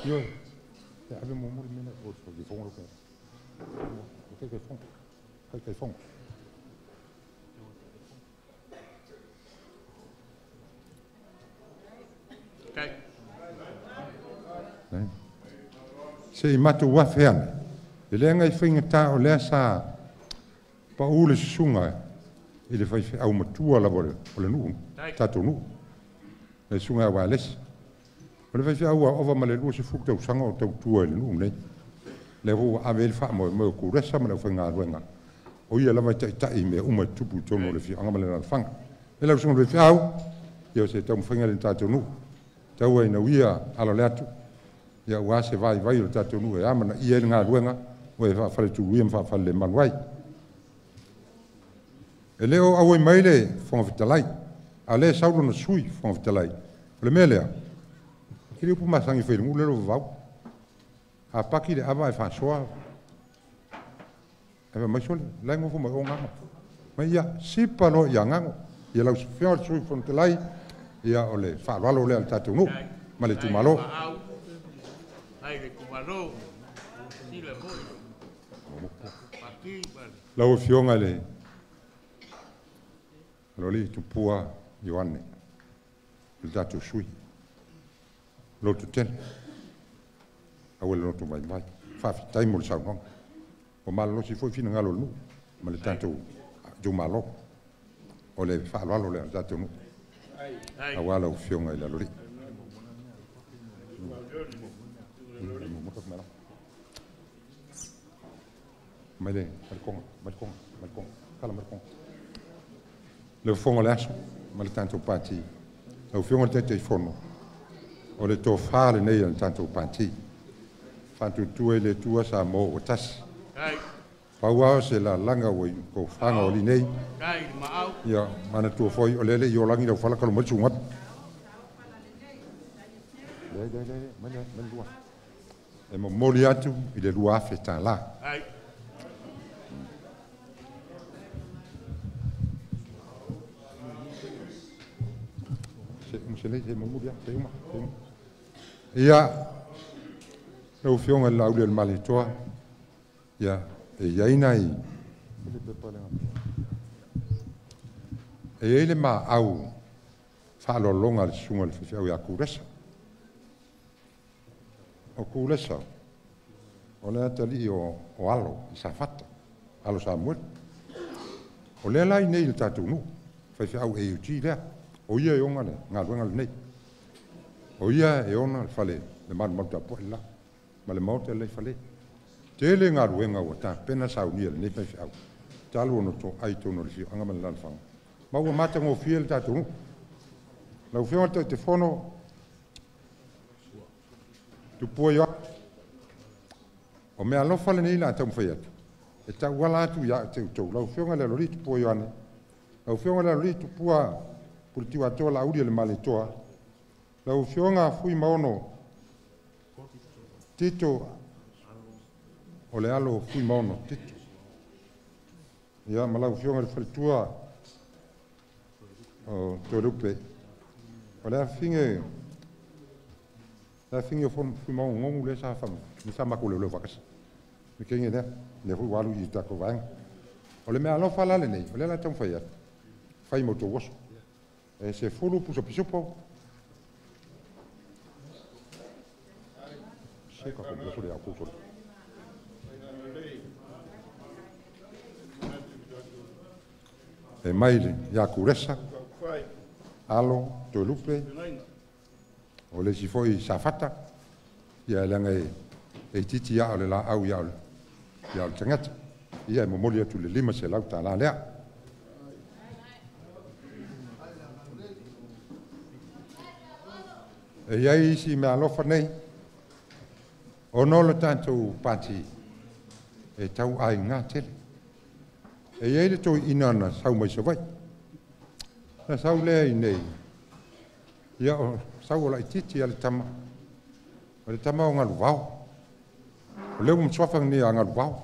Ioe, e ave muamua le mea lea o le fofoga lau Afioga. Taitaifono, taitaifono. Se i matou afe ane, e leaga i faigata o lea sa pau le susuga i le faifeau matua lava o le nuu, tatou nuu, le susuga ia Uaelesi. O le faifeau a ova ma le 20 tausaga o tautua i le nuu nei. Lea foi ua ave ai le faamoemoe o Kuresa ma le aufaigaluega, o ia lava e taitai i mea uma e tutupu i totonu o le afioaga ma le alaalafaga. E lau susuga i le faifeau, ia o se taumafaiga lea i le tatou nuu, tau ai nauia alo le atu, ia ua se vaivai o le tatou nuu e amanaia ai le galuega, ua e faafaletuluia ma faafalelemalu ai. E le o auai mai le Fofoga Fetalai, a lea e sau lona sui Fofoga Fetalai. O le mea lea, e le upu masani fai i le nuu lea o vavau. A paki le ava e faasoa, e fai mai sole, la e nofo mai o gago. Mai ia, sipa loa ia gago. Ia lau Afioga i le Sui Fofoga Fetalai, ia o le faaaloalo lea a le tatou nuu ma le itumalo. Lau Afioga i le Aloalii Tupua Ioane, le tatou sui, loto tele, aua le loto vaivai, faafetai mo le saunoaga. Ua malolosi foi finagalo o le nuu ma le tatou itumalo. O le faaaloalo lea a le tatou nuu, aua lau Afioga i le Aloalii. Mai le konga, mai le konga, mai le konga, kala mai le konga. Le fofoga o le aso ma le tatou Pati. Lau Afioga i le Taitaifono, o le tofa lenei a le tatou Pati. Faatuatua i le Atua Samoa ua tasi. Pau lava o se lalaga ua i tofaga o alii nei. Ia, manatua foi o lea le i olagi lau fala kalo mai le sugapi. Le, le, le, mai le, mai le lua. E momoli atu i le 2000 tālā. Se lei, se momoli atu, se uma, se uma. Ia, lau Afioga i le Laauli o le Malietoa, ia, e i ai nai, e i ai le maau faaaloaloga a le susuga i le faifeau ia Kuresa. O Kuresa, o le atalii o Alo i Safata, Alo Samuelu. O lea la i nei i le tatou nuu, faifeau AUG lea, o ia e ona le galuega lenei. O ia e ona le fale le malumalu tapuai la ma le maota le fale. Tele galuega ua tapena saunia lenei faifeau talu ona toai tonu o le afioaga ma le alaalafaga ma ua matagofie le tatou nuu. Lau Afioga i le Taitaifono, Tupua Ioane, o mea alofa lenei la taumafai atu e tauala atu ia te outou. Lau Afioga i le Aloalii Tupua Ioane, lau Afioga i le Aloalii Tupua Puletiuatoa Laauli o le Malietoa, lau Afioga Fuimaono Tito o le alo o Fuimaono Tito, ia ma lau Afioga i le Faletua o Toelupe, o le afifine o Fuimaono Gogu lea sa sa matou leoleo faatasi. Le kenge lea, lea foi ua alu i tatou vaega. O le mea alofa la lenei, o lea la taumafai atu, fai ma outou oso. E 10 pusa pisupo. Se ka ko le au ko. E mai le ia Kuresa, alo Toelupe, o le isi foi Safata, ia e leaga e titi ia o le laau ia o le tagata. Ia e momoli atu le $500 lea. E iai isi mea alofa nei, ona o le tatou pati e tau aiga tele. E iai le toeaina na sau mai Savaii. Na sau lea i nei, ia o sau o laitiiti a le tama. O le tama o Galuvao. O lea ua masuafa nei a Galuvao.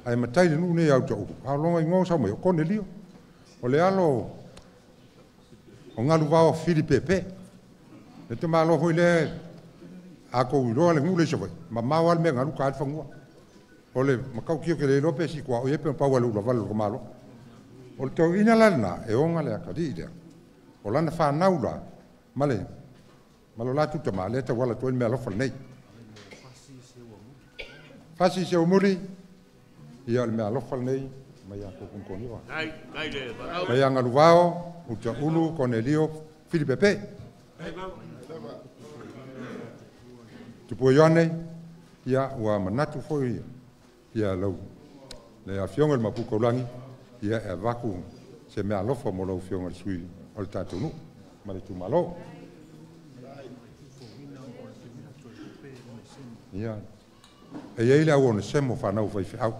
Ae matai le nuu nei au taulu. A o longa igoa sau mai o Konelio. O le alo o Galuvao Filipepe. Le tamalo foi lea a kou iloa le nuu le Savaii. Mamao lava le mea galu ka ai le fanua. O le makau kio ke le iloa pe si kua o ia pe pau ale ula vale o le malo. O le toeaina la lena e oga le akalii lea. O lana fanau la ma le ma lo latou tama lea tauala atu ai le mea alofa lenei. Fasi se umuli, ia o le mea alofa lenei mai ia Kokonio. Mai ia Galuvao, Utaulu, Konelio, Filipepe. Tupua Ioane, ia ua manatu foi ia lau le afioga i le Mapukaulagi, ia e avaku se mea alofa mo lau afioga i le sui o le tatou nuu ma le itumalo. Ia e iai le au onesemo whanau faifeau.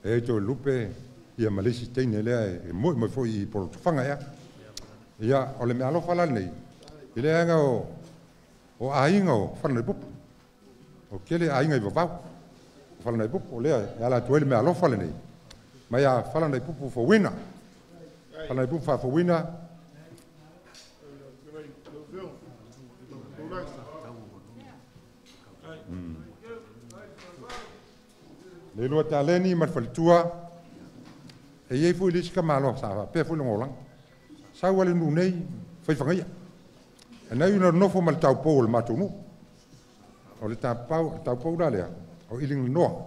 E iai toe lupe ia ma le isi teine lea e moe mai foi i Porotofanga ea. Ia o le mea alofa la lenei, i le aga o aiga o Falanaipupu. O kele aiga i vavau. O Falanaipupu, o lea e ala atu ai le mea alofa lenei. Mai a Falanaipupu fauina. Falanaipupu faafauina. Le lua taleni ma le faletua, e iai foi le isi kamalo sa faapea foi le golaga. Sau ale nuu nei, faifagaia. E nai ona nofo ma le taupou o le matou nuu. O le taupou la lea, o Iliganoa.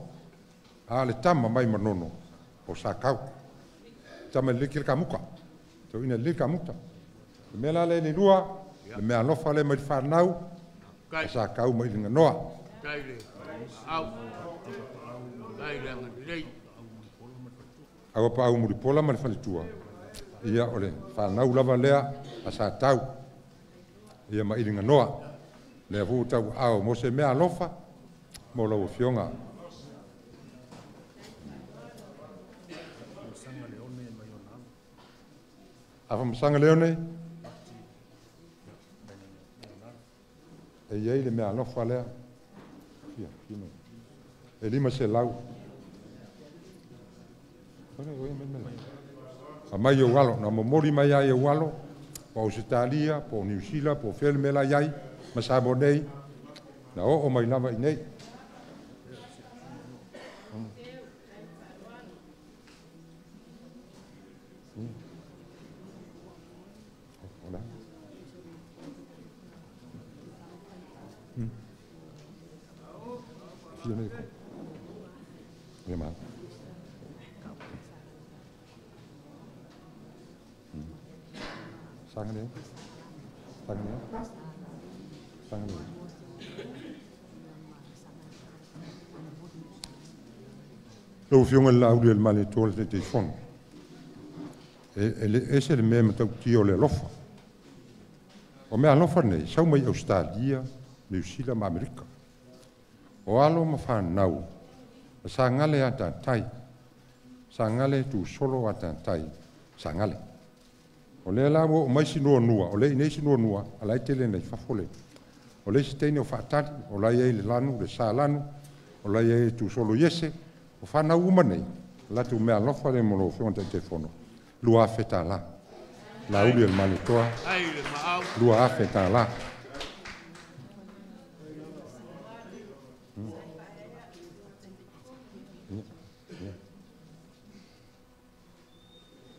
A le tama mai Manono, o Sakau. Tama le liki le kamuka. Tauina le kamuta. Le mea la lea le lua, le mea alofa lea mai le whanau, a Sakau ma Iliganoa. Aua paau mulipola ma le faletua. Ia o le whanau lava lea a Satau. Ia ma Iliganoa. Lea fuu tau ao mo se mea alofa mo lau afioga. Afamasaga Leone, e iai le mea alofa lea. E 500. A mai ou alo, na momoli mai ai ou alo, po o Ausetalia, po o Niu Sila, po o fea le mea la iai, ma Samoa nei, na oo mai lava i nei. Lau Afioga i le Laauli o le Malietoa le Taitaifono, e le ese le mea matautia o le alofa. O mea alofa nei, sau mai Ausetalia, Niu Sila ma Amerika. O alo ma fanau, sa gale a tatai, sa gale tusolo a tatai, sa gale. O lea la ua oo mai si nuanua, o lea i nei si nuanua, a la e tele nei fafo le. O le isi teine o faatali, o la i ai le lanu, le sa lanu, o la i ai le tusolo iese, o fanau uma nei, latou mea alofa le mo lau Afioga i le Taitaifono, $2,000. Laauli o le Malietoa, $2,000.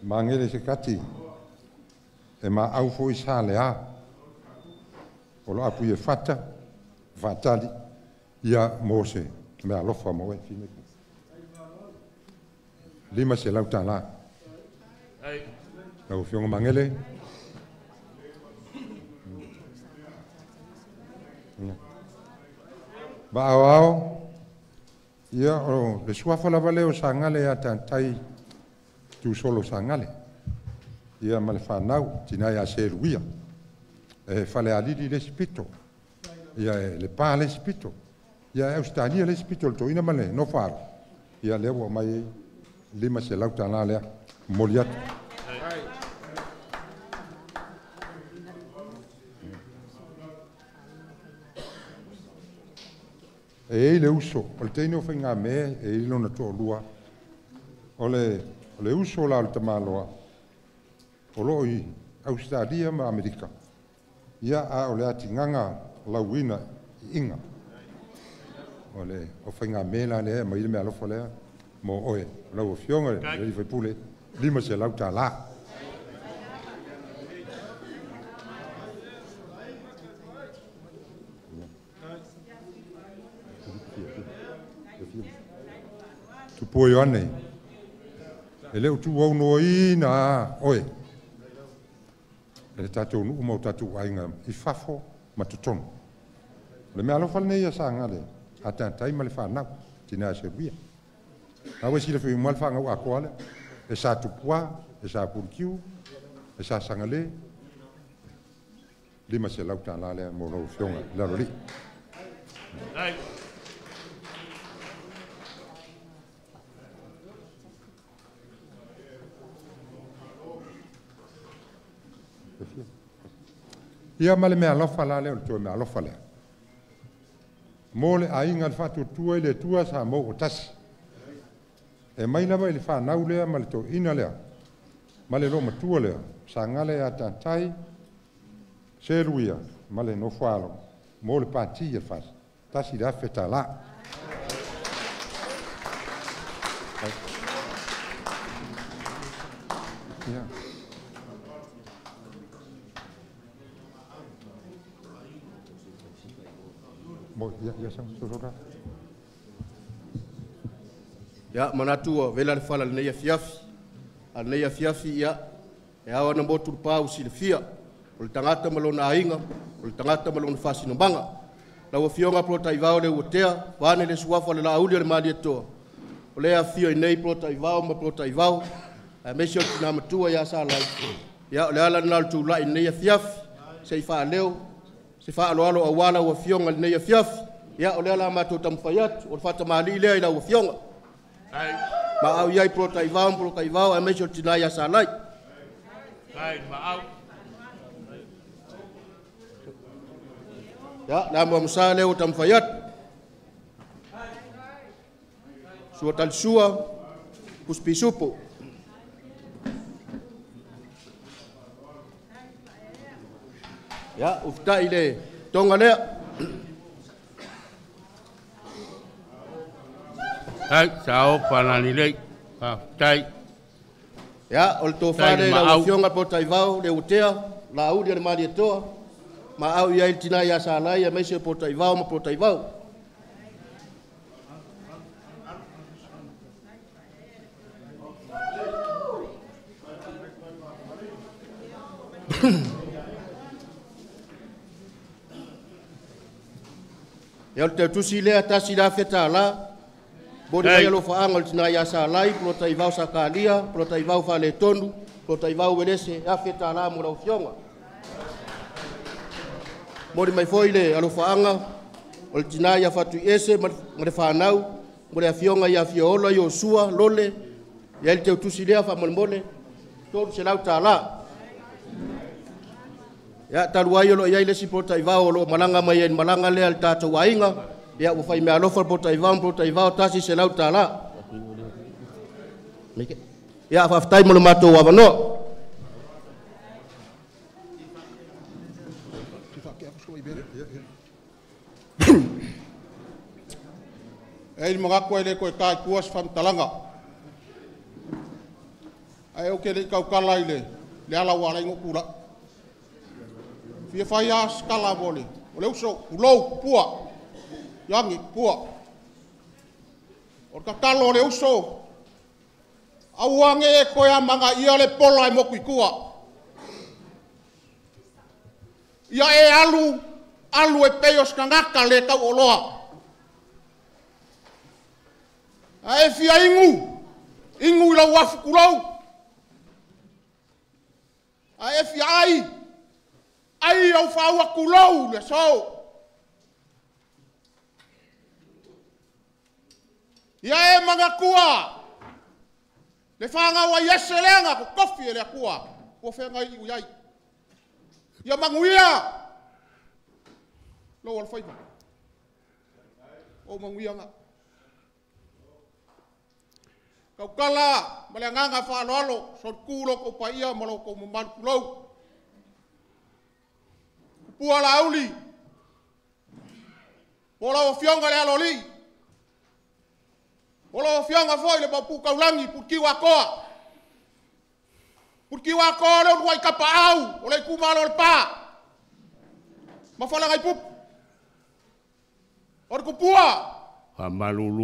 Magele se kati, e maau foi sa lea, o lo apu i e fata, faatali, ia mo se mea alofa mo e fine. $500. Lau Afioga Magele. Va'aoao, ia o le suafa lava lea o sa gale ia tatai tusolo sa gale. Ia ma le fanau, tina ia seluia. E fale alili le isi pito. Ia e le pa le isi pito. Ia e Australia le isi pito le toina ma le nofo. Ia lea ua mai $500 lea. Momoli atu. E ei le uso, o le teine o whainga me, e i lona to'olua, o le uso la o le tamaloa, o loo i Australia ma Amerika, ia a o le atigaga lauina i iga. O le o whainga me la lea, mai le mea alofa lea, mo oe, lau Afioga le alii faipule, $500. Tupua Ioane, e leo tu au noa ina oe. E le tātou nuu mau tātou aiga i fafo ma totonu. O le mea alofa lenei ia sa gale, a tātai ma le whanau, tina se wia. A ua sila fui uma le whangau a koa lea, e sa tupua, e sa purikiu, e sa sangale, $500 lea mo lau Afioga i lalo lii. Ia ma le mea alofa la lea o le toe mea alofa lea. Mo le aiga le faatuatua i le Atua sa mo o tasi. E mai lava i le whanau lea ma le toina lea, ma le lo matua lea, sa gale a tatai, seluia, ma le nofo alo, mo le pati e fasi, $1,000. Ia. Mo, ia, ia, sa, so, so, Ia, manatu ua vela le fala lenei afiafi. A lenei afiafi, ia, e ao ana motu le pau silafia, o le tagata ma lona aiga, o le tagata ma lona faasinomaga. Lau Afioga Polataivao le uatea, vaane le suafa o le Laauli o le Malietoa. O lea afio i nei Polataivao ma Polataivao, aemaise o le tina matua ia Salai. Ia, o le ala lena o le tulai i lenei afiafi, se i faaleo, se faaaloalo aua lau Afioga i lenei afiafi. Ia, o lea la matou taumafai atu, o le faatamalii lea i lau Afioga. Ma au iai Polataivao ma Polataivao, aemaise o le tina ia Salai. Ia, le amo amosa lea ua taumafai atu. Sua talisua, pusipisupo. Ia, ufitai le tonga lea. Ai, sao palani lei. Tai. Ia, o le tofa lea i lau Afioga Polataivao le uatea, Laauli o le Malietoa, ma au i ai le tina ia Salai, aemaise o Polataivao ma Polataivao. Ia o le teutusi lea tasi le afe tālā. Momoli mai alofaaga o le tina ia Salai, Polataivao Sakalia, Polataivao Faaletonu, Polataivao Uelese, $1,000 mo lau afioga. Momoli mai foi le alofaaga o le tina ia Fatuiese ma le fanau mo le afioga ia Fiaola Iosua Lole, e i ai le teutusi lea faamolemole, $300. Ia, talu ai o lo o i ai le isi Polataivao o lo o malaga mai ai i le malaga lea a le tatou aiga, ia ua fai meaalofa le Polataivao ma Polataivao $100. Ia, faafetai mo le matou avanoa. E i manatu e le toe ta i tua se faamatalaga. Ae ou te le i tautala i le ala ua ala ai ona ou tulai. Fia fai lava se tala mo le uso, tulou, Tupua, Ioane Tupua. O le tatalo a le uso, aua ne i e toe amanaia le pola e motu i tua. Ia e alu, alu e pei o se tagata le tauoloa. A e fia inu, inu i lau afu tulou. A e fia ai, ai au faua tulou le aso. Ia e manatua, le whangau ai ese leanga ko kofi e le akua, ua whengai i ui ai. Ia manuia, lau alfaiva, o manuia ngā. Kaukala, ma le anganga whaaloalo, so ku lo ko paia, ma lo ko mamalu kulou. Kupua la uli, po lau afioga le aloli, po lau afioga foi le mapu kaulangi, putiki wakoa. Putiki wakoa le uluai kapa au, o le ikumalo le pa. Mawhalagai pupu. O le kupua, o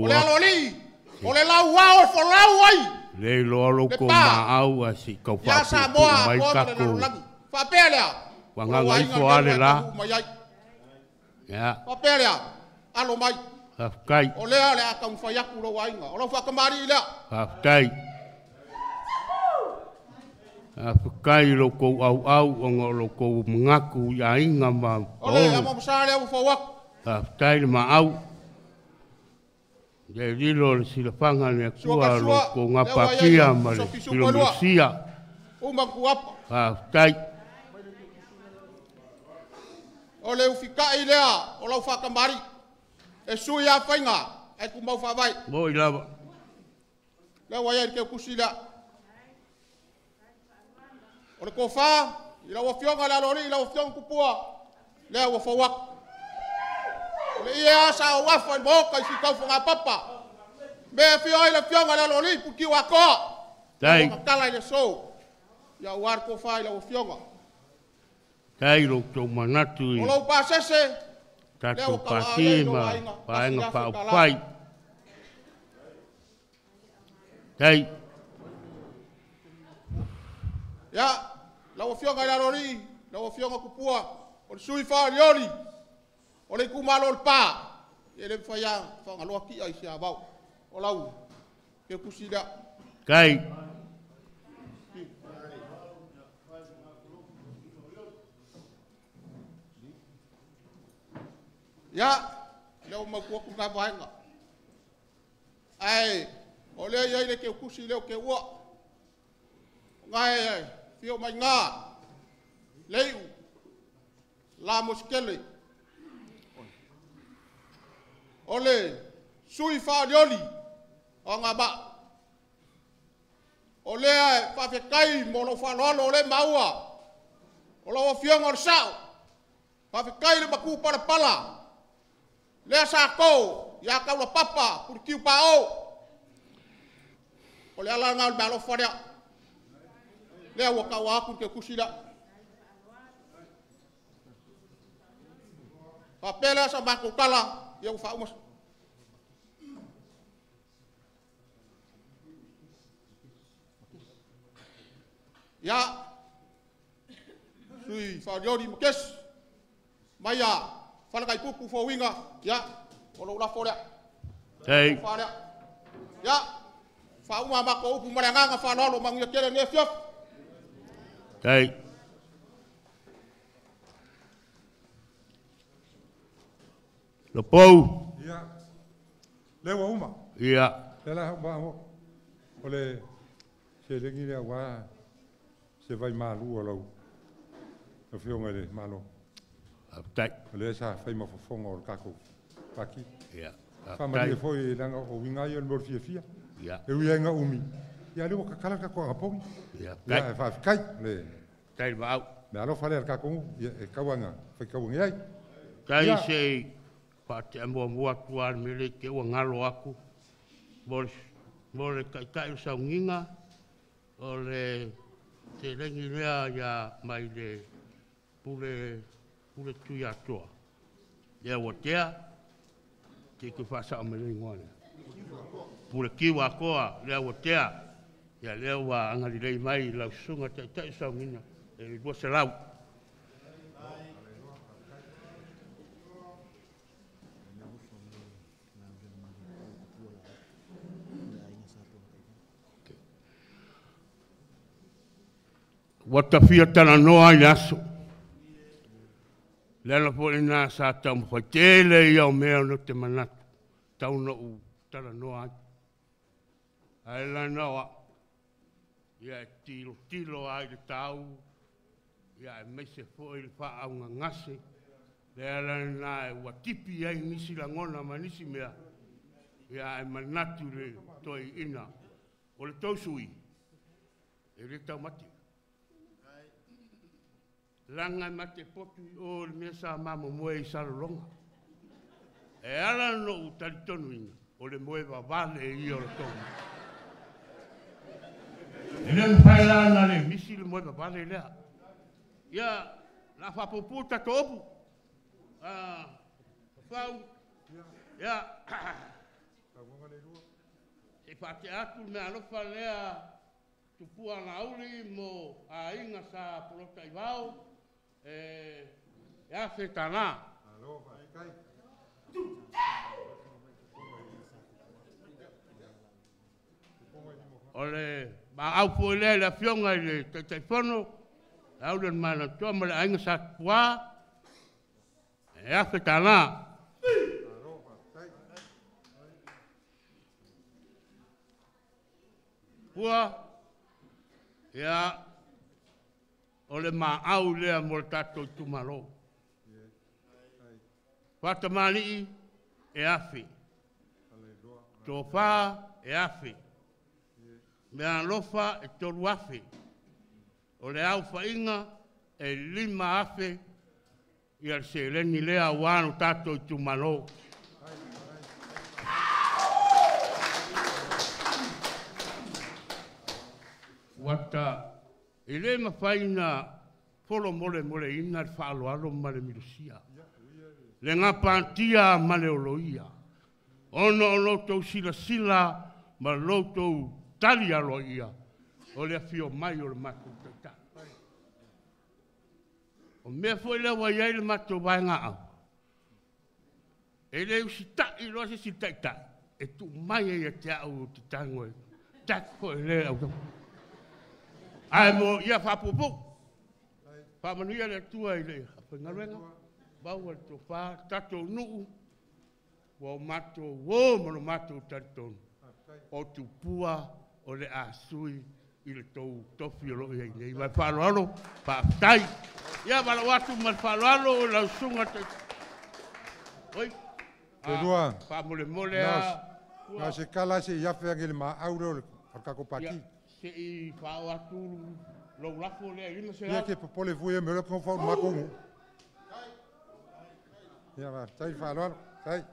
le aloli, o le lau ao e folau ai. Le loa lo ko maau a si kau Ia Samoa mai atoa ma le kako. lalolagi. Faapea lea. Wanganga ifo ale la. Ia. Faapea lea. Alo mai. Faafetai. O lea le a taumafai atu lou aiga. O lau faakamalii lea. Faafetai. Faafetai lo kou auau ona o lo kou mangaku i aiga ma O le paolo. amo masa lea ua fau atu. Faafetai le maau. Le lilo le silafanga le Atua lo kou ngapatia ma le filomesia. Uma kuapa. Faafetai. O le ufikai lea o lau faakamalii. E sui a whainga, e ku mau whawai. Moi lava. Lea ua iai ke kusi lea. O le kofā, i lau afioga le aloli, i lau afioga kupua, lea ua fau atu. O le ia asa o afa i moka i si tau whanga papa. Me afio ai le afioga le aloli, puki wakoa. Tai. Ua kakala i le so. Ia ua ar kofā i lau afioga. Tai lo tō manatu i O lau pasese, tatou pati ma vaega faaupufai. Tai. Ia, lau afioga i le alolii, lau afioga kupua, o le sui faalioli, o le itumalo o le pa, e le mafai lava faagaloa kia i se avao. O lau kekusi lea. Tai. Ia, lea ua mautu atu lena vaega. Ae, o lea i ai le keukusi lea o keua. O ngae fio mai ngā, leiu, la mosikele. O le sui faalioli o ngā maa. O lea e faafetai mo lou faaaloalo o le maua. O lau afioga o le sao. Faafetai le maku palapala. Lea sa kou, ia kaula papa, purikiu pa o. O le ala ngā o le mealofa lea. Lea ua kau aku ke kusi lea. Faapea lea sa matou tala, ia ua faauma. Ia, sui faalioli ma kesi, mai a Falakaipupu fauiga, ia, O lou lafo lea. Hei. Ia, faauma matou upu ma le agaga faaaloalo manuia tele lenei afiafi. Hei. Lopou. Ia. Le ua uma. Ia. Le la uma o le seleni lea ua se vai malu o lau afioga i le Malo. Faafetai. O lea sa fai ma fofoga o le tatou pati. Ia. Faamalie foi leaga o uiga ia o le mea o le fiafia. Ia. E ui ai ina umi, ia lea ua tatala le tatou agapogi. Ia. Ia, e faafetai. Le Tai maau. Mea alofa lea a le tatou nuu, ia e tau lava ina faitauina ai. Tai se faatea muamua atu lava le mea lea i te ua galo atu mo le taitai o sauniga o le seleni lea ia mai le pule pule tui atoa. Ia ua tea, te te whaasao me le ingoa lea. Pule kiwa akoa, lea ua tea, ia lea ua angalilei mai lau susuga taitai sauniga, e 200. Ua tafia talanoa i le aso. Le ala foi lena sa taumafai tele ia o mea o te manatu, tau na ou talanoa ai. Ae lana o au, ia e tilotilo ai le tau, ia e maise foi le faaugagase, le ala lena e ua tipi ai nisi lagona ma nisi mea, ia e manatu le toeaina. O le tou sui, e le taumate. Langa e mate potu i o le mea sa mamomoe i Salelologa. E ala na ou talitonuina, o le moe vavale ia o le tou. E le mafai la na le misi le moe vavale lea. Ia, la faapuupuu tatou upu. Fau, ia, se i faatea atu le mea alofa lea tupua lauli mo aiga sa polota i vao, e afe tālā. O le maau foi lea i le afioga i le Taitaifono, le auli o le Manatoa ma le aiga sa tupua, e afe tālā. Pua, ia, o le maau lea mo le tatou itumalo. Faatamali'i e afe, tofa e afe, mea alofa e 3 afe, o le aufaiga e 5 afe, ia le seleni lea auā lo tatou itumalo. Ua ta e le mafai na folo molemoleina le faaaloalo ma le milosia. Le gapatia ma le oloia. Ona o lo outou silasila ma lo outou tali aloaia o le afio mai o le matou taitai. O mea foi lea ua i ai le matou vaegaau, e le usitai loa se isi taitai, e tuu mai ai ia te au ou te tago e tak foi le au. Ae mo ia faapuupuu. Faamanuia le Atua i le aufaigaluega, maua le tofa, tatou nuu, ua o matou o ma lo matou talitonu, o tupua o le a sui i le tou tofi o lo o i ai nei. Ma le faaaloalo, faafetai. Ia valaau atu ma le faaaloalo o lau susuga Oi. Le lua. Faamolemole a. Na se kala se i afe age le maau lea o le tatou pati. Se i faaoo atu lou lafo lea i 500. Ia ke popole fui e me le konga fau matou nuu. Ia faafetai le faaaloalo. Tai.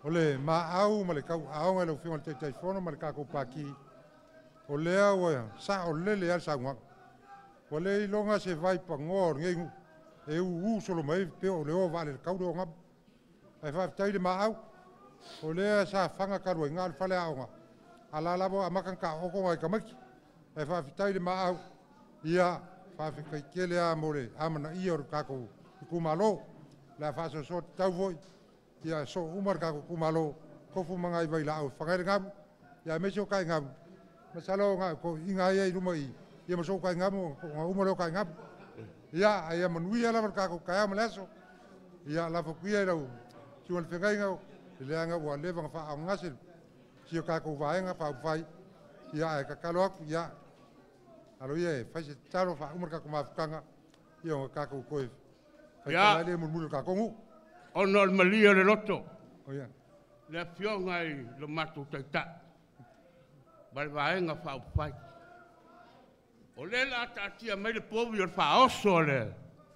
O le maau ma le tauaoga i lau Afioga i le Taitaifono ma le tatou pati, o lea ua sao lele lava le saunoaga. Ua le iloga se vai pagoa o lenei nuu e ū solo mai pe o le o vaalele tau le ogama. Ae faafetai le maau, o lea sa faga talu ai na o le fale aoga, a la lava amata na taoto nai tamaiti. Ae faafetai le maau, ia faafetai tele lava mo le amanaia o le tatou itumalo. O le a faasoasoa tatau foi. Ia so uma le tatou itumalo tofu ma nai vailaau e faga ai le gamu, ia aemaise o taʻigamu, masalo na o toeaiina ia i luma i i, ia ma so'u taʻigamu ona uma lea o taʻigamu. Ia ae ia manuia lava le tatou taeao ma le aso. Ia lafo atu ia i lau susuga i le feagaiga, leaga ua leva ona faaaaogagase si o tatou vaega faaupufai. Ia ae tatalo atu, ia alo ia e fai se tatalo faauma le tatou mafutaga, ia ona tatou toe faitala ai lea mulimuli o le tatou nuu. Ona o le malie o le loto, le afioga i lo matou taitai ma le vaega faaupufai. O lea o le a taatia mai le povi o le faaoso a le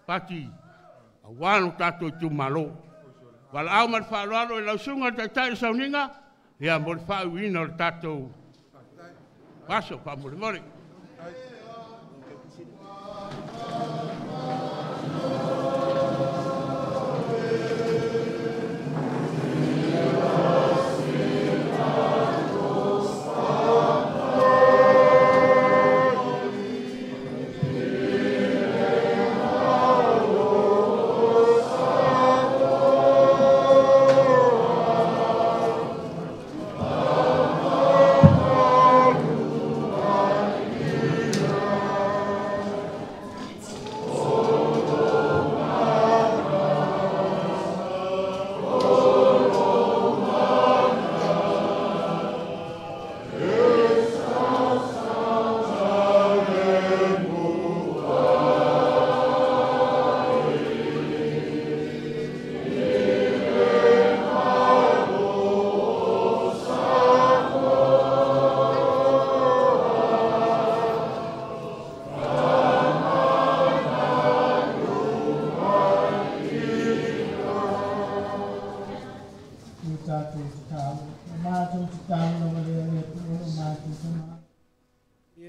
pati aua lo tatou itumalo. Valaau ma le faaaloalo i lau susuga i le Taitai o le Sauniga, ia mo le faauiina o le tatou aso faamolemole.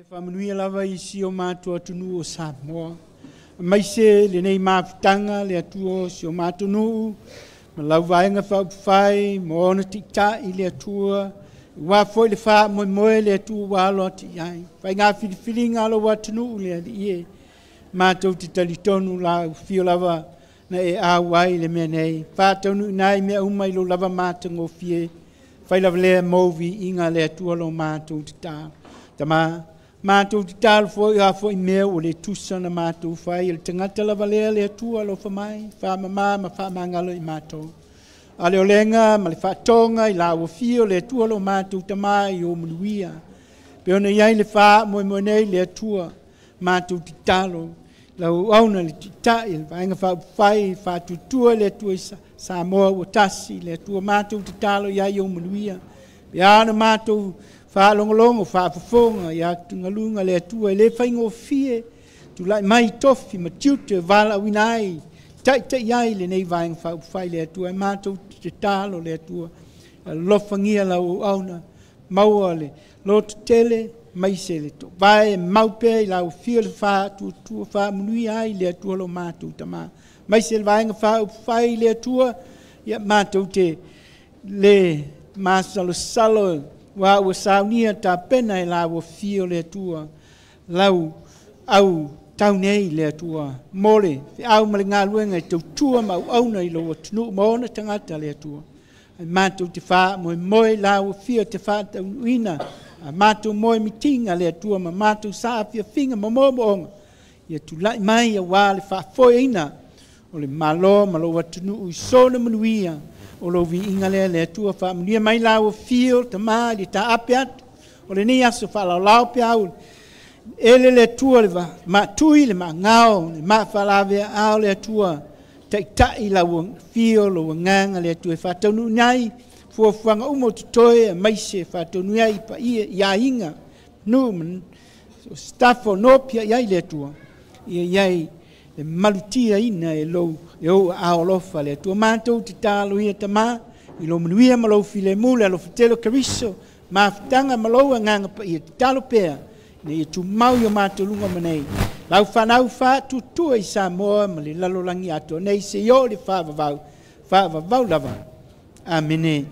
Faamanuia lava i si o matou atunuu o Samoa. Aemaise lenei mafutaga le Atua o si o matou nuu, ma lau vaega faaupufai ma ona taitai le Atua, aua foi le faamoemoe le Atua ua alo atu i ai. Faiga filifiliga a lou atunuu le Alii e, matou te talitonu lau afio lava na e auai le mea nei. Faataunuuina ai mea uma i lou lava matagofie, fai lava lea mou viiga le Atua lo matou tatalo. Tama, matou tatalo foi a foi mea ua le tusa na matou fai, le tagata lava lea le Atua alofa mai, faamama ma faamagalo i matou. A le olega ma le faatoga i la ua fio le Atua lo matou tama i o manuia. Pe ona iai le faamoemoe nei le Atua, matou tatalo, lau auauna le taitai, le vaega faaupufai, faatuatua le Atua i Samoa ua tasi, le Atua matou tatalo iai o manuia. Pe a na matou faalogologo, faafofoga i atugaluga le Atua e le faigofie, tulai mai tofi ma tiute valaauina ai, taitai ai lenei vaega faaupufai le Atua, e matou tatalo le Atua, alofagia lau auauna, maua le loto tele, maise le tovae mau pea i lau afio le faatuatua faamanuia ai le Atua lo matou tama. Maise le vaega faaupufai le Atua, ia matou te le masalosalo ua saunia tapena e lau afio le Atua, lau au tau nei le Atua, mo le feau ma le galuega e tautua ma auauna i lou atunuu ma ona tagata le Atua. Ai matou te faamoemoe lau afio te faataunuuina a matou moemitiga le Atua ma matou saafiafiga ma moomooga, ia tulai mai auā le faafoeina o le Malo ma lou atunuu i sona manuia o lou viiga lea le Atua. Faamanuia mai lau afio tama i le taape atu o lenei aso faalaolao peau ele le Atua le maatui le maagao le maafalaveaao le Atua, taitai lau afio lou agaga le Atua e faataunuuina ai fuafuaga uma o totoe, aemaise faataunuuina ai paia i aiga nuu ma sitafo o nopia i ai le Atua, ia i ai le malutiaina e lou e ou aao alofa le Atua. Matou tatalo ia tama i lou manuia ma lou filemu le alofa tele o Keriso, mafutaga ma lou agaga paia, tatalo pea ina ia tumau i o matou luga ma nei lau fanau faatuatua i Samoa ma le lalolagi atoa nei seia oo i le faavavau, faavavau lava. Amene.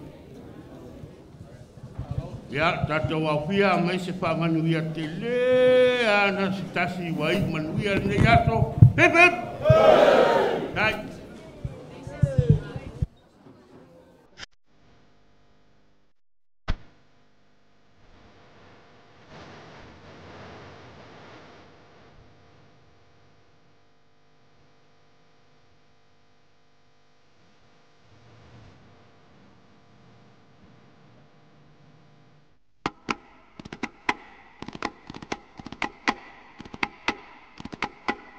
Ia, tatou aofia mai se faamanuia tele ana se tasi ua iu manuia lenei aso. Hip hip! Dai.